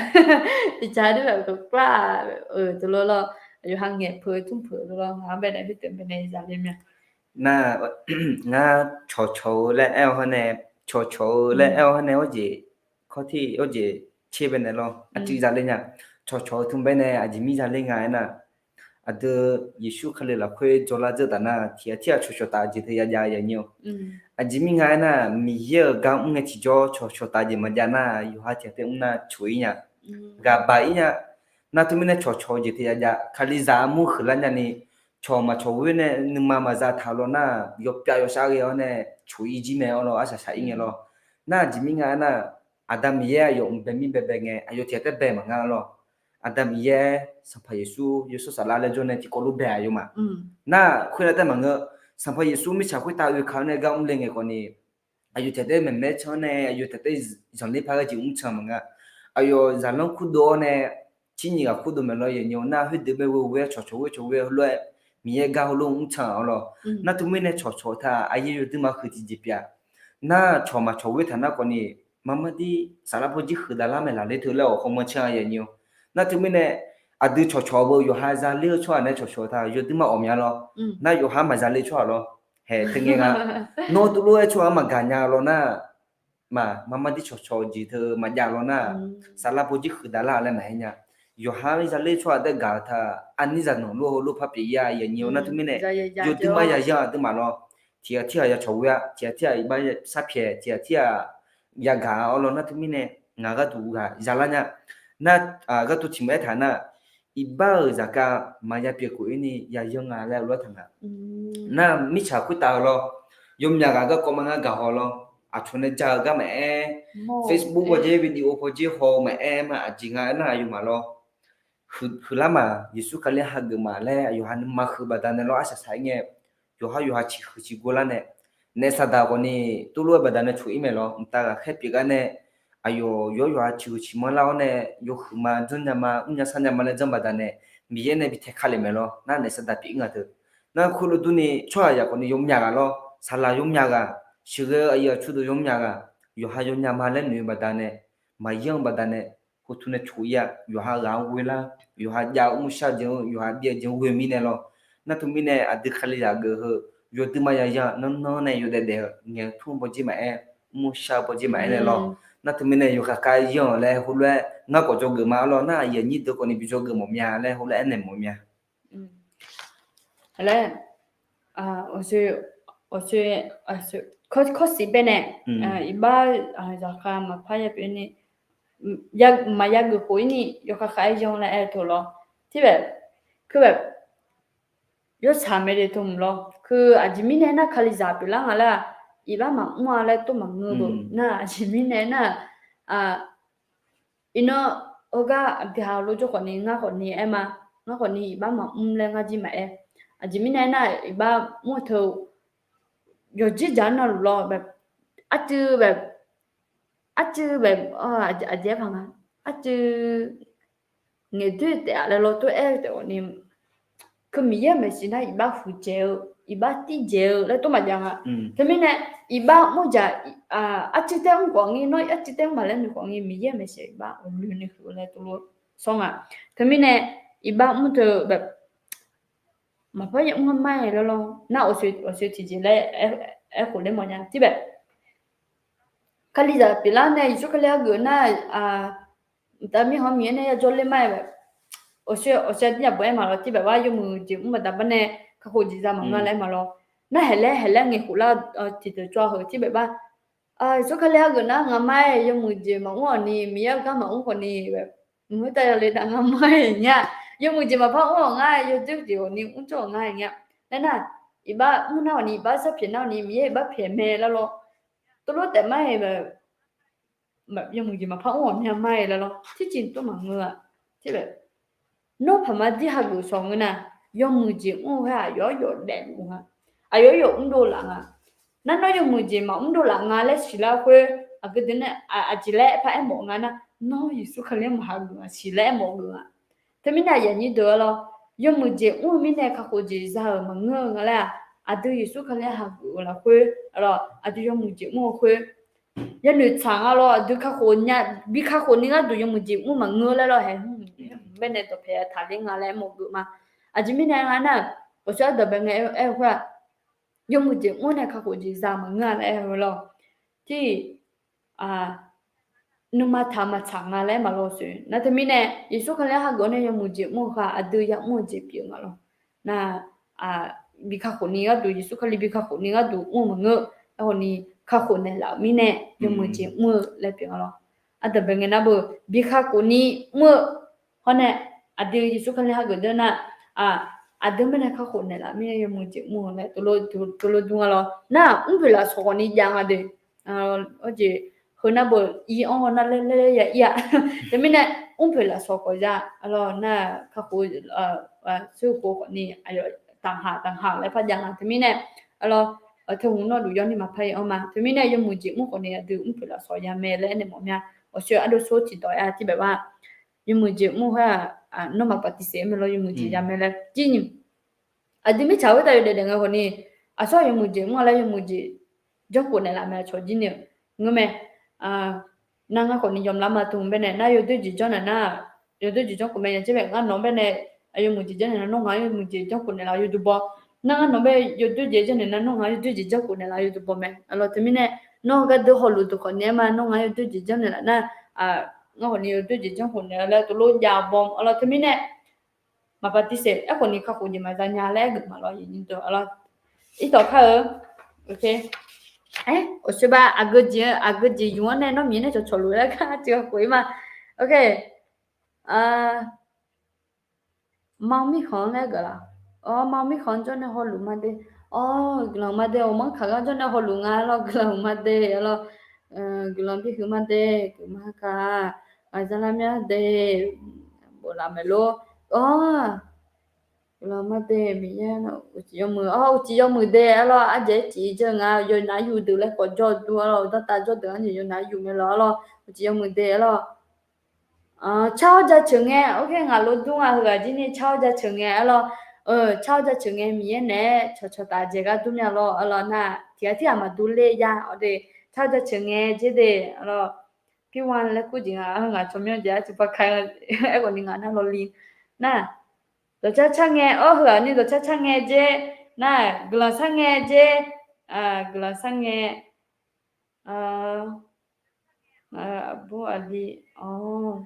iqcaq tir bae klar-a, teulof lawr, yawqha ngaeq peuq tmr peuq lawr, ngaq-anr baenae khoerdeuq baenae zaqle mya. Nar, ngar cawqcawq-eu laer aer-awr hawr nae, cawqcawq-eu laer aer-awr hawr nae, arjeq kawr tir arjeq tser baenae lawr, aqcuiv zaqle nya. Cawqcawq-eu tmr baenae aqjeq mir zaqle nga aernar, aqdui Yeqsur Kali lafkhoer jawrlar dzeur taf nar, tiq ghaq tir-aq cawqcawq taf jeq teu yajav yanyir-awr. Aqjeq mir nga aernar, Miqyaer-euq gar mr ngae tiqjawr cawqcawq taf jeq maqjav nar, yawqha tiq ghaq taef mr nar coq ir nya, ghaq baq ir nya. Nar teumirnae cawqcawq-eu jeq teu yajav, Kalizaq armur huiqlar nyani, cawq maqcawq ghoer nae nuima maqza taq lawr nar, yawpyav yawshar ghae-awr nae coq ir jir mae-awr lawr, arsaq saq ir ngae lawr. Nar aqjeq mir nga aernar, Aqda Miqyaer aqyawf mq bae mir baebae ngae, aqyawf tiq ghaq taef bae maqnga lawr. Aqda Miqyaer, Sanqpaq Yeqsur, Yawshawr Saflar laer jawr nae tiqkawv lof bae aqyawfmaf. Nar khoernav taef maqngeur, Sanqpaq Yeqsur mirtsaq khoertav oekaq-awr nae gar mr le ngae khawf ni, aqyawf tiq ghaq taef maeqmaer can nae, aqyawf tiq ghaq taef zanqler par gharjeq mr can maqnga. Aqyawf zaqlanr kurdov-awr nae, tser nyiq ghaq kurdov maeq lawr yanyir-awr nar, khoerdeuq bae ghoe ghoe-aer cawqcawq ghoer cawq ghoe-aer heulof-aer Miqyaer gar heulof mr can-awr lawr. Nar teumirnae cawqcawq taq aqyaer yawduir ma huiq tiqjeq pyeuf-a. Nar cawq maqcawq ghoer taq nar khawf ni, marmar dir saflar pawjir huiqdavlar maeqlaf ler teu laer awq hawmawr can-a yanyir-awr. Nar teumirnae aqdui cawqcawq-eu yawqha zaler-eu tsawrhaq nae cawqcawq taq yawduir ma awq mya lawr. Nar yawqha maqzaler tsawrhaq lawr. Haeq teu ngae nga. Nawr tuvlof-aer tsawrhaq-anr maqgaq nya lawr nar, maq marmar dir cawqcawq-eu jeq teu maqjav lawr nar, saflar pawjir huiqdavlar laer maqaer nya. Yawqha-anr zaler tsawrhaq taef gaq-eu taq arnir zaqnanq lof heulof par pyeuf ir-a yanyir-awr. Nar teumirnae yawduir ma yayar-eu aqduimaf lawr. Tiq ghaq tirghaq ya cawq ghoe-a, tiq ghaq tirghaq iqbax sarpyaeq, tiq ghaq tirghaq yagaq-awr lawr. Nar teumirnae ngaq gharduq ghaq zalar nya. Nar gharduq tiq mq aertaq nar, iqbax-euq zaqkhav maqya pyeuf khof-ir ni yayan nga laer lof-aer taq nga. Nar mirtsaq khoertav-eu lawr, yawmyaq ghaq garkawv ma ngar gaq haw lawr, aqcawq nae ja-eu gar maqaer, Facebook pawjer video pawjer haw-eu maqaer ma aqjeq nga aernar aqyawfmaf lawr. Huiqlar maq, Yeqsur Kali hageuf maq laer aqyawf ha nuima huiq baqdanae lawr arsaq saq-ir ngae, yawqhar yawqha ciqhuiq ciqgor lar nae, naef saqdaq khawf ni tuvlof-aer baqdanae coq-ir mae lawr. Mqtav ghaqkhaer pyeuf gar nae, aqyawf yawr yawqha ciqhuiq ciqmanr lar-awr nae, yawhuiq ma janrnya ma, mrnya sarnya ma laer janr baqdanae, Miqyaer nae bi tae ka lef mae lawr. Nar naef saqdaq pyeuf-ir nga teu. Nar khoerlof durni tsawrhaq yaf khawf ni yawmyaq ghaq lawr, saqlaq yawmyaq ghaq, sheuqghae-eu aqyuif aqtsu deuq yawmyaq ghaq, yawqha yawmyaq ma laer noeq-eu baqdanae, maqyanr-eu baqdanae, khoertmr nae coq-ir-a. Yawqha ghaq-anr ghoe lar, yawqha jav-eu mrshar jeq-anr, yawqha byav jeq-anr ghoe mirnae lawr. Nar teumirnae aqdui Kalizaq geuf heu yawduir ma yaya nanrnan nae yawdaef daef-eu ngaeq-eu tmr bawjer maqaer, mrshar bawjer maqaer nae lawr. Nar teumirnae yawkhav khav yanr-euq laer heulof-aer ngar khawf dzawgeuf ma-a lawr. Nar aqyuif aqnyir deuq khawf ni bi dzawgeuf mawf mya laer heulof-aer aernaeq mawf mya. Laer, awqsoe, awqsoe, kawrsiq baenae, iqbax zaqkhav maqpar ya pyeuf ni, maqya geuf khof-ir ni yawkhav khav-aer yanr laer aer-eu teu lawr. Tirbae, khoer bae, yawtsaq mae de teu mq lawr. Heu aqjeq mirnae nar Kalizaq pyeuflar nga laer-aq, iqbax maqmr-a laer tov maqngeur-eu nar aqjeq mirnae nar, iqnan heugar aqdui ha lof jawr khawf ni ngar khawf ni aer ma, ngar khawf ni iqbax maqmr laer ngar jir maqaer. Aqjeq mirnae nar iqbax mr-eu teu yawqjeq dzaq-anr navluf lawr, arcuiv bae, arcuiv bae, aqjeq paq nga, arcuiv ngaeqdoer taef-a laer lawr tov-aer taef-awq ni, keuv Miqyaer-euq maeqshi nar iqbax huiqdzaeq-eu, iqbax tirdzaeq-eu laer tov maqjav nga. Teumirnae iqbax mr dzaq, arcuiv taer mr khawf ngir, nawr arcuiv taer mr maq laer noeq khawf ngir, Miqyaer-euq maeqshi iqbax ghawqmyani huiq-eu laer tov lor sawr nga. Teumirnae iqbax mr teu maqpar yamr-a ma-aer laer lawr nar, awqsoe tiqjeq laer aerkhof ler mawf nya tirbae. Kalizaq pyeuflar nae Yeqsur Kali hageuf nar, mqtav mirkhanq Miqyaer nae yajawr ler ma-aer bae, awqsoe, awqsoe aqdir yabawq-aer maqlawr tirbae-a, yawmuiq jeq mr baqda bar nae kakhof jeq za maqngeur laer aer maqlawr. Nar haeqlaer haeqlaer ngaeqkhof lar tiqdeuq tsawrhaq heu tirbae bar, Yeqsur Kali hageuf nar ngamar-aer yawmuiq jeq maqmr-awq ni, Miqyaer-euq gar maqmr khawf ni, mq khoertav yale dav ngamar-aer nya, yawmuiq jeq maqpar mr-awq ngar, yawdoer jeq-awq ni mr jawr-awq ngar nya. Laer nar, iqbax mr nar-awq ni, iqbax sharpyaeq nar-awq ni, Miqyaer iqbax pyaeq mae laer lawr. Tov lor taef ma-aer bae, yawmuiq jeq maqpar mr-awq mya ma-aer laer lawr, tircif tov maqngeur-a. Tirbae, nawr paqma dir hageuf shawq ngeur nar, yawmuiq jeq mr-eu khoer-aq yawr yawf daefluf nga, aqyawf yawf mrdov laf nga. Nar nawr yawmuiq jeq maqmr dovlaf nga laer siqlar khoer, aqgeu deuq nae aqjeq laer par aermawf nga nar, nawr Yeqsur Kali-anr maqhageuf-a siq laer aermawf geuf-a. Teumirnae aqyuif aqnyir deuq-a lawr, yawmuiq jeq mr-eu mirnae kakhof jeq za-euq maqngeur-eu nga laer-aq, aqdui Yeqsur Kali-anr hageuf-eu lafkhoer, aqdui yawmuiq jeq mr-eu khoer, yanoeq tsaq nga lawr, aqdui kakhof nya, bi kakhof ni gharduq yawmuiq jeq mr maqngeur laer lawr, haeq hmq baenae dawqpae taqler nga laer aermawf geuf ma. Aqjeq mirnae nga nar, ghawqshaq ardanqbae ngae aer-eu khoer-aq, yawmuiq jeq mr nae kakhof jeq za maqngeur-a laer aer-eu lawr. Tir, nuima taq maqtsaq nga laer maqlawr soe nar, teumirnae Yeqsur Kali-anr hageuf-awr nae yawmuiq jeq mr-eu khaq aqdui ya'mr-eu jeq pyeuf nga lawr. Nar, bi kakhof ni gharduq, Yeqsur Kali bi kakhof ni gharduq mr-eu maqngeur. Aerkhawf ni kakhof naeqlaf-euq mirnae yawmuiq jeq mr-eu laer pyeuf nga lawr. Ardanqbae ngae nar beu, bi kakhof ni mr-eu hawr nae, aqdui Yeqsur Kali hageuf deuq nar, aqdui mirnae kakhof naeqlaf mirnae yawmuiq jeq mr-eu laer tov lof dur nga lawr. Nar mrpoeq lafsawq khawf ni jav nga de. Arjeq heu nar beu, ir-anr haw nar laer laer ya ir-a. Teumirnae mrpoeq lafsawq khawf ya, arlawr nar kakhof, tserkhof khawf ni aqyawf taqhaq taqhaq laer par jav nga. Teumirnae arlawr, teu hmq nawr duq yawr ni maqpar ir-anr ma. Teumirnae yawmuiq jeq mr khawf ni aqdui mrpoeq lafsawq ya mae laer aernaeq mawf mya. Awqshoe ardov sor tiqdawq-a tirbae bar, yawmuiq jeq mr khoer-aq, nawr maq baqtisaef-aer mae lawr, yawmuiq jeq ya mae laer jir nymq. Aqdui mirtsaq khoertav yawdaef daef ngae khawf ni, aqsur-aq yawmuiq jeq mr-a laer yawmuiq jeq janrkhof naeqlaf mae, aqcawq jir ni-euq ngeur mae. Nar ngar khawf ni yamq lar ma teu hmq baenae nar yawdoer jeq janrnaeq nar, yawdoer jeq janrkhof mae nya jir mae. Ngar nawq-anr baenae yawmuiq jeq janrnaeq nar, nawr ngaq-anr yawmuiq jeq janrkhof naeqlaf yawduq baw. Nar ngar nawq-anr bae yawdoer jeq janrnaeq nar, nawr ngaq-anr yawdoer jeq janrkhof naeqlaf yawduq baw mae. Arlawr teumirnae, nawr gardeuv hawluf deuq khawf ni-aer ma, nawr ngaq-anr yawdoer jeq janrnaeq laf nar, ngar khawf ni yawdoer jeq janrkhof naeq laer tov lof jav baw. Arlawr teumirnae, maq baqtisaef aerkhawf ni kakhof jeq maqza nya laer aergeuf maqlawr, aqyuif aqnyir deuq. Arlawr, irtawq kar-eu, awqshoe bar, aqgeu jeq, aqgeu jeq yuf-anr nae nawr Miqyaer nae cawqcawq luf laer gar tiq ghaq khof-ir ma. Mar mirkhanq-anr laer geuf laf. Awr, mar mirkhanq-anr jawr nae hawluf ma de. Awr, guiqlanq ma de, awq manr kaq gar jawr nae hawluf nga lawr, guiqlanq ma de. Arlawr, guiqlanq bihuiq ma de, guiqma kaq, aqzar lar mya de, boflaf maeq lor. Awr, guiqlanq ma de, Miqyaer uqcif yawmuiq, awr, uqcif yawmuiq de. Arlawr, ardzaeq-aer cif-ir jawr nga, yawnav yuf deuq laer khawf jawr dur. Arlawr, udanr tav jawr deuq-anr jeq yawnav yuf mae lawr. Arlawr, uqcif yawmuiq de. Arlawr, car-awr jaceuq ngae, ok, ngaq lor dur nga, heughaq jir ni car-awr jaceuq ngae. Arlawr, car-awr jaceuq ngae, Miqyaer naeq-aer cawqcawq taf dzaeq gar dur mya lawr. Arlawr, nar tiq ghaq tirghaq maqdur ler ya. Awr de, car-awr jaceuq ngae jer de. Arlawr, pirwan laer kur jeq nga, ngaq tsawrmyanr jeq-a tiqpav ka aerkhawf ni ngaq nar lawr li. Nar, dawqcar car ngae, awr, heughaq ni dawqcar car ngae jer. Nar, guiqlanq sar ngae jer. Guiqlanq sar ngae. Aqbur aqli, awr,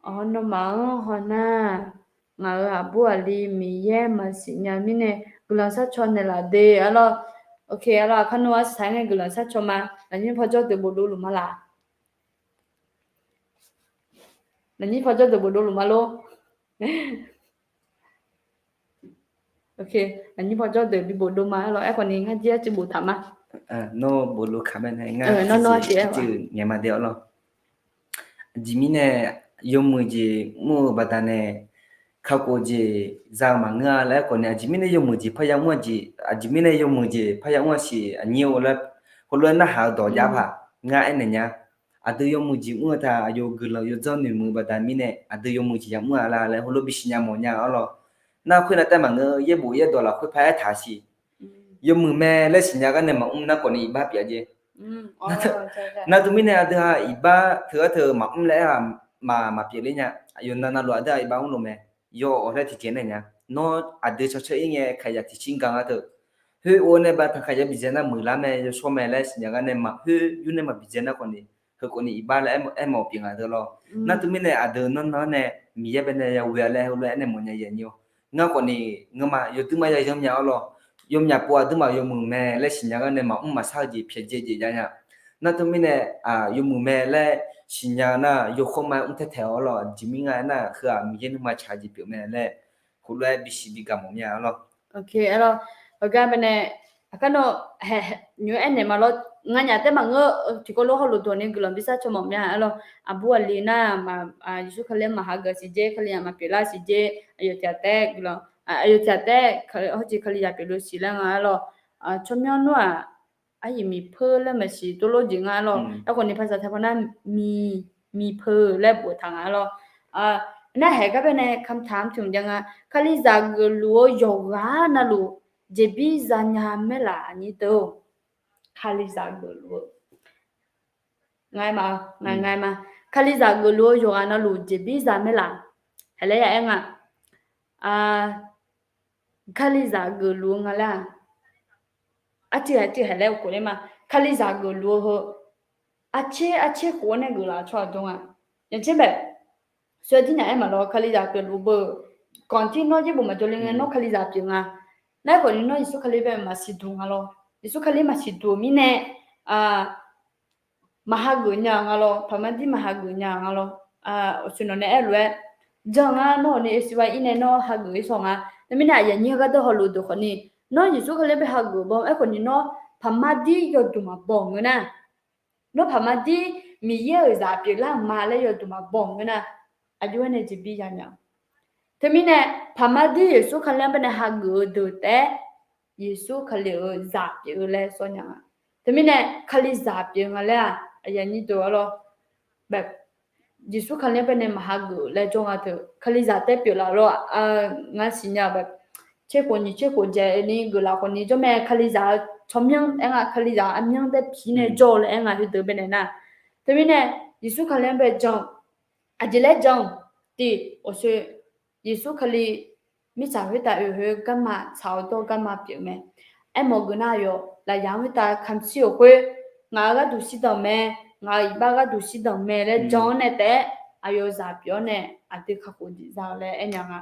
nawmaf-anr haw nar, ngaq-euq aqbur aqli Miqyaer maqsiq nya mirnae guiqlanq sharcaw naeqlaf de. Arlawr, ok, arlawr, aqkar nawr arsaq-aer ngae guiqlanq sharcaw ma. Lafnyir pawjawr deuq bofdov luf ma laq. Lafnyir pawjawr deuq bofdov luf ma lor. Ok, lafnyir pawjawr deuq bi bofdov ma. Arlawr, aerkhawf ni ngar jir arcuiv boftaq ma. Nawr bofdov kaq mae nae ngar, nawr nawr arcuiv ngaeq ma de. Arlawr, aqjeq mirnae yawmuiq jeq mr-eu baqdanae kakhof jeq za-eu maqngeur-a laer aerkhawf ni, aqjeq mirnae yawmuiq jeq parya mr-a jeq, aqjeq mirnae yawmuiq jeq parya mr-a siq aqnyir-eu laer, heulof-aer narhaq-eu dawq jav paq ngar aernaeq nya. Aqdui yawmuiq jeq mr-eu taq, aqyawf guiqlanq yawdzanr noeqmuiq-eu baqda mirnae, aqdui yawmuiq jeq yamr-a la laer heulof bisiqnya mawf nya-awr lawr. Nar khoer nav taef maqngeur, yaerbof yaerdawq lafkhoer par aertaq siq. Yawmuiq mae laer siqnya gar nae maqmr nar khawfni iqbax pyeuf-a jeq. Nar teumirnae aqdui-aq iqbax teu-ar teu maqmr laer aer-aq, maq maqpyeuf ler nya. Aqyawf navnav lof aqdui-aq iqbax mrlof mae. Yawawf laer tiqjeq nae nya. Nawr aqdui cawcaw ir ngae kaqyaq tiqcir ga nga teu. Khoer or nae ba tanqkaq ya bidzae nar muiqlar mae, yawshawr mae laer siqnya gar nae maq khoer yur nae maq bidzae nar khawfni, heu khawfni iqbax laer aermawf pyeuf nga teu lawr. Nar teumirnae aqdui nanrnan-anr nae Miqyaer bae nae ya ghoe-a laer heulof-aer aernaeq mawf nya yaf nyir-awr. Ngar khawfni ngeurma yawduirma ya yanr nya-awr lawr. Yawmyaq pov aqduimaf yawmuiq mae laer siqnya gar nae maqmr maqshar-eu jeq pyaeqdzae jeq jav nya. Nar teumirnae yawmuiq mae laer siqnya nar yawkhawr ma-aer mr taer taeq-awr lawr. Aqjeq mirnga aernar, heu-aq Miqyaer nuima tsaq-eu jeq pyeuf mae laer heulof-aer bisiq bigaq mawf mir-a lawr. Heugar bae nae, aqkar nawr nymr aernaeq ma lawr. Nganyaf taef maqngeur, tiqkawv lof hawluf dawq ni guiqlanq bi sar caw mawf mir-a lawr. Aqbur aqli nar, Yeqsur Kali-anr maqhageuf siq jer, Kalizaq maqpyeuflar siq jer, aqyawf tiq ghaq taef guiqlanq, aqyawf tiq ghaq taef hawjeq Kalizaq pyeufluf siq laer nga-a lawr. Tsawrmyanr nmr-aq, aqyuif miqpeu laer maqsiq dovlof jeq nga-a lawr. Aerkhawfni paqsaq taq paw nar, miq, miqpeu laer boftaq nga-a lawr. Nar haeq gar bae nae คำถาม tiq hmq jav nga, Kalizaq geufluf-eu yawqghaq navluf jeqbir zanya maerlaf aqnyir deuq-or? Kalizaq geufluf-eu nga ma, nga ma. Kalizaq geufluf-eu yawqghaq navluf jeqbir za maerlaf? Haeq laer ya aer nga. Kalizaq geufluf-eu nga laer-aq, arcuiv aqcuiv haeq laer uqkhof ler ma. Kalizaq geufluf-eu heu arcer arcer khof-awr nae geuflaf-eu tsawrhaq dmr nga. Yaqcer bae, soeqdir nyaf aer maqlawr, Kalizaq pyeufluf beu. Ganqtir nawr yaerbof maqjawr le ngae nawr Kalizaq pyeuf nga. Nar khawfni nawr Yeqsur Kali bae maqsiq duq nga lawr. Yeqsur Kali maqsiq duq-eu mirnae, maqhageuf nya nga lawr, paqmadir maqhageuf nya nga lawr. Aqsur nawq nae aerlof-aer, jan ngar nawr hawqni esiva ir nae nawr hageuf-ir sawq nga. Teumirnae aqyuif aqnyir gharduq hawluf deuq khawfni, nawr Yeqsur Kali bae hageuf baw-eu aerkhawfni nawr paqmadir yawduq maqbaw ngeur nar, nawr paqmadir Miqyaer-euq zaq pyeuflar-euq ma laer yawduq maqbaw ngeur nar, aqjox-aer nae jeqbir ya nya. Teumirnae paqmadir Yeqsur Kali-anr bae nae hageuf-eu deuq taef-aer Yeqsur Kali-euq zaq pyeuf-eu laer sawr nya nga. Teumirnae Kalizaq pyeuf nga laer-aq, aqyuif aqnyir deuq-a lawr, Yeqsur Kali-anr bae nae maqhageuf laer jawr nga teu, Kalizaq taef pyeuflaf lawr. Ngar siqnya-eu bae, tser khof nyiq tser khof dzaeq ni geuflaf khawfni jawrmae, Kalizaq-eu tsawrmyanr aer nga, Kalizaq armyanr taef pi nae jawr-eu laer aer nga heudeuq bae nae nar. Teumirnae Yeqsur Kali-anr bae jan, aqjeq laer jan-eu tiq, awqsoe Yeqsur Kali mirtsaq khoertav oe khoer garma tsaq-awr dawr garma pyeuf mae. Aermawf geuf nar aqyawf lafyaq-anr khoertav kamq shir-euq khoer, ngaq-euq gharduq shirdanq mae, ngaq-euq iqbax gharduq shirdanq mae laer jan-awr nae taef-aer aqyawf zaq pyeuf-awr nae aqdui kakhof jeq za-eu laer aernya nga.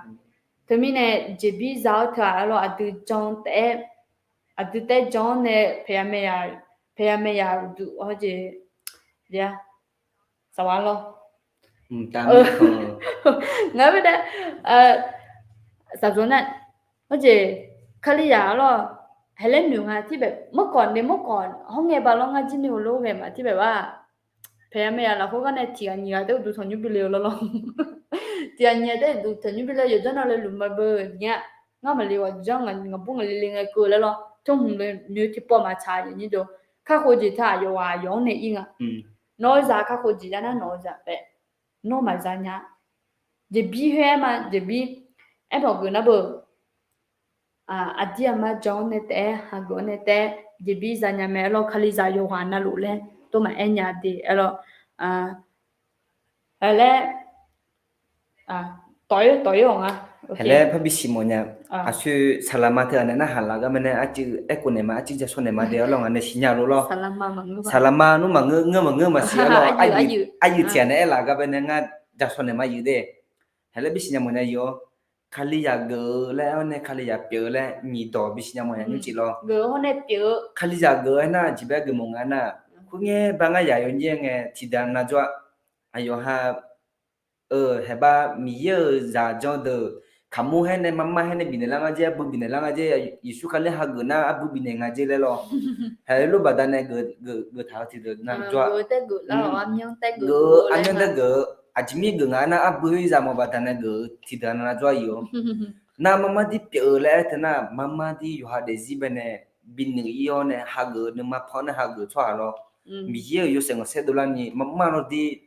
Teumirnae jeqbir za-awr teu-aq aer lawr, aqdui jan taef-aer, aqdui taef jan-awr nae paeqya maeqya, paeqya maeqya uqduq hawjeq, saqwa lawr. Ngaq-anr bae nae, saqdzawr nar, hawjeq, Kalizaq-a lawr, haeqlaer noeq nga tirbae, mawrkawq nae mawrkawq hawr ngae ba lawr, ngar jir ni heulof ghae ma tirbae ba. Paeqya maeqya lafkhoer gar nae tiq ghaq nyiq ghaq taef uqduq tanqnymr bi le-eu lawr lawr. Tiq ghaq nyiq ghaq taef uqduq tanqnymr bi le, yawqjawr navle luf ma beu nya. Ngar maqle ghaq jawr, ngaqbur ngaqle le ngae keuv laer lawr, tawrhmq le noeq tiqpawf maqtsaq-a jeq nyir deuq. Kakhof jeq teu-aq yawqghaq yawq-anr nae ir nga. Nawq-eu zaq kakhof jeq ya nar nawq-eu zaq taef, nawr maqza nya. Jeqbir khoer-aer ma, jeqbir aermawf geuf nar beu. Aqdir aqma jan-awr nae taef-aer, hageuf-awr nae taef-aer jeqbir zanya mae aer lawr, Kalizaq yawqghaq navluf laer tov maqaer nya de aer lawr. Laer, tawf-ir tawf-ir-awq nga. Haeqlaer parbi siq mawf nya. Aqshoe saqlaqma teu-aq nae narhaq laf gar mae nae arcuiv aerkhof naeq ma, arcuiv ja shaw naeq ma de aer lawr, ngaq nae siqnya lof lawr. Saqlaqma nmr maqngeur, ngeur maqngeur maqsiq aer lawr. Aryuif tiq ghaq nae aerlaf gar bae nae ngar ja shaw naeq ma yuf de. Haeqlaer bi siqnya mawf nya yuf-awr, Kalizaq geuf-eu laer-awr nae Kalizaq pyeuf-eu laer nyiq dawq bi siqnya mawf nya nymrcif lawr. Kalizaq geuf-eu aernar jeq bae geufmawf nga aernar, khoerngae ba ngar yaq yawnyir-aer ngae tiqdaq navjawr-a. Aqyawf ha, haeqba Miqyaer-euq zaqjan deuq kaqmur haer nae marmar haer nae bifnaeq lar nga jer, arbui bifnaeq lar nga jer, Yeqsur Kali hageuf nar arbui bifnaeq nga jer laer lawr. Haeq lof baqdanae geuf, geuf taq-eu tiqdeuq navjawr-a. Geuf-eu armyanr taef geuf-eu, aqjeq mir geuf nga aernar arbui khoer zaq mawf baqdanae geuf-eu tiqdeuq navjawr-a yuf-awr. Nar marmar dir pyeuf-eu laer aer teu nar, marmar dir yawqha daefzir bae nae bi noeq ir-awr nae hageuf-eu nuima pan-awr nae hageuf tsawrhaq lawr. Miqyaer-euq yawshaef ngaq saer dovlar ni marmar lawr dir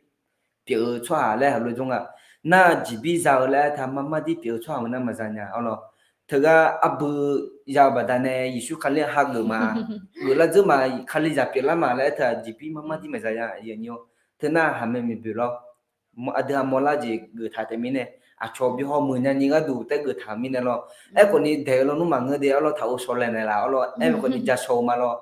pyeuf-eu tsawrhaq laer haqlof jawr nga. Nar jeqbir za-eu laer aertaq marmar dir pyeuf-eu tsawrhaq maqnar maqza nya arlawr. Teugar arbui ya-eu baqdanae Yeqsur Kali-anr hageuf ma, geuflar dzeur ma, Kalizaq pyeuflar ma laer aertaq jeqbir marmar dir maqza ya. Teunar haqmae maeqboeq lawr. Aqdui-aq mawrlar jeq geuf taq taef mirnae, aqcawq bi hawmuiq nya ni gharduq taef geuf taq-euq mirnae lawr. Aerkhawf ni daeq-eu lawnmr maqngeur de arlawr, taq-eu shawlaeq naeqlaf arlawr, aerkhawf ni ja shaw-eu ma lawr.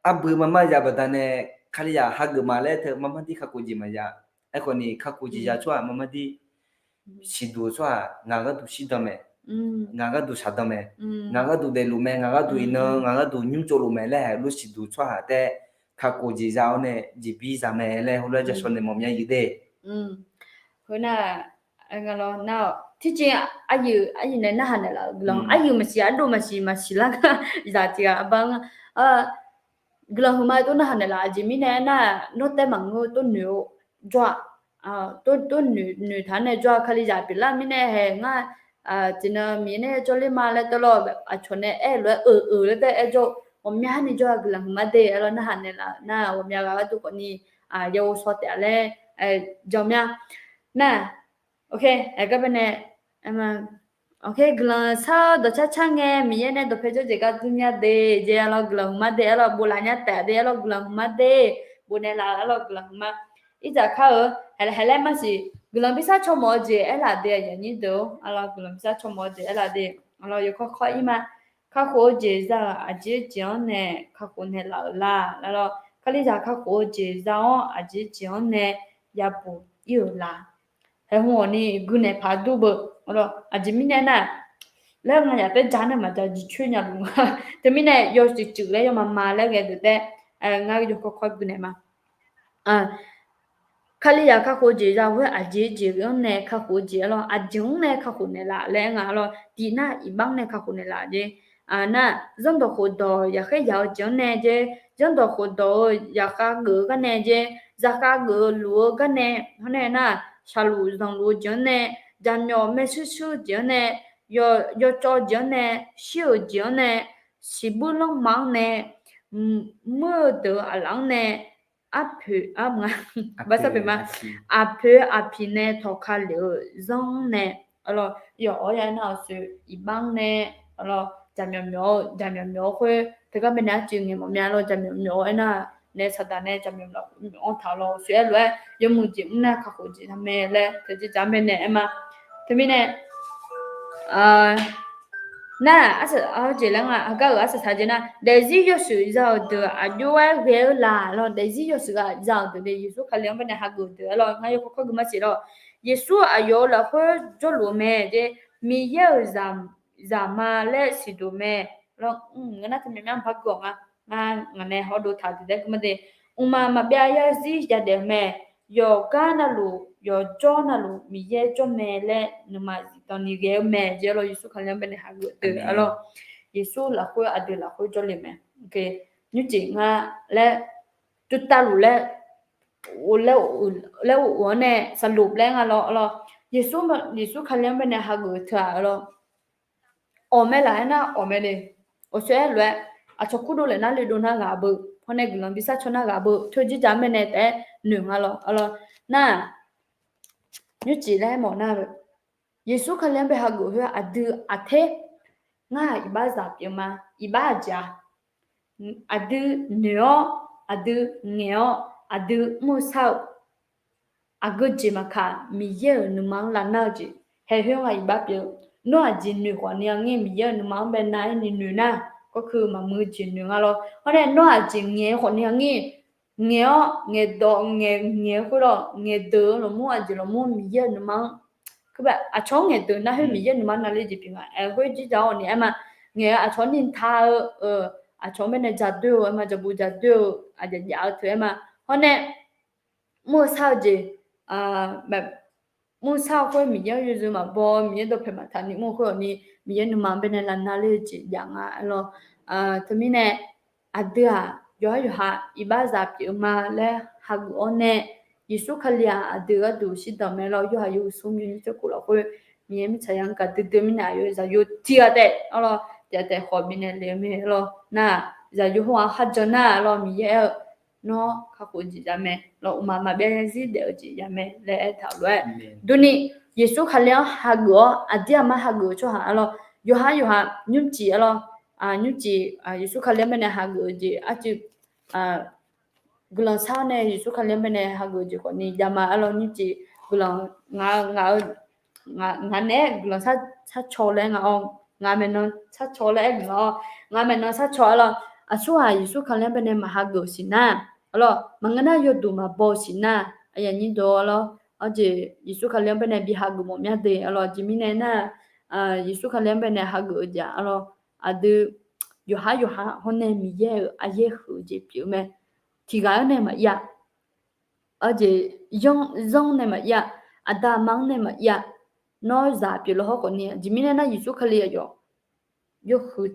Arbui marmar ya baqdanae Kalizaq hageuf ma laer teu marmar dir kakhof jeq maqya. Aerkhawf ni kakhof jeq ya tsawrhaq marmar dir siqduq-eu tsawrhaq ngaq gharduq shirdan mae. Ngaq gharduq shaqdan mae. Ngaq gharduq daefluf mae, ngaq gharduq iqnan, ngaq gharduq nymr tsovluf mae laer haqlof siqduq tsawrhaq taef kakhof jeq za-awr nae jeqbir za mae laer heulof-aer ja shaw naeq mawf mya yuf de. Khoernar, nga lawr nar-awq tiqjeq, aqyuif aqyuif nae narhaq naeqlaf-euq guiqlanq, aqyuif maqsiq ardov maqsiq maqsiq lar gar zaq tiq ghaq arbar nga. Guiqlanq huiqma tov narhaq naeqlaf. Aqjeq mirnae aernar, nawr taef maqngeur-eu tov noeq-eu jawr-aq, tov noeq taq-anr nae jawr-aq, Kalizaq pyeuflar mirnae hae ngar tiqnan Miqyaer nae jawrler ma laer tawvlawr aqcawq nae aer-eu lof-aer euq euq laer taef aer jawr-eu ghawqmyani jawr-aq guiqlanq huiqma de arlawr narhaq naeqlaf nar ghawqmya ghaq gharduq khawfni yaghov shaw taef-a laer jan mya. Nar, ok, aqgar baenae, ok, guiqlanq shar-awr dawqcar car ngae Miqyaer nae dawqpae jawrjeq gar dur mya de jeq arlawr guiqlanq huiqma de arlawr boflaf nya taef de arlawr guiqlanq huiqma de, bofnaeq laf-eu arlawr guiqlanq huiqma. Irdzaq kar-eu, haeq laer maqsiq guiqlanq bi shar caw mawf-eu jeq aerlaf de aqyuif aqnyir deuq-or arlawr guiqlanq bi shar caw mawf-eu jeq aerlaf de arlawr yawkawr kawr ir ma. Kakhof-eu jeq za-euq aqjeq jeq-anr nae kakhof naeqlaf-euq la. Arlawr Kalizaq kakhof-eu jeq za-awr aqjeq jeq-anr nae yabuq ir-euq la. Haeq hmq-awq ni guinaeq paq dur beu. Aqjeq mirnae nar, laer nganyaf taer ja nae maqja jeq coer nya luf nga. Teumirnae yawshuif cuif laer yawma ma laer ghae deuq taef, ngar yawkawr kawr guinaeq ma. Kalizaq kakhof-eu jeq za-eu khoer aqjeq jeq-anr nae kakhof-eu jeq arlawr aqjeq-anr nae kakhof naeqlaf laer nga arlawr tiqnar iqbax-anr nae kakhof naeqlaf jeq. Nar, zanrdawq khofdawq yaqkhaer yaq-eu jeq-anr nae jeq, zanrdawq khofdawq-eu yaqkhav geuf-eu gar nae jeq, zaqkhav geuf-eu luf-eu gar nae, hawr nae nar, shaqluf zanqluf-eu jeq-anr nae, jaqmyawf maershuir shuir-eu jeq-anr nae, yawcawv jeq-anr nae, shir-euq jeq-anr nae, siqbuir lanrma-anr nae, muir-eu deuq-eu aqlaf-anr nae, arpoeq, barsar poeq ma, aqpoeq aqpiq nae tawqka lef-euq zanr-anr nae, arlawr yawf-awr ya nar-awq soeq iqbax-anr nae, arlawr jaqmyawf myawf-eu jaqmyawf myawf-eu khoer teugar baenae arcuiv ngaeq mawf mya lawr jaqmyawf myawf-eu aernar, nae saqdaq nae jaqmyawf myawf-anr taq lawr soeq-aer lof-aer yawmuiq jeq mr nar kakhof jeq nar mae laer teujeq jaq-anr baenae aer ma. Teumirnae nar, jeq laer nga aqgar-euq arsaq saq jeq nar, daefzir yawshuif za-euq deuq aqjox-aer ghae-eu la lawr, daefzir yawshuif za-euq deuq le Yeqsur Kali-anr baenae hageuf-eu deuq-a lawr, ngar yawkawr kawr gui ma siq lawr, Yeqsur aqyawf-euq lafkhoer jawrluf-eu mae jeq, Miqyaer-euq zaq ma laer siqduq mae lawr, ngeur nar teumyav myar bar gui-awq nga, ngar ngaq nae hawdov taq deuq daer gui ma de, mqmaq maqbyav yarzir yadaef-eu mae, yawqgar navluf yawqjawr navluf Miqyaer jawr mae laer nuima zifdan ni ghae-eu mae jeq-a lawr, Yeqsur Kali-anr baenae hageuf deuq-a lawr, Yeqsur lafkhoer aqdui lafkhoer jawrle mae. Nymrcif nga laer, tuvtavluf laer, laer of-anr nae saqlof laer nga lawr, lawr, Yeqsur Kali-anr baenae hageuf-eu teu-aq lawr, awq mae laf-aer nar awq mae le. Awq soeq-aer lof-aer aqcawq kurdov laef nar le dov nar ghaq beu, hawr nae guiqlanq bi sar caw nar ghaq beu, teu jirjaq-anr baenae taef-aer noeq nga lawr, lawr, nar nymrcif laer mawf nar-eu, Yeqsur Kali-anr bae hageuf khoer aqdui aqter, ngar-aq iqbaxzaq pyeuf ma, iqbax aqjeq-aq, aqdui noeq-awr, aqdui ngaeq-awr, aqdui mr-eu shar-eu aqgeu jeq maqkaq, Miqyaer-euq nuima-anr lavnar-eu jeq, haeq khoer nga iqbax pyeuf-eu. Nawr aqjeq noeq khawf ni aqnyir Miqyaer-euq nuima-anr bae nav-aer ni noeq nar, gawrkeuv maqmuiq-eu jeq noeq nga lawr. Hawr nae nawr aqjeq ngaeq-eu khawf ni aqnyir ngaeq-awr, ngaeqdawq ngaeq, ngaeq-eu khoer lawr, ngaeqdeuq-eu lawqmur aqjeq lawqmur Miqyaer-euq nuima-anr, aqcawq-anr ngaeqdeuq nar khoer Miqyaer-euq nuima-anr navler jeq pyeuf nga. Aer, khoer jirjaq-awr ni aer ma, ngaeq-eu aqcawq-anr ni ta-eu, aqcawq-anr baenae jaqdoer-eu, aer ma jaqbu jaqdoer-eu, aqjaf jav-eu teu aer ma. Hawr nae mr-eu shar-eu jeq, mr-eu shar-eu khoer Miqyaer-anr yawzeu maqbaw, Miqyaer dawqpae maqtaq ni mr-eu khoer-awq ni, Miqyaer nuima-anr baenae lavnar ler-eu jeq jav nga lawr. Teumirnae aqdui-aq yawqhar yawqha iqbaxzaq pyeuf-eu ma laer hageuf-awr nae, Yeqsur Kali-aq aqdui gharduq shirdanq mae lawr. Yorhaq yawhuiq smr yawnyir tserkhof lafkhoer, Miqyaer mirtsaqzaq-anr gaqdui dui mirnae aqyawf zaqyo tiq ghaq taef-a lawr, tiq ghaq taef khawf bifnaeq le-eu mae lawr. Nar, zaqyo khoer-anr kharjan nar lawr, Miqyaer aer-eu nawr kakhof-eu jeq jav mae lawr, uqmaq maqbyav zarzir daef-eu jeq jav mae laer aertaq-euq lof-aer durni, Yeqsur Kali-anr hageuf-awr aqdir aqmar hageuf-eu tsawrhaq arlawr, yawqhar yawqha nymrcif arlawr, nymrcif Yeqsur Kali-anr baenae hageuf-eu jeq arcuiv guiqlanq shar-awr nae Yeqsur Kali-anr baenae hageuf-eu jeq khawfni javma arlawr, nymrcif guiqlanq ngaq-eu ngaq-eu ngaq naeq-aer guiqlanq sharcaw laer ngaq-awr, ngaq maeqnan sharcaw laer aer-eu ngaq-awr, ngaq maeqnan sharcaw arlawr, aqsurghaq Yeqsur Kali-anr baenae maqhageuf-eu siqnar arlawr, maqngeur nar yawduq maqbaw-eu siqnar, aqyuif aqnyir deuq arlawr, arjeq Yeqsur Kali-anr baenae bi hageuf mawf mya de arlawr, aqjeq mirnae nar Yeqsur Kali-anr baenae hageuf-eu jeq arlawr, aqdui yawqhar yawqha hawr nae Miqyaer-euq aryaer huiq-eu jeq pyeuf-eu mae. Tiqghaq-anr nae maqir-a. Arjeq zanr nae maqir-a. Aqda aqma-anr nae maqir-a. Nawr zaq pyeuflar hawr khawfni, aqjeq mirnae nar Yeqsur Kali aqyawf yawhuiq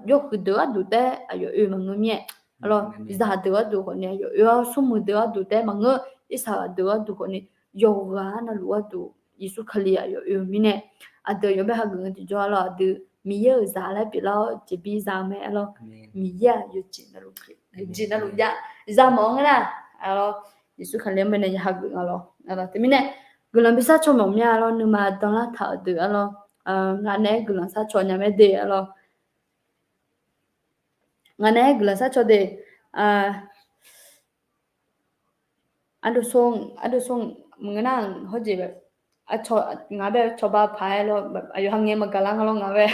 deuq gharduq taef-aer aqyawf oe maqngeur mir-aer arlawr, zaqdeuq gharduq khawfni aqyawf oe-awr, smrmuiq deuq gharduq taef-aer maqngeur, irsaqghaq deuq gharduq khawfni, yawqghaq navluf gharduq Yeqsur Kali aqyawf oe-eu mirnae, aqdui aqyawf bae hageuf ngae tiqjawr arlawr, aqdui Miqyaer-euq zaq laer pyeuflar-awr jeqbir za-eu mae arlawr. Miqyaer-aq yawqjeq navluf jav, yawqjeq navluf jav, za mawf-anr ngar nar arlawr, Yeqsur Kali-anr baenae ya hageuf nga lawr. Teumirnae guiqlanq bi sharcaw mawf mya arlawr, nuima danlar taq-euq deuq arlawr, ngaq naeq-aer guiqlanq sharcaw nya mae de arlawr. Ngaq naeq-aer guiqlanq sharcaw de. Ardov sor, ardov sor, maqngeur nar hawrjeq, ngaq bae cawba paq-aer lawr, aqyawf ha ngae maqgaq lar nga lawr ngaq bae.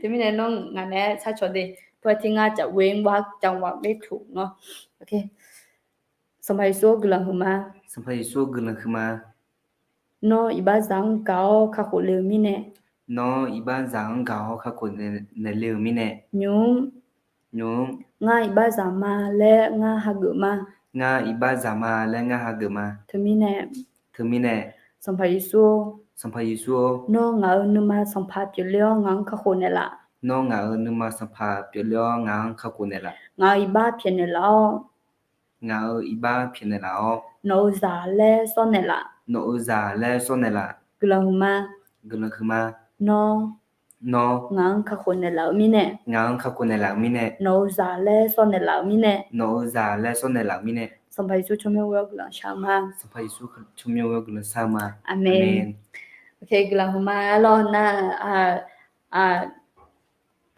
Teumirnae nawr ngaq naeq-aer sharcaw de. เพื่อที่ งาจะเว้นวรรค จังหวะไม่ถูกเนาะ. Sanqpaq Yeqsur-or guiqlanq huiqma. Sanqpaq Yeqsur-or guiqlanq huiqma. Nawr iqbaxzaq-anr gaq-awr kakhof le-eu mirnae. Nawr iqbaxzaq-anr gaq-awr kakhof naeq le-eu mirnae. Nymq-mr. Nymq-mr. Ngar iqbaxzaq ma laer ngar hageuf ma. Ngar iqbaxzaq ma laer ngar hageuf ma. Teumirnae. Teumirnae. Sanqpaq Yeqsur-or. Sanqpaq Yeqsur-or. Nawr ngaq-euq nuima sanqpaq pyeufler-awr ngaq-anr kakhof naeq laf. Nawr ngaq-euq nuima sanqpaq pyeufler-awr ngaq-anr kakhof naeq laf. Ngaq-euq iqbax pyaeqnaeq laf-awr. Ngaq-euq iqbax pyaeqnaeq laf-awr. Nawq-euq zaq laer sawr naeq laf. Nawq-euq zaq laer sawr naeq laf. Guiqlanq huiqma. Guiqlanq huiqma. Nawr. Nawr. Ngaq-anr kakhof naeq laf-euq mirnae. Ngaq-anr kakhof naeq laf-euq mirnae. Nawq-euq zaq laer sawr naeq laf-euq mirnae. Nawq-euq zaq laer sawr naeq laf-euq mirnae. Sanqpaq Yeqsur tsawrmyanr ghoe-awr guiqlanq shar-eu ma. Sanqpaq Yeqsur tsawrmyanr ghoe-awr guiqlanq shar-eu ma. Aqmeq. Aqmeq. Okay, guiqlanq huiqma arlawr nar,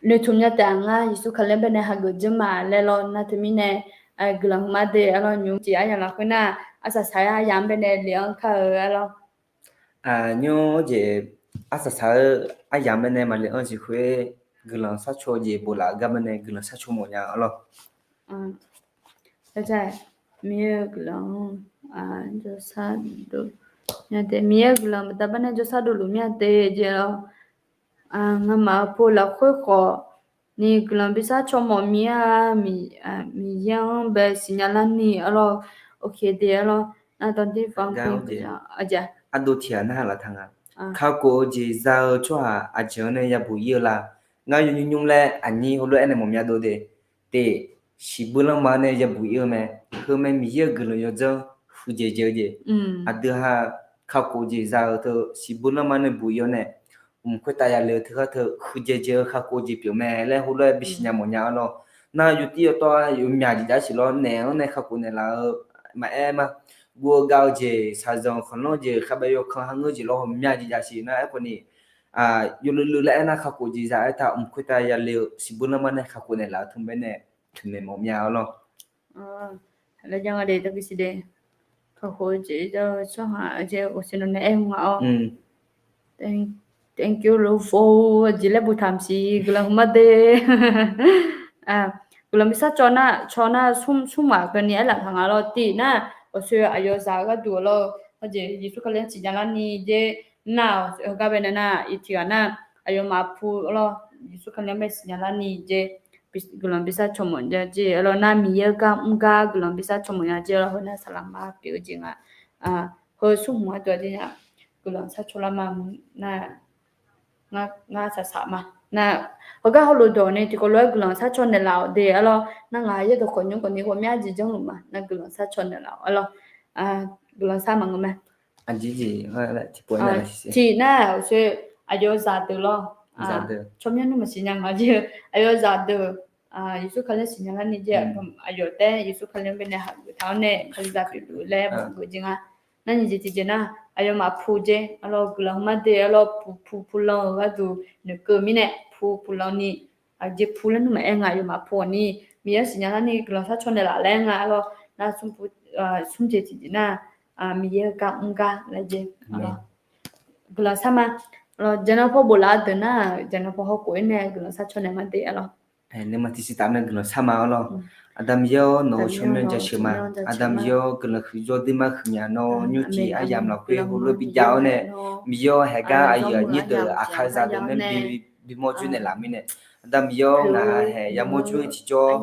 noeqtmq nya taef-a ngar Yeqsur Kali-anr baenae hageuf jir ma laer lawr nar teumirnae, guiqlanq huiqma de arlawr, nymq-mr jeq aryamq lafkhoer nar, arsaq saq-aer aryamq-anr baenae lef-anr kar-eu arlawr. Nymr jeq arsaq saq-eu aryamq-anr baenae maqlef-anr siq khoer, guiqlanq sharcaw-eu jeq bof laf-eu gar baenae guiqlanq sharcaw mawf nya arlawr. Miqyaer-euq guiqlanq, Miqyaer-euq guiqlanq baqda bar nae jawrshar dovluf mir-a de jeq lawr. Ngamaf-euq pov lafkhoer khawf ni guiqlanq bi sharcaw mawf mir-a, Miqyaer-anr bae siqnya larni arlawr, okay de arlawr, nar dawqdir faq-anr ardov tiq ghaq narhaq laf taq nga. Kakhof-eu jeq za-eu tsawrhaq aqjeq-anr nae yabuq ir-eu la? Ngar yawnymr nymr laer aqnyir heulof-aer nae mawf mya dov de. Teq, siqbuir lanrma-anr nae yabuq ir-eu mae. Heu mae Miqyaer-euq guiqlanq yawdzanr huiqdzaeq dzaeq-eu jeq. Aqdui ha kakhof jeq za-eu teu siqbuir lanrma-anr nae buq ir-awr nae, mq khoertav yale-eu teughaq teu huiqdzaeq dzaeq-eu kakhof jeq pyeuf mae laer heulof-aer bisiqnya mawfnya arlawr. Nar yawtir yawtawv-aer yawmyaq jeq jav siq lawr, naeq-anr nae kakhof naeqlaf-eu maqaer ma. Guv-eu gav-eu jeq, shaqzanq khanqlanr jeq, khavbae yawkan kharngeur jeq lawr ghawqmya jeq jav siq nar aerkhawf ni, yawluiv luiv laer aernar kakhof jeq za-aer taq mq khoertav yale-eu siqbuir lanrma-anr nae kakhof naeqlaf-eu teu baenae toeqmaeq mawf mya arlawr. Laer jar nga de taqbi siq de. Kakhof-eu jeq za-eu tsawrhaq aqjeq ghawqshaq nawq nae aer-eu nga-awr. Thank you lord for jeq laer boftaq maqsiq, guiqlanq huiqma de. Guiqlanq bi sharcaw nar caw nar smr maf keuvni aerlaf taq nga lawr. Tiq nar, ghawqshaq aqyawf zaq-eu gharduq lawr, hawjeq Yeqsur Kali-anr siqnya larni jer. Nar-awq heugar bae nae nar, iq tiq ghaq nar, aqyawfmaf pu lawr, Yeqsur Kali-anr bae siqnya larni jer. Guiqlanq bi sharcaw mawf nya jer arlawr, nar Miqyaer-eu gar mr gar guiqlanq bi sharcaw mawf nya jer arlawr, heu nar saqlaqma pyeuf-eu jeq nga. Heu smr hmq-anr dov-a jer nya, guiqlanq sharcaw lar ma nar. Ngar saqsaq ma nar, heugar heulof dawq ni tiqkawv lof-aer guiqlanq sharcaw naeqlaf-awq de arlawr, nar ngaq yaerdawq khawf nymr khawf ni ghawqmya jeq janrluf ma nar guiqlanq sharcaw naeqlaf-awq arlawr. Guiqlanq shar maqngeur ma. Tiq nar, aqyawf zaqdeuq lawr, tsawrmyanr nmr maqsiq nya nga jer-eu aqyawf zaqdeuq Yeqsur Kali-anr siqnya larni jeq, aqyawf taef Yeqsur Kali-anr baenae hageuf taq-awr nae Kalizaq pyeufluf laer maqgeuf jeq nga. Narni jeq tiqjeq nar, aqyawfmaf pu jeq arlawr, guiqlanq hmq mar de arlawr, pu pu pu lan-eu gharduq noeqkeuv mirnae pu pu lan ni, aqjeq pu laer nmr maqaer nga, aqyawfmaf pu-awq ni, Miqyaer-anr siqnya larni guiqlanq sharcaw naeqlaf laer nga arlawr, nar smr pu, smr jeq tiqjeq nar, Miqyaer-eu gar mr gar laer jeq, guiqlanq shar ma. Jaqnan paw boflaf-eu deuq nar, jaqnan paw hawkhof-aer nae guiqlanq sharcaw naeq mar de arlawr. Nuima tiqsiq taf nae guiqlanq shar ma arlawr. Aqda Miqyaer-awr, nawq-euq tsawrmyanr jasheuq ma. Aqda Miqyaer-awr, guiqlanq huiqjawr duirmar huiqmya nawr nymrcif aryamq lafkhoer heulof-aer bijav-awr nae, Miqyaer-awr haeqgar aqyuif aqnyir deuq aqkaqzaq deuq nae bimawr jawr naeqlaf mirnae, Aqda Miqyaer-awr, ngaq haeq yamawr jawr-aer tiqjawr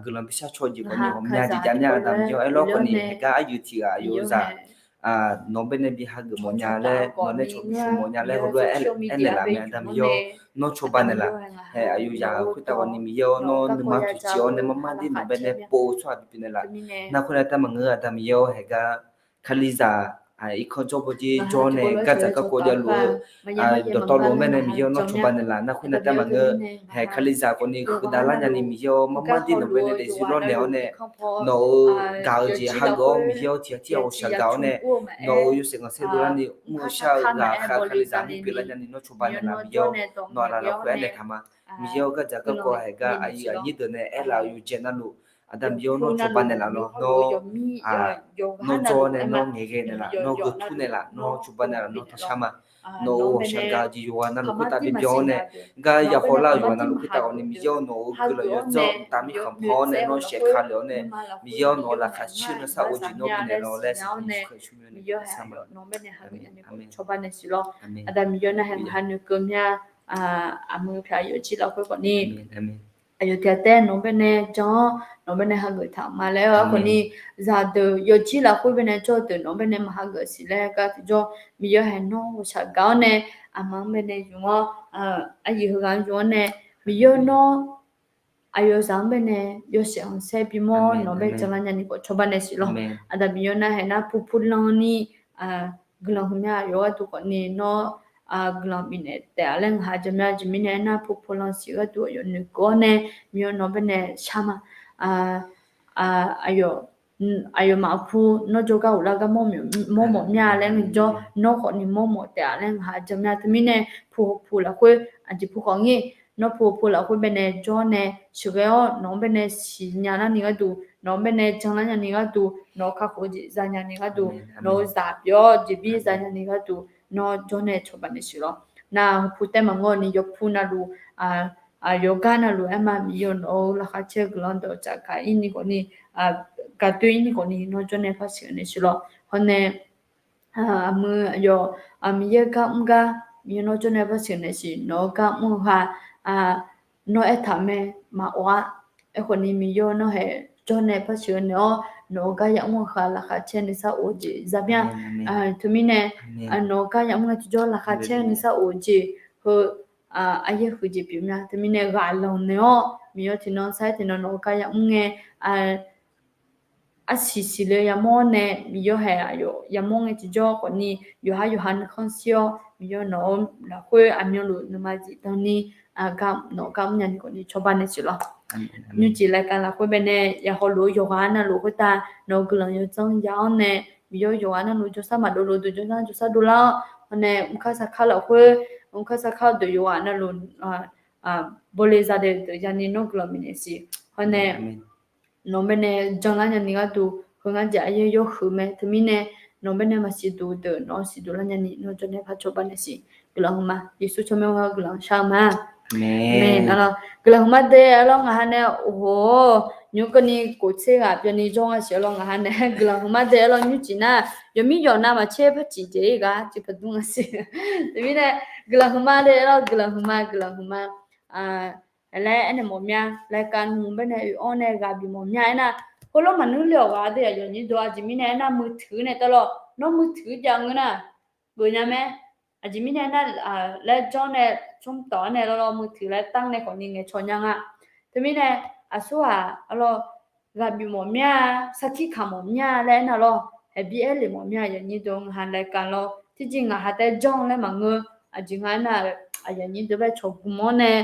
guiqlanq bishar caw jeq khawfni ghawqmya jeq jav mya. Aqda Miqyaer-awr, aerlawr khawfni haeqgar aqyuif tiq ghaq aqyawf-eu zaq nawq-anr baenae bi hageuf mawfnya laer, nawq nae cawq bi shuf mawfnya laer heulof-aer aernaeq laf mae. Aqda Miqyaer-awr, nawr cawba naeqlaf. Haeq aqyawf zaq khoertav ghawfni Miqyaer-awr, nawr nuima toeqciv-awr nae marmar dir nawq baenae pov-eu tsawrhaq bipyeuf naeqlaf. Nar khoernav taef maqngeur-eu Aqda Miqyaer-awr, haeqgar Kalizaq irkanr jawr bawr jir jawr nae gardzaq garkawv javluf-eu dawqtawvluf-anr baenae Miqyaer-awr, nawr cawba naeqlaf. Nar khoernav taef maqngeur, haeq Kalizaq khawfni huiqdav lar nyani Miqyaer-awr, marmar dir nawq baenae daefzir lawrnaeq-awr nae, nawq-euq gaq-eu jeq hageuf-awr Miqyaer-awr, tiq ghaq tir ghaq ghawqshaq gaq-awr nae, nawq-euq yawshaef khanqsaer dovlar ni mr-eu shar-eu ghaq khaqkhav Kalizaq mrpyeuf lar nyani nawr cawba naeqlaf. Miqyaer-awr, nawq-aq lafkhoer aernaeq taq ma. Miqyaer-awr, gardzaq garkawv haeqgar aqyuif aqnyir deuq nae aerlaf-eu yawqjeq navluf, Aqda Miqyaer-awr, nawr cawba naeqlaf lawr. Nawr nawr jawr nae nawr ngaeqghae naeqlaf, nawr gheurtur naeqlaf, nawr cawba naeqlaf, nawr tanqshar ma. Nawq-euq ghawqshaq gaq-eu jeq yawqghaq navluf khoertav bibyan-awr nae, gar yahaw lar-eu yawqghaq navluf khoertav ghawfni Miqyaer-awr, nawq-euq guiqlanq yawdzanr mqtav mirkhanq paw-awr nae nawr shaef ka lef-awr nae, Miqyaer-awr, nawq-euq laqkhaq caer nuisar of jeq nawr bifnaeq lawq laer, Sanqpaq Yeqsur Kali-euq tsawrmyanr-anr jasheuq ma. Cawba naeqlaf siq lawr. Aqda Miqyaer, nar haeq ngaq ha noeqkeuv mya, aqmuiq pyaq yawjir lafkhoer khawfni aqyawf tiq ghaq taef nawq-anr baenae jan-awr nawq-anr baenae hageuf taq ma laer-eu khawfni, zaqdeuq yawjir lafkhoer baenae jawr-eu deuq nawq-anr baenae maqhageuf siq laer gar tiqjawr, Miqyaer haeq nawr ghawqshaq gaq-awr nae, aqma-anr baenae yuf-awr, aqyuif heughaq-anr yuf-awr nae, Miqyaer nawr aqyawf zaq-anr baenae yawshaef khanqsaer bimawr nawq-anr bae janlar nyani khawf cawba naeqlaf siq lawr. Aqda Miqyaer, nar haeq nar pu pu lan ni guiqlanq huiqmya aqyawf gharduq khawfni nawr guiqlanq bifnaeq taef-a laer ngaq ha jan mya. Aqjeq mirnae aernar, pu pu lan siq gharduq aqyawf noeqkeuv-awr nae, Miqyaer nawq-anr baenae shar ma. Aqyawf, aqyawfmaf pu nawr jawrgar ghoflar gar mawrmawf mya laer ngaq jawr, nawr khawfni mawrmawf taef-a laer ngaq ha jan mya. Teumirnae pu pu lafkhoer aqjeq pu khawf ngir, nawr pu pu lafkhoer baenae jawr nae sheuqghae-awr nawq-anr baenae siqnya larni gharduq, nawq-anr baenae janlar nyani gharduq, nawq-euq kakhof-eu jeq zanya ni gharduq, nawq-euq zaq pyeuf-awr jeqbir zanya ni gharduq, nawr jawr nae cawba naeqlaf siq lawr. Nar pu taef maqngeur ni yawpu navluf, yawqgar navluf aerma, Miqyaer nawq-euq laqkhaq caer-eu guiqlanq dawqtsaf gaq-ir ni khawfni, gaqdoe-ir ni khawfni nawr jawr nae par sheuqnaeq siq lawr. Hawr nae aqmuiq aqyawf Miqyaer gar mr gar, Miqyaer nawr jawr nae par sheuqnaeq siq, nawq-euq gar mr-eu ha nawr aertaq mae, maqawf-a. Aerkhawfni Miqyaer nawr haeq jawr nae par sheuqnaeq-awr nawq-euq gar yamr-eu ha laqkhaq caer nuisar of-eu jeq za mya. Teumirnae nawq-euq gar yamr ngae tiqjawr laqkhaq caer nuisar of-eu jeq heu aryaer huiq jeq pyeuf mya. Teumirnae ghaq lanq naeq-awr Miqyaer tiqnan sar-aer tiqnan nawq-euq gar yamr ngae arsiq siqle yamawr nae Miqyaer haeq aqyawf yamawr ngae tiqjawr khawfni yawqhar yawqha nuikhanr shir-awr Miqyaer nawq-euq lafkhoer aqmyanluf nuima zifdan ni nawq-euq gar mrnya ni khawfni cawba naeqlaf siq lawr. Nymrcif laqkhaq lafkhoer baenae yahaw luf-eu yawqghaq navluf khoertav nawq-euq guiqlanq yawdzanr ya-awr nae Miqyaer yawqghaq navluf jawrsar maqdov lof deuq jawrsar jawrsar dovlar-awr, hawr nae mrkar sarkar lafkhoer mrkar sarkar deuq yawqghaq navluf bawle zadae deuq yani nawr guiqlanq bifnaeq siq. Hawr nae nawq-euq baenae janlar nyani gharduq, heu ngar jeq aryaer yawhuiq mae. Teumirnae nawq-euq baenae maqsiq duq deuq nawq-anr siqduq lar nyani nawr jawr nae par cawba naeqlaf siq. Guiqlanq huiqma, Yeqsur tsawrmyanr-anr guiqlanq shar-eu ma. Guiqlanq huiqma de arlawr ngaq ha nae, oqhoq, nymr keuvni kof tser ghaq byanni jawr nga siq arlawr ngaq ha nae guiqlanq huiqma de arlawr nymrcif nar yawqmir yawqnav maqtser par ciq jeq-ir ghaq ciq paqdmr nga siq. Teumirnae guiqlanq huiqma de arlawr guiqlanq huiqma guiqlanq huiqma laer aernaeq mawf mya. Laqkhaq nmr baenae oe-awr nae ghaq bif mawf mya aernar, heulof maqnur le-awq ghaq de aqyawf nyir dov aqjeq mirnae aernar มือถือ nae tawvlawr nawr มือถือ jav ngeur nar geufnya mae. Aqjeq mirnae aernar laer jawr nae tsmr tawq-awr nae lawrlawr มือถือ laer tanr nae khawfni ngaeqcawq nya nga. Teumirnae aqsurghaq arlawr ghaq bif mawf mya, sarkir kaq mawf mya laer aernar lawr, haeqbir aer lef mawf mya. Aqyawf nyir dov ngaq ha รายการ lawr tiqjeq ngaq ha taef janr laer maqngeur. Aqjeq nga aernar, aqyawf nyir dov bae cawq gmq-awr nae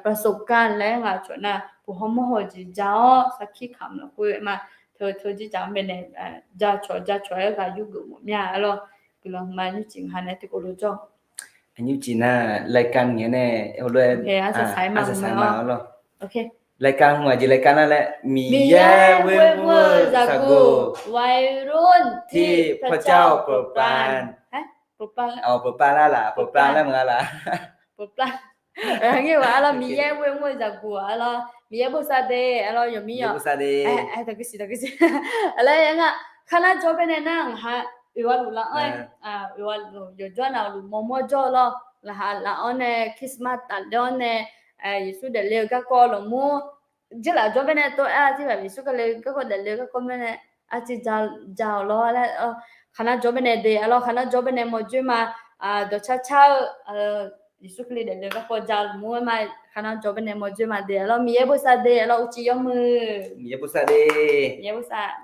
ประสบการณ์ laer ngaq cawq nar, puq haw mawr haw jeq ja-awr sarkir kamq lafkhoer ma, teu teu jir jaq-anr baenae ja cawq ja cawq-aer ghaq yurgeuf mawf mya arlawr. Guiqlanq ma nymrcif ngaq nae tiqkawv lof jawr. Nymrcif nar รายการ ngae nae heulof-aer arsaq saq ma arlawr. รายการ hmq aqjeq รายการ nar laer Miqyaer ghoer mr-eu zaqguq, วัยรุ่นที่พระเจ้าโปรดปราน โปรดปราน lar laq, โปรดปราน laer maqnga laq. Arlawr, Miqyaer ghoer mr-eu zaqguq arlawr, Miqyaer bosav de arlawr, yawqmir yawq. Taqguv siq taqguv siq. Arlawr, aer nga, kharnar jawr baenae nar ngaq ha oeq gharluf laf-anr-aer, oeq gharluf yawqjawr navluf mawrmawr jawr lawr, laqkhaq laf-anr nae Christmas tafler-anr nae, Yeqsur daefle-eu garkawv lafmur, jirlaf jawr baenae tov-aer-a, tirghaq Yeqsur Kali-eu garkawv daefle-eu garkawv baenae arciv ja-awq lawr laer, kharnar jawr baenae de arlawr, kharnar jawr baenae mawrjoer ma, dawqcar car-eu Yeqsur Kali daefle-eu garkawv ja lafmur-aer ma, kharnar jawr baenae mawrjoer ma de arlawr, Miqyaer bosav de arlawr, uqcif yawmuiq. Miqyaer bosav de. Miqyaer bosav.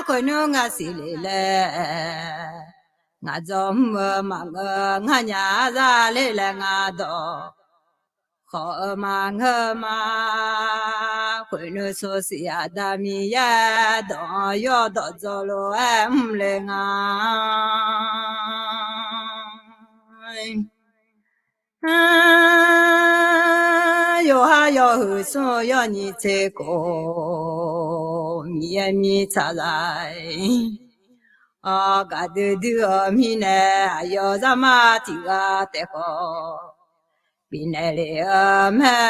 Khoernmr ngaq siqle laer, ngaq dzawr mr-eu maqngeur, nganyaf zale laer ngaq dawq khawf-eu maqngeur ma. Khoernmr sawrsiq Aqda Miqyaer dawq-anr yawdawq dzawr lof-aer mrle nga. Yawqha yawhuiq smr-eu yawnyiq tser khof, Miqyaer mirtsaq zaq-iq, gaqdui dui-eu mirnae aqyawf zaqmar tiq ghaq taef khawf bifnaeq lef-eu mae.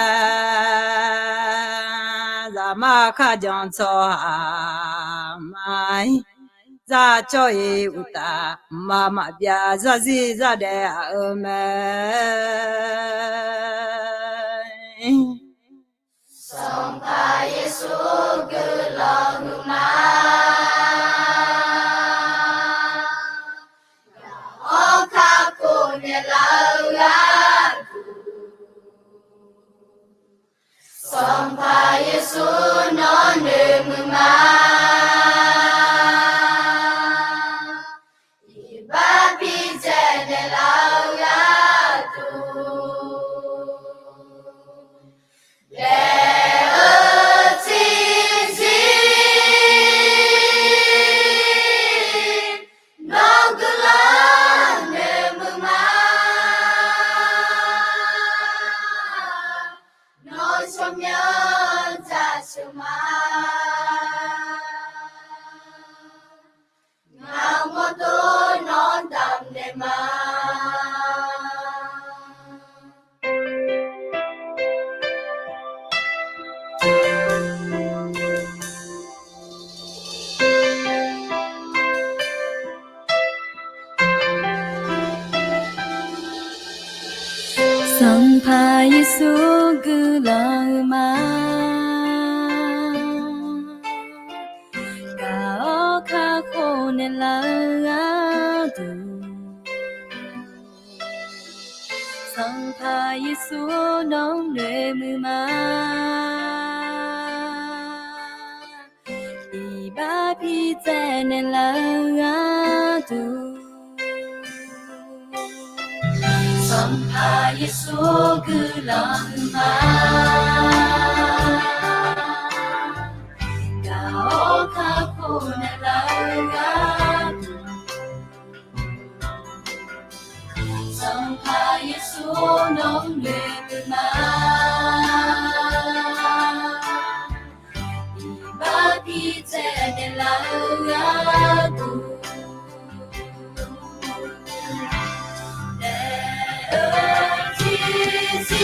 Zaqmar kharjan tsawrhaq ma-ir, zar cawr-iq uqtaf, mqmaq maqbyav zarzir zardaef aq-eu mae. Sanqpaq Yeqsur guiqlanq huiqma. Gaq-awr kakhof naeqlaf-eu gharduq, Sanqpaq Yeqsur nawr noeqmuiq ma. Iqbax bidzaeq naeqlaf-eu gharduq, daef-eu tiqzir nawr guiqlanq noeqmuiq ma. Nawr tsawrmyanr jaceuq ma. Ngaq-euq mawrdo nawr damqnaeq ma. Sanqpaq Yeqsur guiqlanq huiqma. Gaq-awr kakhof naeqlaf-eu gharduq, Sanqpaq Yeqsur nawr noeqmuiq ma. Iqbax bidzaeq naeqlaf-eu gharduq, Sanqpaq Yeqsur guiqlanq huiqma. Gaq-awr kakhof naeqlaf-eu gharduq, Sanqpaq Yeqsur nawr noeqmuiq ma. Iqbax bidzaeq naeqlaf-eu gharduq, daef-eu tiqzir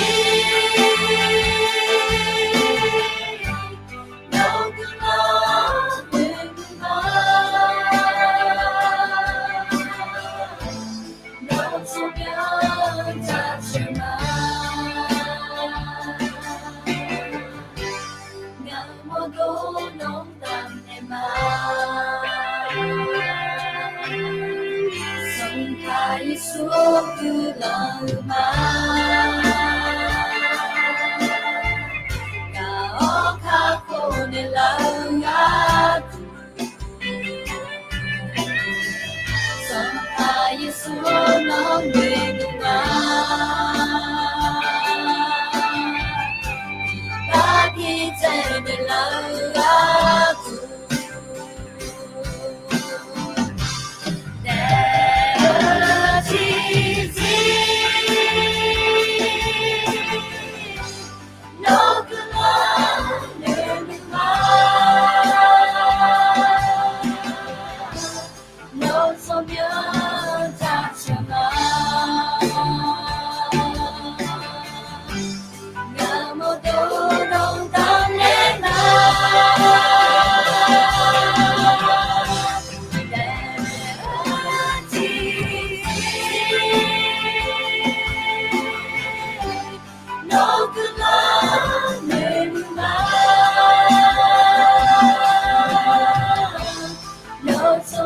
nawr guiqlanq noeqmuiq ma. Nawr tsawrmyanr jaceuq ma. Ngaq-euq mawrdo nawr damqnaeq ma. Sanqpaq Yeqsur guiqlanq huiqma. Gaq-awr kakhof naeqlaf-eu gharduq, Sanqpaq Yeqsur nawr noeqmuiq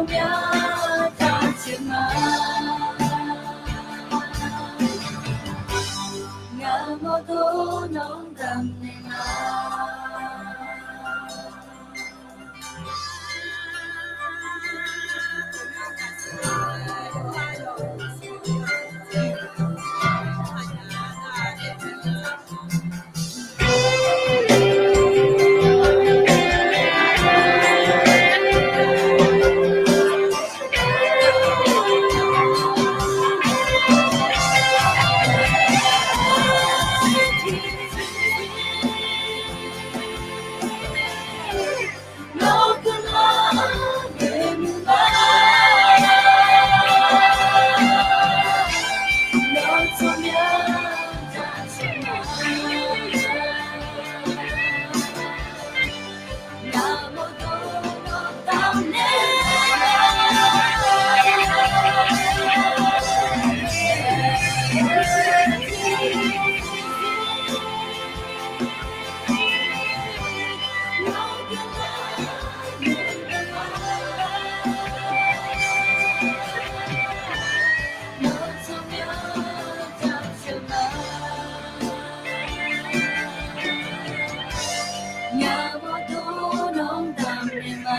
Mya taqtsoeq ma. Ngaq mawrdo nawq-anr damqnaeq ma. Ngaq mawrdo nawq-anr damqnaeq ma.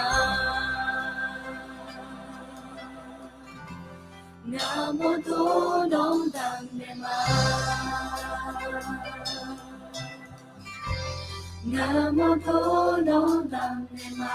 Ngaq mawrdo nawq-anr damqnaeq ma. Ngaq mawrdo nawq-anr damqnaeq ma.